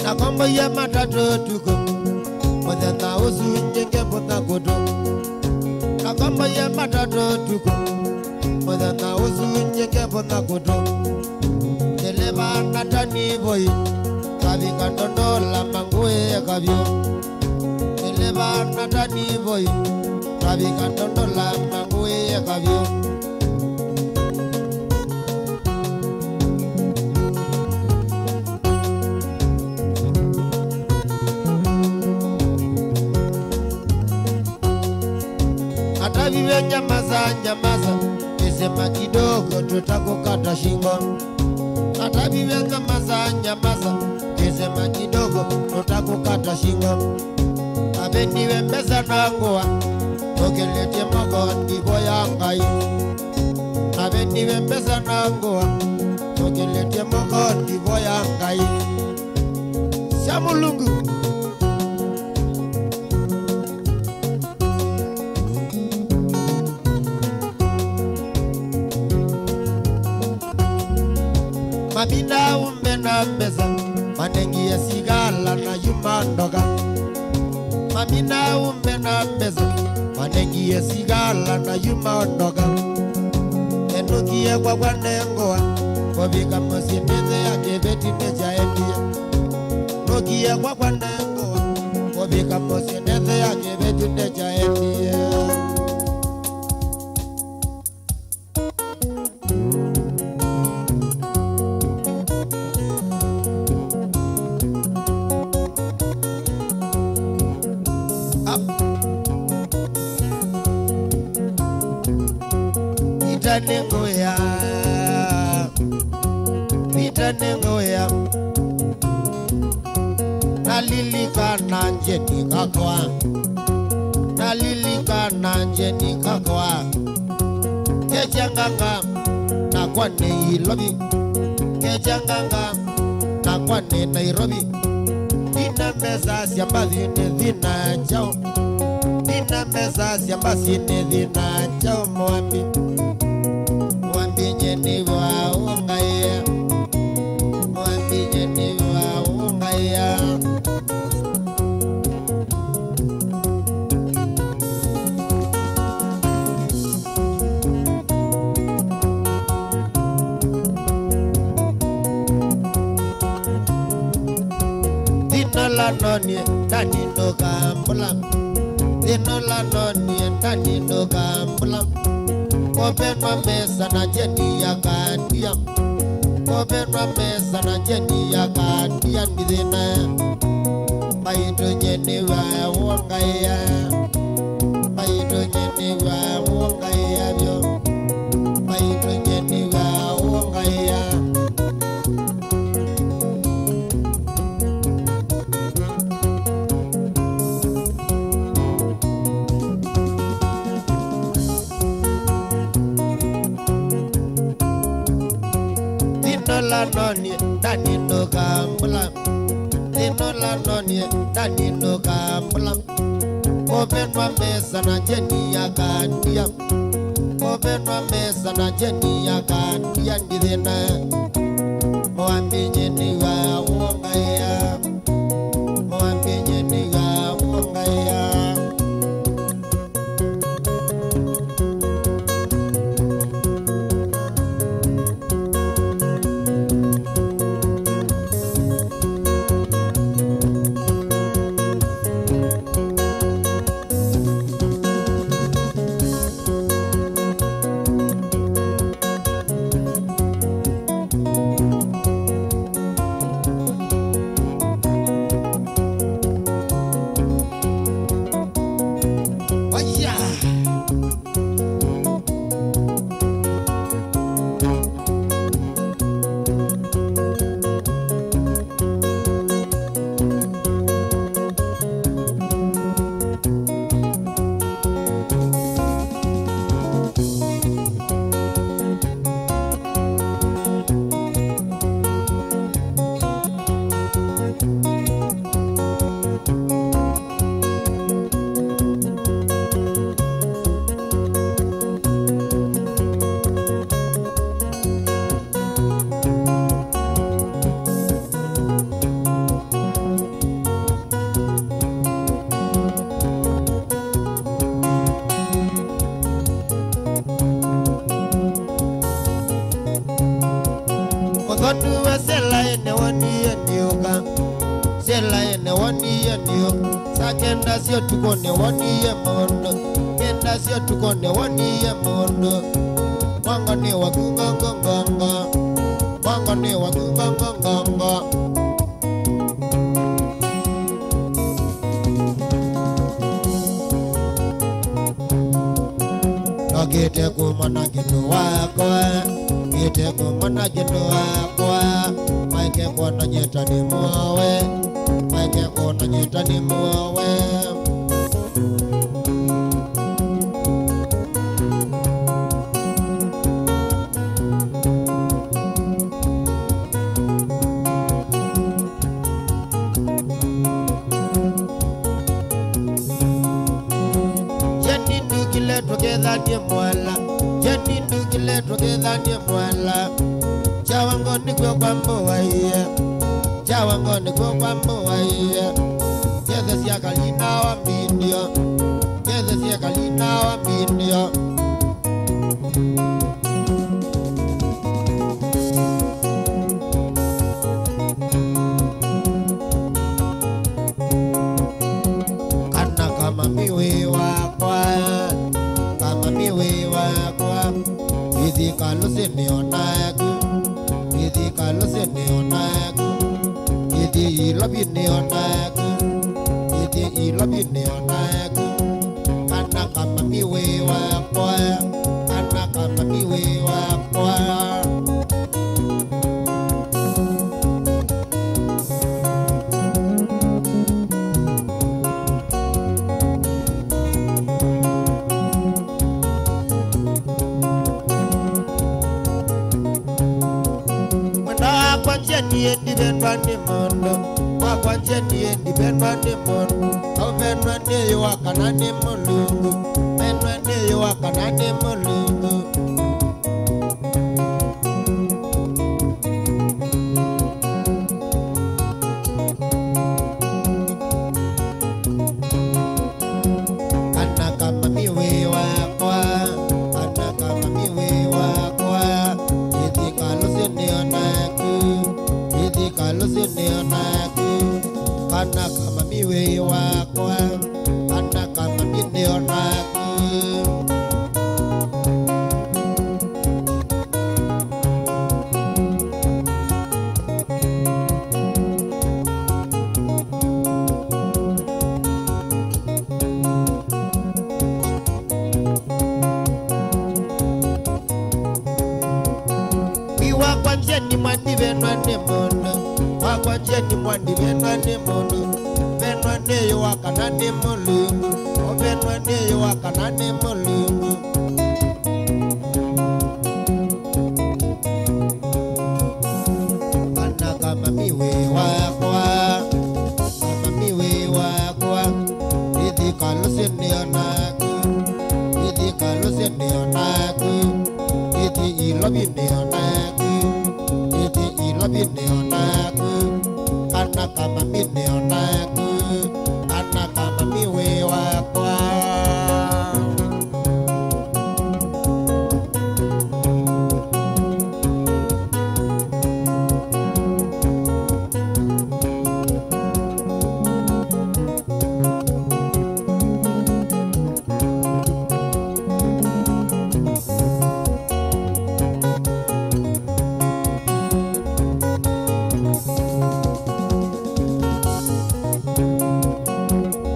Nakomboie matatũ ũtukũ, mũthenya ũsu nyingĩ mbũtha kũtũ. Nakomboie matatũ ũtukũ, mũthenya ũsu nyingĩ mbũtha kũtũ. Ndeleva na taniboi, twavika Ndondola mangũĩ eka vyũ. Ndeleva na taniboi, twavika Ndondola mangũĩ eka vyũ. Ataviwe nyamaza, nyamaza, kisema kidogo tutakukata shingo. Ataviwe nyamaza, nyamaza, kisema kidogo tutakukata shingo. Aveniwe mbesa na ngũa, Nũkĩlĩtye moko ndivoya Ngai. Naveniwe mbesa na ngũa. Nũkĩlĩtye moko ndivoya Ngai. Sya Mũlungu. Mamina umbe na mbesa, manengie sigala na yuma ndoka. Mamina umbe na mbesa, manengie sigala na yuma ndoka. Enũkie kwakwa nengũa, kũvika mũsyĩ nĩthĩa kĩveti nĩkyaendie. Nũkie kwakwa nengũa, kũvika mũsyĩ nĩthĩa kĩveti nĩkyaendie. Up. Vita nĩ ngũya, vita nĩ ngũya. Nalilikana Jeni kakwa, nalilikana Jeni kakwa. Kechanganga nakwa nĩ Ilovi, kechanganga nakwa nĩ Nairobi. Ndina mbesa sya mbathi nĩ thĩna kyaũ. Ndina mbesa sya mbasi nĩ thĩna kyaũ Mũambi. Mũambi Jeni wa ũngaĩa. Mũambi Jeni wa ũngaĩa. Thĩna ũla nonie, Dani ndũkambũla. Thĩna ũla nonie, Dani ndũkambũla. Kũvenwa mbesa na Jeni ya kandia. Kũvenwa mbesa na Jeni ya kandia nĩ thĩna. Mbaitũ Jeni wa ũngaĩa. Mbaitũ Jeni wa ũngaĩa vyũ. Mbaitũ Jeni wa ũngaĩa. Thĩna ũla nonie, Dani ndũkambũla. Thĩna ũla nonie, Dani ndũkambũla. Kũvenwa mbesa na Jeni ya kandia. Kũvenwa mbesa na Jeni ya kandia nĩ thĩna. Mũambi Jeni wa ũngaĩa. Mũambi Jeni wa ũngaĩa. Mũthoni wa Selaĩ nĩwonie ndiũka. Selaĩ nĩwonie ndiũka. Saa kenda sya ũtukũ nĩwonie mũndũ. Kenda sya ũtukũ nĩwonie mũndũ. Mwango nĩ waku ngongo ngongo. Mwango nĩ waku ngongo ngongo. Nokĩte kumana kĩndũ wakwa, nokĩte kumana kĩndũ wakwa, maike kwona nyĩta nĩ muowe, maike kwona nyĩta nĩ muowe. Tũkethanie mwala, Jeni ndukile tũkethanie mwala. Kyawango nĩkw'o kwa mbũa iye, kyawango nĩkw'o kwa mbũa iye. Kethesya kalina wa mbindio, kethesya kalina wa mbindio. Kana ka mami wĩ wakwa, ka mami wĩ wakwa, ithi kalũsĩnĩ onaku, ithi kalũsĩnĩ onaku, ithi ilovinĩ onaku, ithi ilovinĩ onaku. Kana ka mami wĩ wakwa, kana ka mami wĩ wakwa. Mwenda wakwa Jeni ndivendwa nĩ mũndũ, wakwa Jeni ndivendwa nĩ mũndũ. Aũvendwa nĩ yũa kana nĩ Mũlungu, vendwa nĩ yũa kana nĩ Mũlungu. Kana ka mami wĩ wakwa, kana ka mami wĩ wakwa, ithi kalũsĩnĩ onaku, ithi kalũsĩnĩ onaku. Kana ka mami wĩ wakwa, kana ka mami nĩ onaku. Wĩ wakwa Jeni mwa ndivendwa nĩ mũndũ, wakwa Jeni mwa ndivendwa nĩ mũndũ. Vendwa nĩ yũa kana nĩ Mũlungu, ũvendwa nĩ yũa kana nĩ Mũlungu. Kana ka mami wĩ wakwa, ka mami wĩ wakwa, ithi kalũsĩnĩ onaku, ithi kalũsĩnĩ onaku, ithi ilovinĩ onaku, ithi ilovinĩ onaku. Kana ka mami nĩ onaku, kana ka mami wĩ wakwa.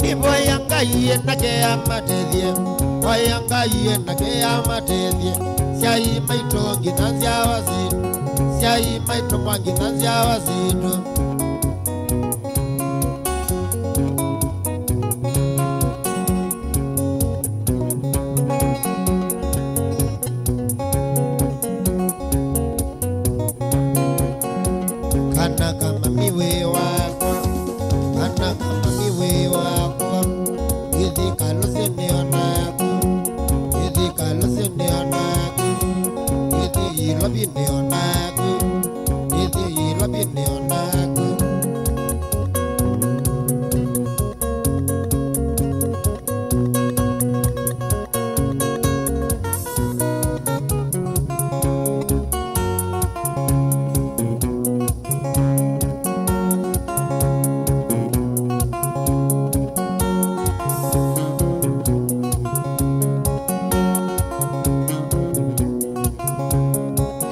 Nĩvoya Ngai enake amatethye, voya Ngai enake amatethye. Syai maitũ nginya nzyawa sitũ, syai maitũ kwa nginya nzyawa sitũ. Kana ka mami wĩ wakwa, kana ka mami wĩ wakwa, ithi kalũsĩnĩ onaku, ithi kalũsĩnĩ onaku, ithi ilovinĩ onaku, ithi ilovinĩ onaku.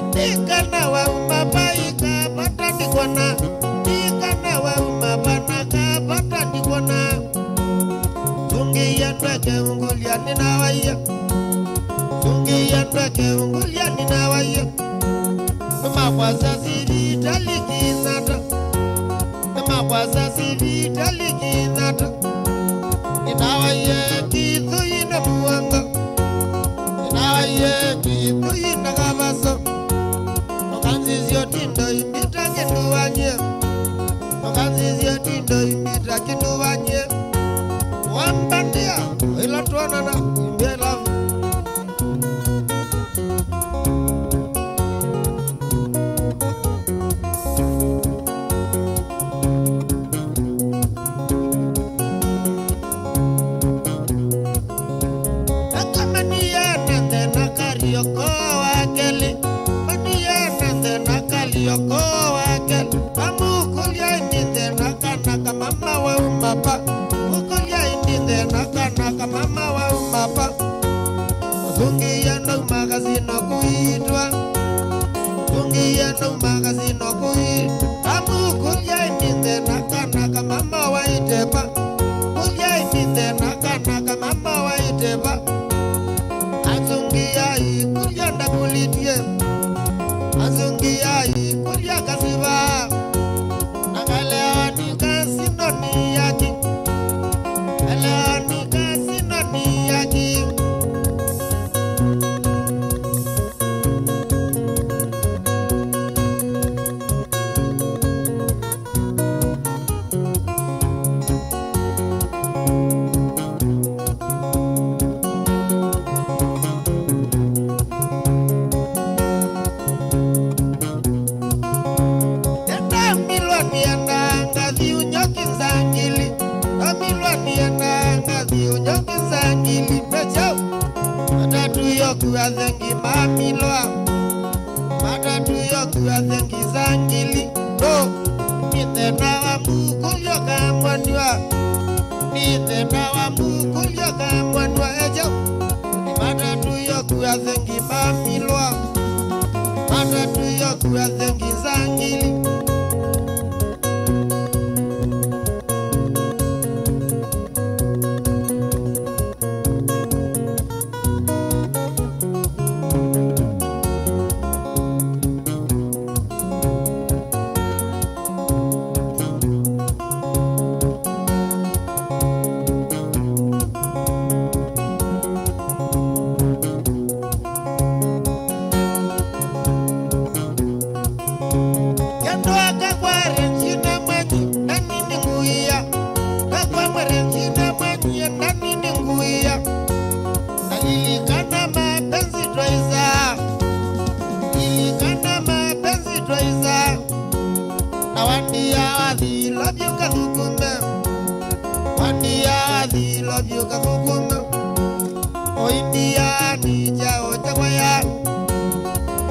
Ndikana wauma vaika vata ndikwona, ndikana wauma vana ka vata ndikwona. Sungĩie ndweke ũngũlya nĩnawaie, sungĩie ndweke ũngũlya nĩnawaie. Nĩmakwasya sivitali kĩnata, nĩmakwasya sivitali kĩnata. Nĩnawaie kĩthũi na mũongo, nĩnawaie kĩthũi na kavaso. Ndũkanzisye ũtindo imbita kĩndũ wanyie, ndũkanzisye ũtindo imbita kĩndũ wanyie. Wambandia ĩla twonana imbia ĩla mama wauma va? Asũngĩie nauma kasino kũitwa. Asũngĩie nauma kasino kũitwa. Amũkũlya ĩmĩthe na kana ka mama waĩte va? Kũlya ĩmĩthe na kana ka mama waĩte va? Asũngĩai, kũlya ndakũlĩtye. Asũngĩai, kũlya kasĩ va? Na kaleani kasinoni yaki. Kaleani kasinoni yaki. Nenda milwa nienda ngathi unyoki nzangili. Amilwa nienda ngathi unyoki nzangili. Pechau. Matatu yoku athengi mamilwa. Matatu yoku athengi nzangili. No. Nithena wa mũkũlyo kamwanwa. Nithena wa mũkũlyo kamwanwa ejo. Matatu yoku athengi mamilwa. Matatu yoku athengi nzangili. Kendo akakwa Regina mwenyi, nani ni nguia? Kakwa mwe Regina mwenyi, nani ni nguia? Nalilikana mapenzi twaisa. Lilikana mapenzi twaisa. Na wandia wathi love you kathukume. Wandia wathi love you kathukume. Oindia ni chao cha kwaya.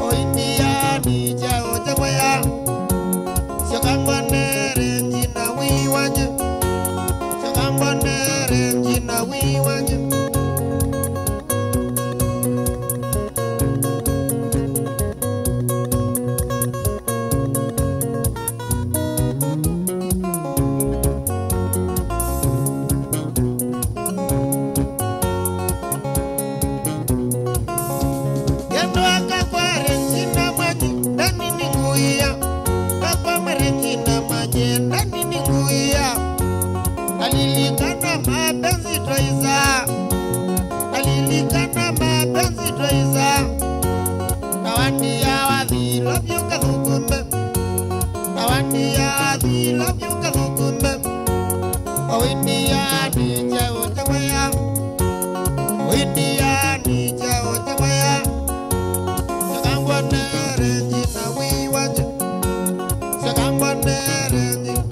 Oindia ni chao cha kwaya. Shakangwa nere njina wiwanje. Shakangwa nere njina wiwanje. Kendo akakwa Regina mwenyi, nani ni nguia? Kakwa mwe Regina mwenyi, nani ni nguia? Nalilikana mapenzi twaisa. Nalilikana mapenzi twaisa. Na wandia wathi love you kathukume. Na wandia wathi love you kathukume. Oindia ni chao cha kwaya. Oindia ni chao cha kwaya. Shakangwa nere njina wiwanje. Shakangwa nere njina.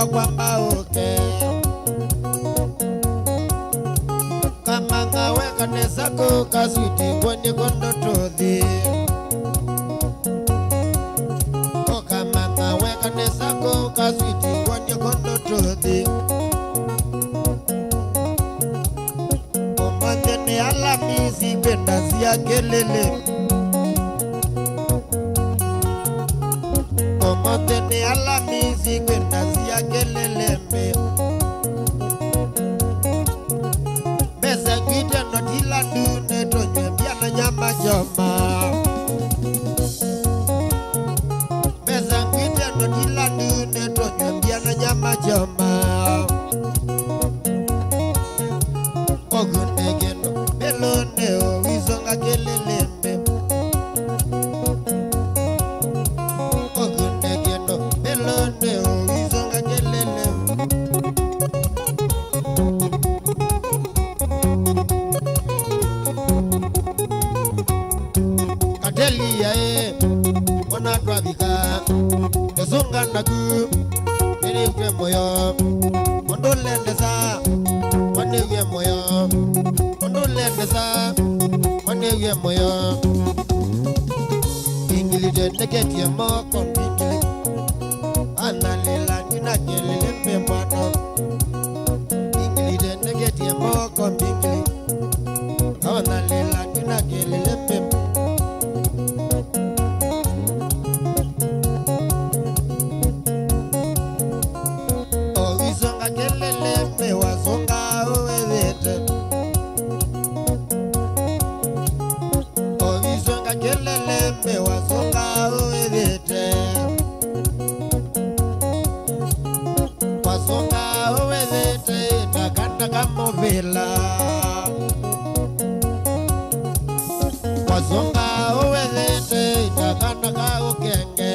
Kwamba ũke. Kamang'a weka nesa kũka switi, kwonye kondo tũthi. Ũkamang'a weka nesa kũka switi, kwonye kondo tũthi. Ũmũnthĩ nĩ Alamisi, kwĩ ndasi ya kĩlĩlĩ. Ũmũnthĩ nĩ Alamisi, kwĩ ndasi ya kĩlĩlĩmbĩ. Mbesa ngwĩte noti ila ndune, tũnyw'e mbia na nyama choma. Mbesa ngwĩte noti ila ndune, tũnyw'e mbia na nyama choma. Ũkunde kĩndũ mbĩlũnĩ, ũisũnga kĩlĩlĩmbĩ. Ũkunde kĩndũ mbĩlũnĩ, ũisũnga kĩlĩlĩmbĩ. Kateli yaĩ, ona twavika, tũsũnga naku, nĩnĩw'e mũyo, ũndũ ũlendesa, wanĩw'e mũyo, ũndũ ũlendesa, wanĩw'e mũyo. Mbingilite nĩketye moko mbingili, angalĩla ndina kĩlĩlĩmbĩ mwana. Mbingilite nĩketye moko mbingili, angalĩla ndina kĩlĩlĩmbĩ. Ũisũnga kĩlĩlĩmbĩ wasũnga ũwĩthĩte. Ũisũnga kĩlĩlĩmbĩ wasũnga ũwĩthĩte. Wasũnga ũwĩthĩte ta kana ka mũvĩla. Wasũnga ũwĩthĩte ta kana ka ũkenge.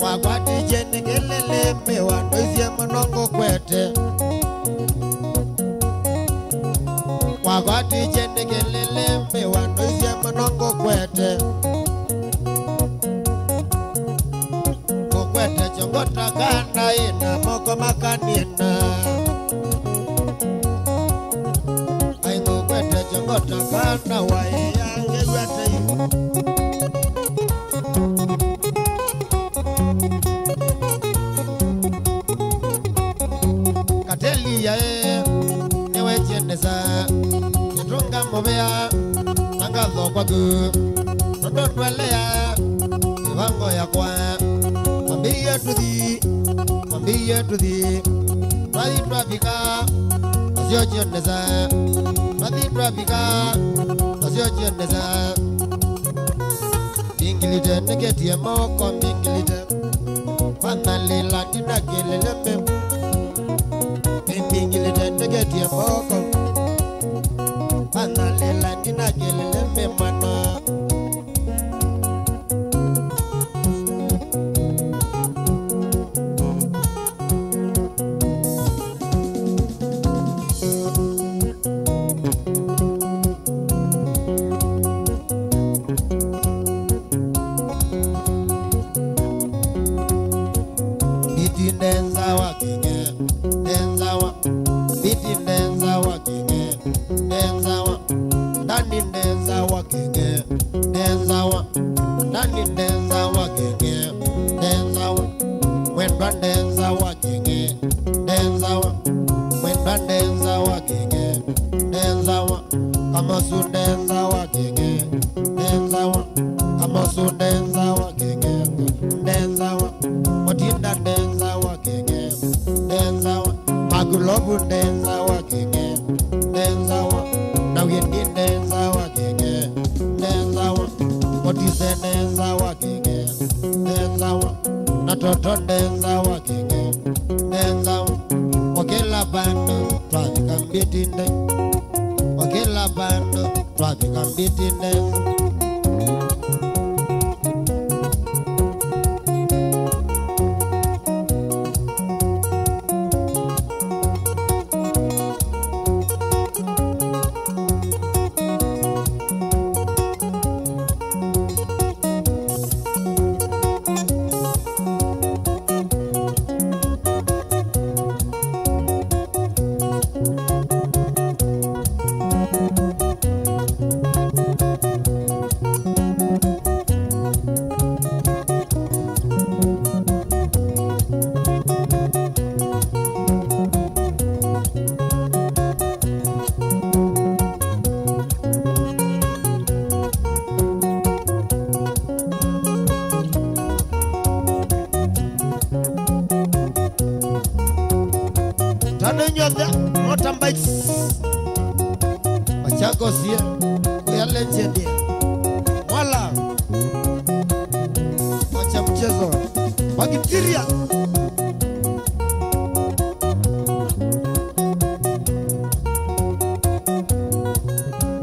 Wakwatisye nĩ kĩlĩlĩmbĩ, wandoisye mũno ngũkwete. Wakwatisye nĩ kĩlĩlĩmbĩ, wandoisye mũno ngũkwete. Ngũkwete kyongo ta kana ĩna moko makanina. Ai, ngũkwete kyongo ta kana waĩa ngew'a tei. Kateli yaĩ, nĩwekyenesa, nĩtũnga mũvea, na ngatho kwaku, nũndũ ndwelea mĩvango yakwa. Mwambĩie tũthi, mwambĩie tũthi, twathi twavika, nasyo kyonesa, twathi twavika, nasyo kyonesa. Mbingilite nĩketye moko mbingilite. Wangalĩla ndina kĩlĩlĩmbĩ. Mbingilite nĩketye moko. Wangalĩla ndina kĩlĩlĩmbĩ mwana. Mbiti ndenzawa kĩng'e, ndenzawa. Mbiti ndenzawa kĩng'e, ndenzawa. Ndani ndenzawa kĩng'e, ndenzawa. Ndani ndenzawa kĩng'e, ndenzawa. Mwendwa ndenzawa kĩng'e, ndenzawa. Mwendwa ndenzawa kĩng'e, ndenzawa. Kamosu ndenzawa kĩng'e, ndenzawa. Kamosu ndenzawa kĩng'e, ndenzawa. Mũtinda ndenzawa kĩng'e, ndenzawa. Makulovu ndenzawa kĩng'e, ndenzawa. Na wiendi ndenzawa kĩng'e, ndenzawa. Mũtise ndenzawa kĩng'e, ndenzawa. Na toto ndenzawa kĩng'e, ndenzawa. O kĩla vandũ twavika mbitinde. O kĩla vandũ twavika mbitinde. Inyuothe motorbikes. Machakos ye. Kuya legend ye. Mwala. Wacha mchezo. Bacteria.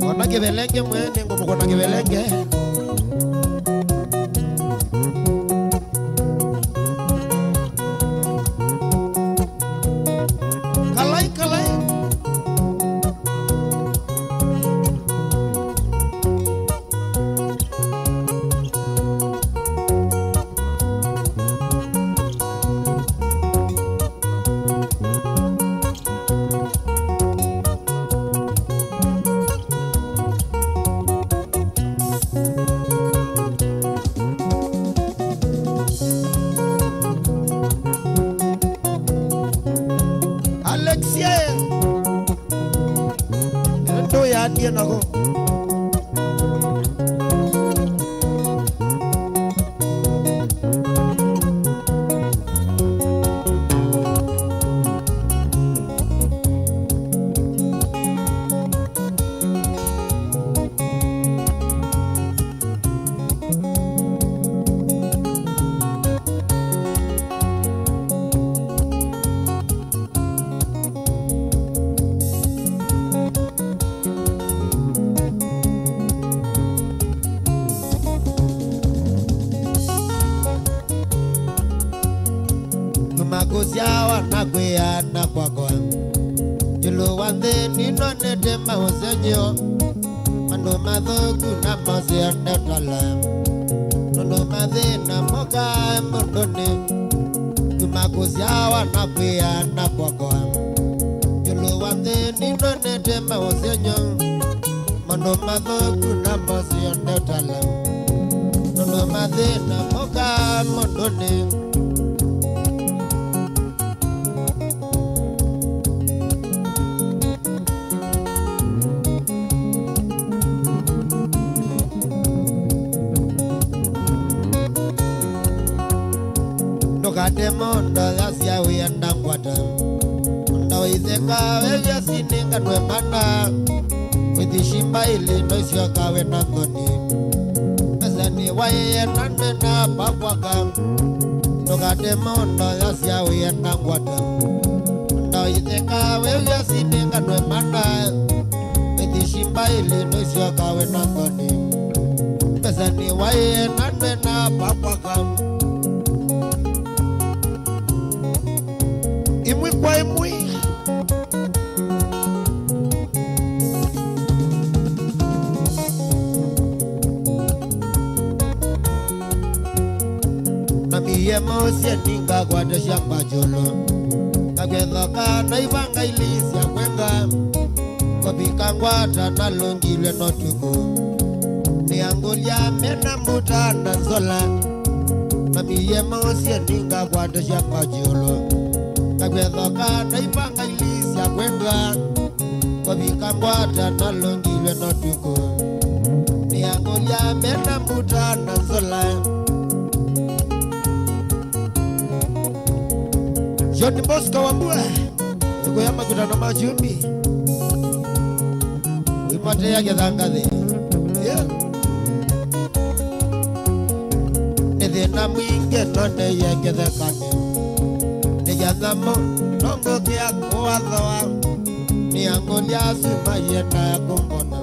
Ona kĩvelenge mwene ngũmũkũna kĩvelenge. Kalai, kalai. Alexie. Ndo yandie nako. Kuma kũsyawa na kwĩana kwakwa, ĩũlũ wa nthĩ nĩnonete maũsengy'o. Andũ mathũku na moseo nĩ tala, nũndũ mathĩna mokaa mũndũnĩ. Kuma kũsyawa na kwĩana kwakwa, ĩũlũ wa nthĩ nĩnonete maũsengy'o. Andũ mathũku na moseo nĩ tala, nũndũ mathĩna mokaa mũndũnĩ. Ndũkate mũndũ yasya wĩenda ngwata. Ndũitheka wĩw'e sinĩnganwe mana. Wĩthi shimba ili ndũisyoka wĩ na nthoni. Mbesa nĩwaĩe na ndwenda pakwaka. Ndũkate mũndũ yasya wĩenda ngwata. Ndũitheka wĩw'e sinĩnganwe mana. Wĩthi shimba ili ndũisyoka wĩ na nthoni. Mbesa nĩwaĩe na ndwenda pakwaka. Imwe kwa imwe. Na miye mosye ningakwatesya mbajolo. Kagethoka na ivanga ili sya kwenga. Kũvika ngwata nalũngilwe no tuku. Nĩangũlya mena mbuta na nzola. Na miye mosye ningakwatesya mbajolo. Kagethoka na ivanga ili sya kwenga. Kũvika ngwata nalũngilwe no tuku. Nĩangũlya mena mbuta na nzola. John Bosco Wambua, tuku ya makutano ma chumbi. Wipatea kĩthangathĩ. Yeah. Nĩ thĩna mwingĩ tondeye kĩthekanĩ. Nĩ ya nyamũ nongũkĩa kũathoa. Nĩangũlya asu mayenda kũmbona.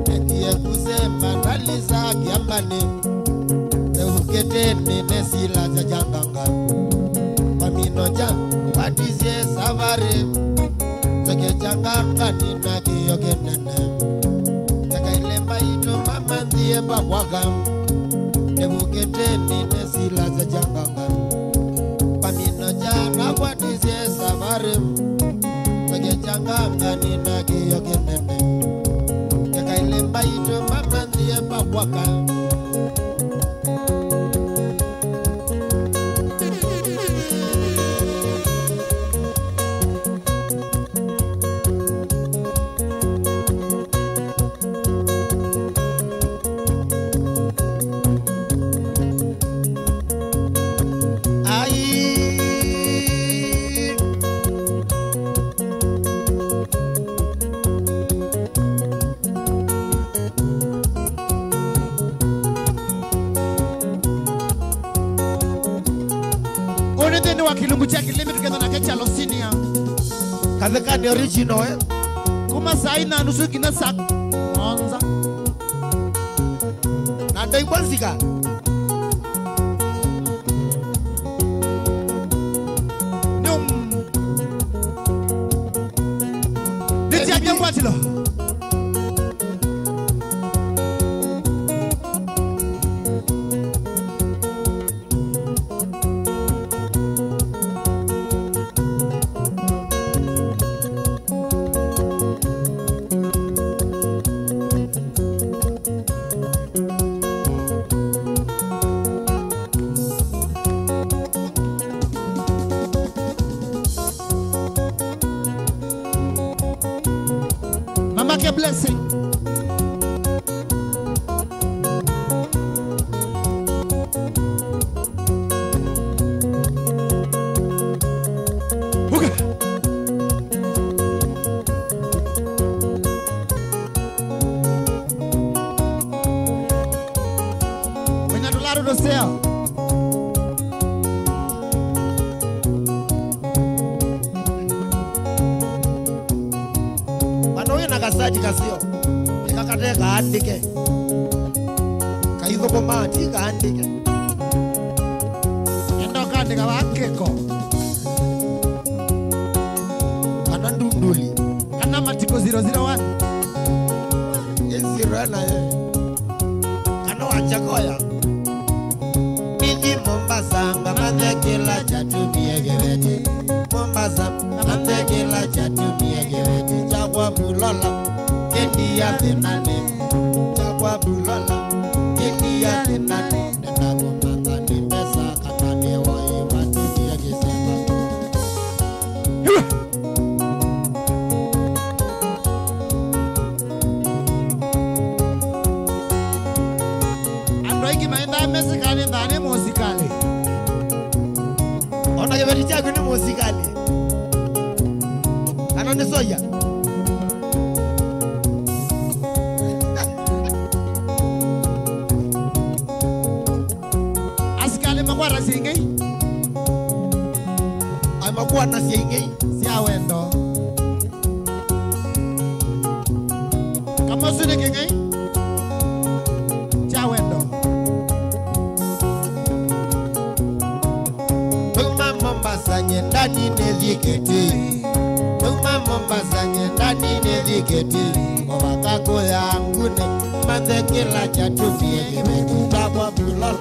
Nekie kũsemba ndalisa kĩambanĩ. Neũkĩtĩnĩ nesilasya kyanganga. Pamino kya watisye savarĩ. Nzeke kyanganga nina kĩyo kĩnene. Kekaile mbaitũ mama nthie pakwaka. Neũkĩtĩnĩ nesilasya kyanganga. Pamino kya nakwatisye savarĩ. Nzeke kyanganga nina kĩyo kĩnene. Kekaile mbaitũ mama nthie pakwaka. Ai. Nĩ wa kĩlungu kya Kĩlĩmbĩ, tũkethwa nake Kyalo Senior. Kathekani original, eh? Kuma saa ina na nusu nginya saa mũonza. Na ndaigua nzika. Nĩ um-, nĩ kyambia ngwatĩlo. Mamake Blessing. Okay. Wenya tũlatũ tũseo. Vano wĩ na kasati kaseo, ĩka kate kaandĩke. Kaithũkũma ti kaandĩke. Enda ũkaandĩka wa kĩko. Kana ndunduli. Kana Matiko zero zero one. Ĩ zero nayo. Kana Wachakoya. Nithi Mombasa, ngamanthe kĩla kyatumie kĩveti. Mombasa, ngamanthe kĩla kyatumie kĩveti kyakwa vulola. Kĩndia thĩnanĩ, kyakwa vulola. Kĩndia thĩnanĩ, nenda kũmantha nĩ mbesa kana nĩ woi watumie kĩsema. Andũ aingĩ maendaa mesikalĩ, ndaa nĩ mũsikalĩ. O na kĩveti kyaku nĩ mũsikalĩ. Kana nĩ soya. Asikalĩ makwata syĩng'ei. Ai makwata syĩng'ei. Sya wendo. Kamosu nĩ kĩng'ei kya wendo. Tuma Mombasa nyendani nĩthiĩ Kitui. Tuma Mombasa nyendani nĩthiĩ Kitui. Ovaka kũya ngune, manthe kĩla kyatumie kĩveti kyakwa vulola.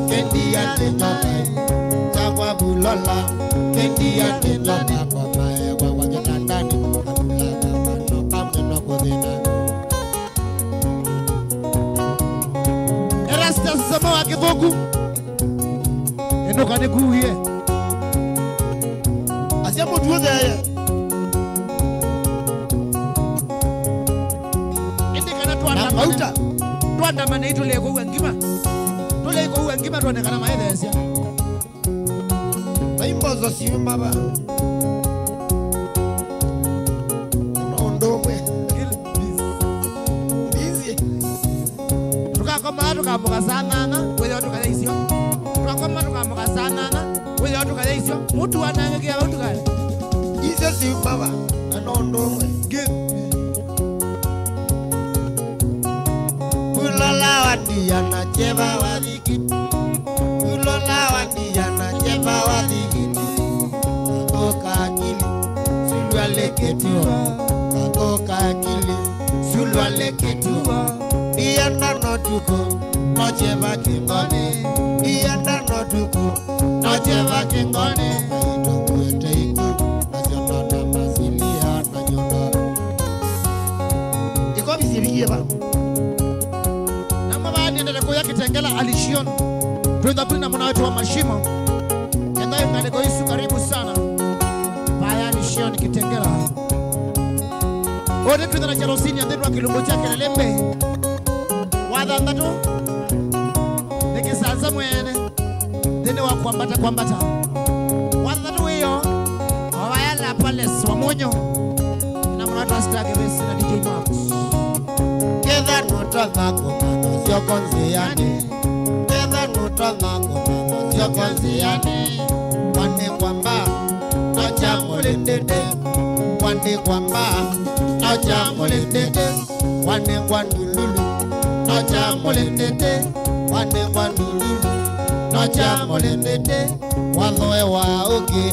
Kĩndia nĩ nyoka, kyakwa vulola. Kĩndia nĩ nyoka, kwa maewa wa kĩtandani. Kamũla kamano kamwe no kũthĩna. Erastus Sema wa Kĩthũku. Ĩndũka nĩkuwie. Asya mũtu ũthee. Ĩndĩ kana na twandamane, mauta. Twandamane itũlĩe kũua ngima. Tũlĩe kũua ngima twone kana maetheesya. Vai mboso siuma va. No ũndũ ũmwe. Busy. Tũkakoma tũkamũka saa nana, wĩthĩwa tũkaya isyo. Tũkakoma tũkamũka saa nana, wĩthĩwa tũkaya isyo. Mũtu wanangĩkĩa vau tũkaya. Isyo siuma va, na no ũndũ ũmwe. Ngĩ- Kulola wa ndia na kyeva wathi Kulola wa ndia na kyeva wathi Kitui. Kakoka akili, sulwale kĩtuo. Kakoka akili, sulwale kĩtuo. Ndienda no tuko, no kyeva kĩngoni. Ndienda no tuko, no kyeva kĩngoni. Aitũkuĩte iku, nasyo nona masilia na nyũmba. Ikovi sivikie va? Namo vaa niendete kuya Kitengela Alicion. Twĩ vakuvĩ na mũna wetu wa Mashimo. Enda ngalĩko isu karibu sana. Vaya Alicion Kitengela. Ũndĩ twĩthana Kyalo Senior nthĩnĩ wa kĩlungu kya Kĩlĩmbĩ. Wa thanthatũ. Nĩ kĩsanza mwene. Nthĩnĩ wa kwambata kwambata. Wa thanthatũ wĩyo, Ovaya La Palace wa Mũnyũ. Na mũna twa Star Kĩvĩsĩ na D J Max. Ketha nũtonya kũmanya syoko nzĩanĩ. Ketha nũtonya kũmanya syoko nzĩanĩ. Wane Nĩkwamba, no kya mũlĩndĩtĩ, wanengwa ndululu. No kya mũlĩndĩtĩ, wanengwa ndululu. No kya mũlĩndĩtĩ, wathoewa ũkĩ.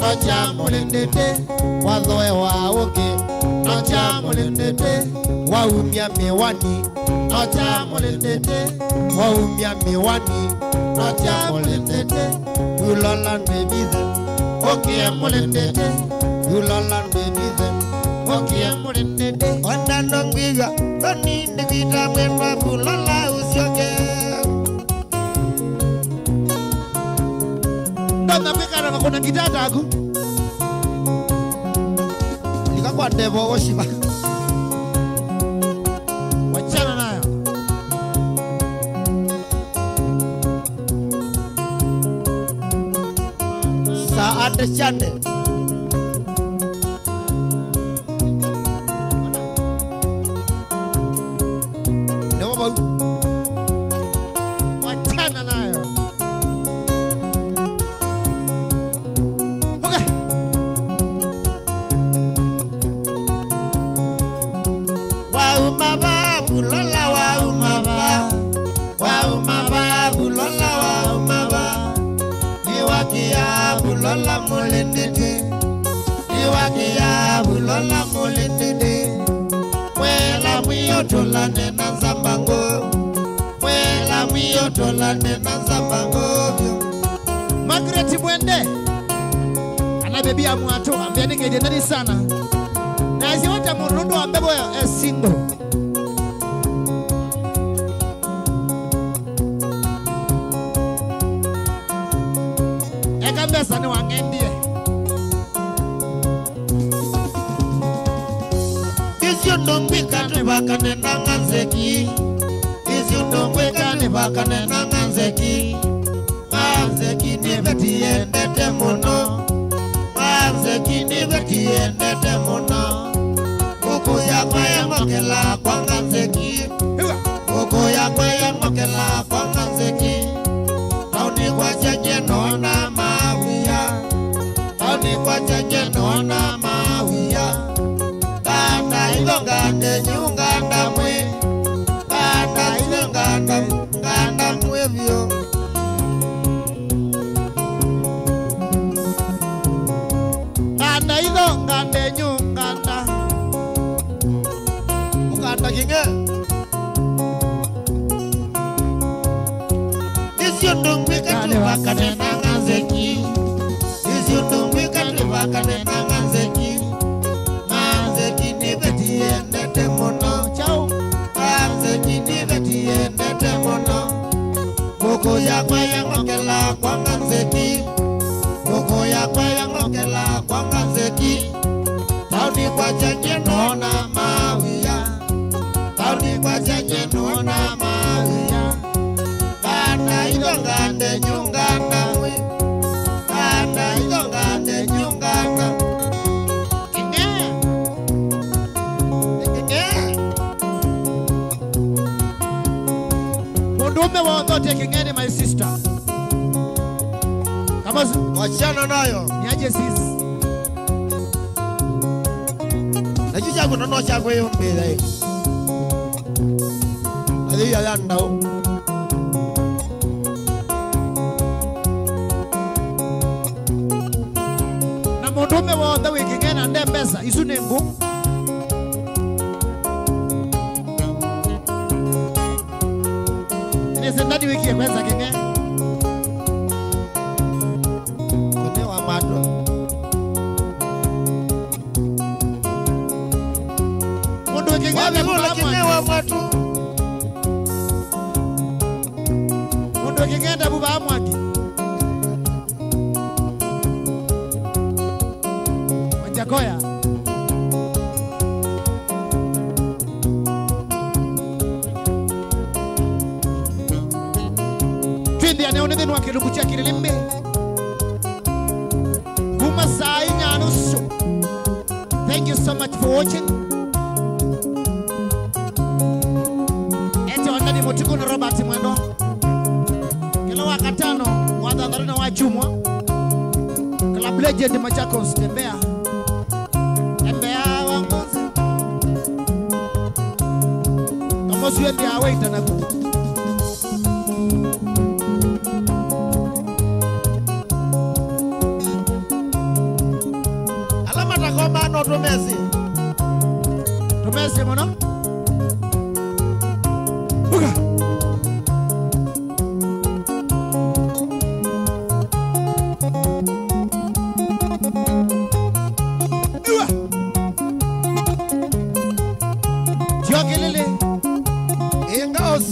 No kya mũlĩndĩtĩ, wathoewa ũkĩ. No kya mũlĩndĩtĩ, waumya mĩwani. No kya mũlĩndĩtĩ, waumya mĩwani. No kya mũlĩndĩtĩ, ulola ndwĩvithe. Ũkĩe mũlĩndĩtĩ, ulola ndwĩvithe. Ũkĩe mũlĩndĩtĩ. Ona no ngwĩw'a, thoni nĩkwĩta mwendwa, ulola ũsyoke. Ndonya kwĩkana na kuna ngita taku. Lika kwa ndevo oshiba. Wachana nayo. Sa ate chande. Nĩvo vau. Wachana nayo. Okay. Wauma va, Bulola, wauma va. Wauma va, Bulola, wauma va. Nĩwakĩa Bulola mũlĩndĩtĩ. Nĩwakĩa Bulola mũlĩndĩtĩ. Mwela mwĩotolane na nzamba ngũ. Mwela mwĩotolane na nzamba ngũ vyũ. Margaret Mwende. Kana bebi ya mwatũ, ambĩa nĩ ng'endie ndani sana. Na asiwata mũndũ nũndũ wa mbevo ya, eh, single. Eka mbesa nĩwang'endie. Isu ndũngwĩka nĩvakane na ng'anzeki. Isu ndũngwĩka nĩvakane na ng'anzeki. Ng'anzeki nĩ veti yendete mũno. Ng'anzeki nĩ veti yendete mũno. Ngũkũ yakwa yang'okela kwa ng'anzeki. Ngũkũ yakwa yang'okela kwa ng'anzeki. Taũni kwakya nye nona mawĩa. Taũni kwakya nye nona mawĩa. Nganda itho nganda enyu nganda mwĩ. Nganda itho nganda, nganda mwĩ vyũ. Nganda itho nganda enyu nganda. Mũkanda kĩng'e. Isu ndũngwĩka nĩvakane na ng'anzeki. Isu ndũngwĩka nĩvakane na ng'anzeki. Ng'anzeki nĩ veti yendete mũno. Kyaũ? Ng'anzeki nĩ veti yendete mũno. Ngũkũ yakwa yang'okela kwa ng'anzeki. Ngũkũ yakwa yang'okela kwa ng'anzeki. Taũni kwakya nye nona mawĩa. Taũni kwakya nye nona mawĩa. Nganda itho nganda enyu nganda mwĩ. Nganda itho nganda enyu nganda. Kĩng'e. Kĩng'e. Mũndũũme wothe ũte kĩng'e nĩ my sister. Kama s- Wachana nayo. Niaje sis? Na kyu kyaku no, no kyaku yo mbele. Athi ya ndau. Na mũndũũme wothe wĩ kĩng'e na nde mbesa, isu nĩ ngũ. Nĩ sendani wĩkie kwesa kĩng'e. Kĩng'e wa mwatũ. Mũndũ wĩ kĩng'e wĩ kĩng'e wa mwatũ. Mũndũ wĩ kĩng'e ndavu vaa mwaki. Wanjakoya. Twĩthĩane ũnĩ nthĩnĩ wa kĩlungu kya kĩlĩlĩmbĩ. Kuma saa inya nusu. Thank you so much for watching. Ete wandani Mũtikũ na Robert Mwendwa. Kĩla wa katano, wa thanthatũ na wa kyumwa. Club Legend Machakos, tembea. Tembea. Sio ndia waita naku. Ala matakoma no tũmesĩ. Tũmesĩ mũno. Uga. Ua. Tio kĩlĩlĩ. Ingaos.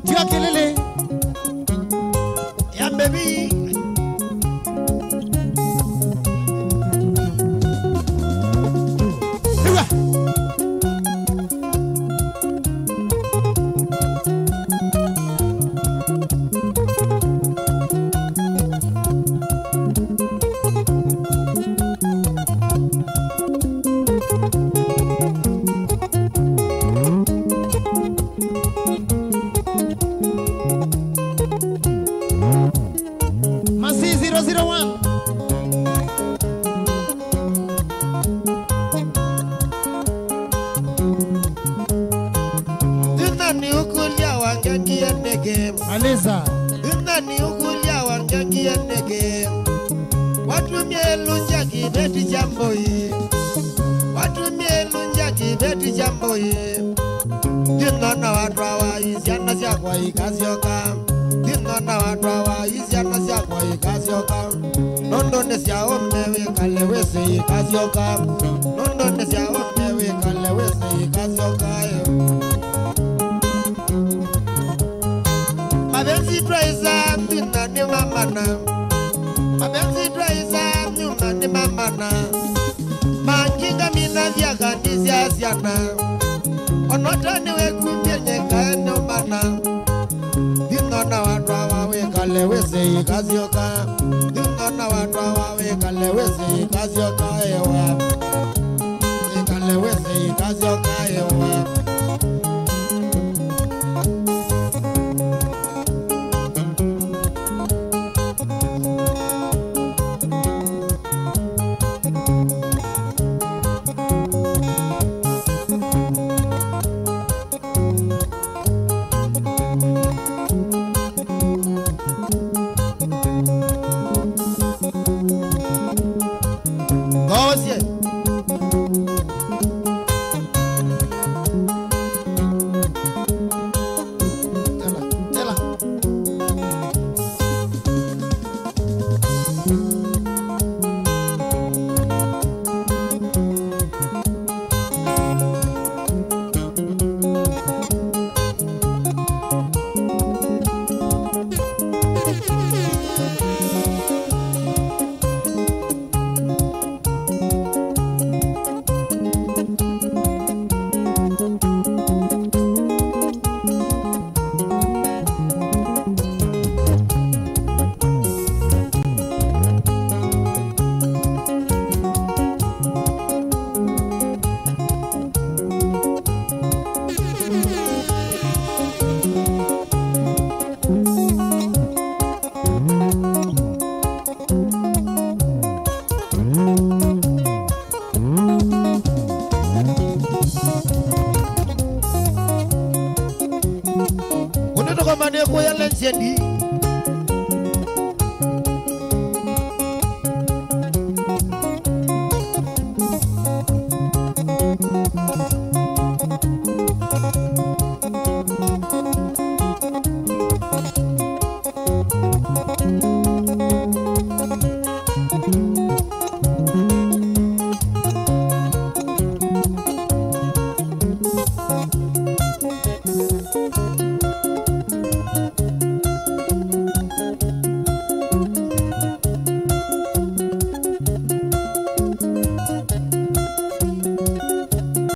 Tio kĩlĩlĩ. Ya baby. Iwa. Masi zero zero one. Thĩna nĩ ũkũlya wangekie nĩkĩ? Maliza. Thĩna nĩ ũkũlya wangekie nĩkĩ? Watumie lunja kĩveti kya mbũi. Watumie lunja kĩveti kya mbũi. Ndinona watwawa isyana syakwa ikasyoka. Ndinona watwawa isyana syakwa ikasyoka. Nũndũ nĩ sya ũme wĩkale wĩsĩ ikasyoka. Nũndũ nĩ sya ũme wĩkale wĩsĩ ikasyoka. Mapenzi twaisa ndina nĩ mamana. Mapenzi twaisa nyuma nĩ mamana. Manginga mina vyaka ndisya syana. Onota nĩ wekumbye nyeka ene ũmana. Ndinona watwawa wĩkale wĩsĩ ikasyoka. Ndinona watwawa wĩkale wĩsĩ ikasyoka ewa. Wĩkale wĩsĩ ikasyoka ewa. Ngosye. Tela, tela. Ũndũ tũkomanĩe kũya Legend.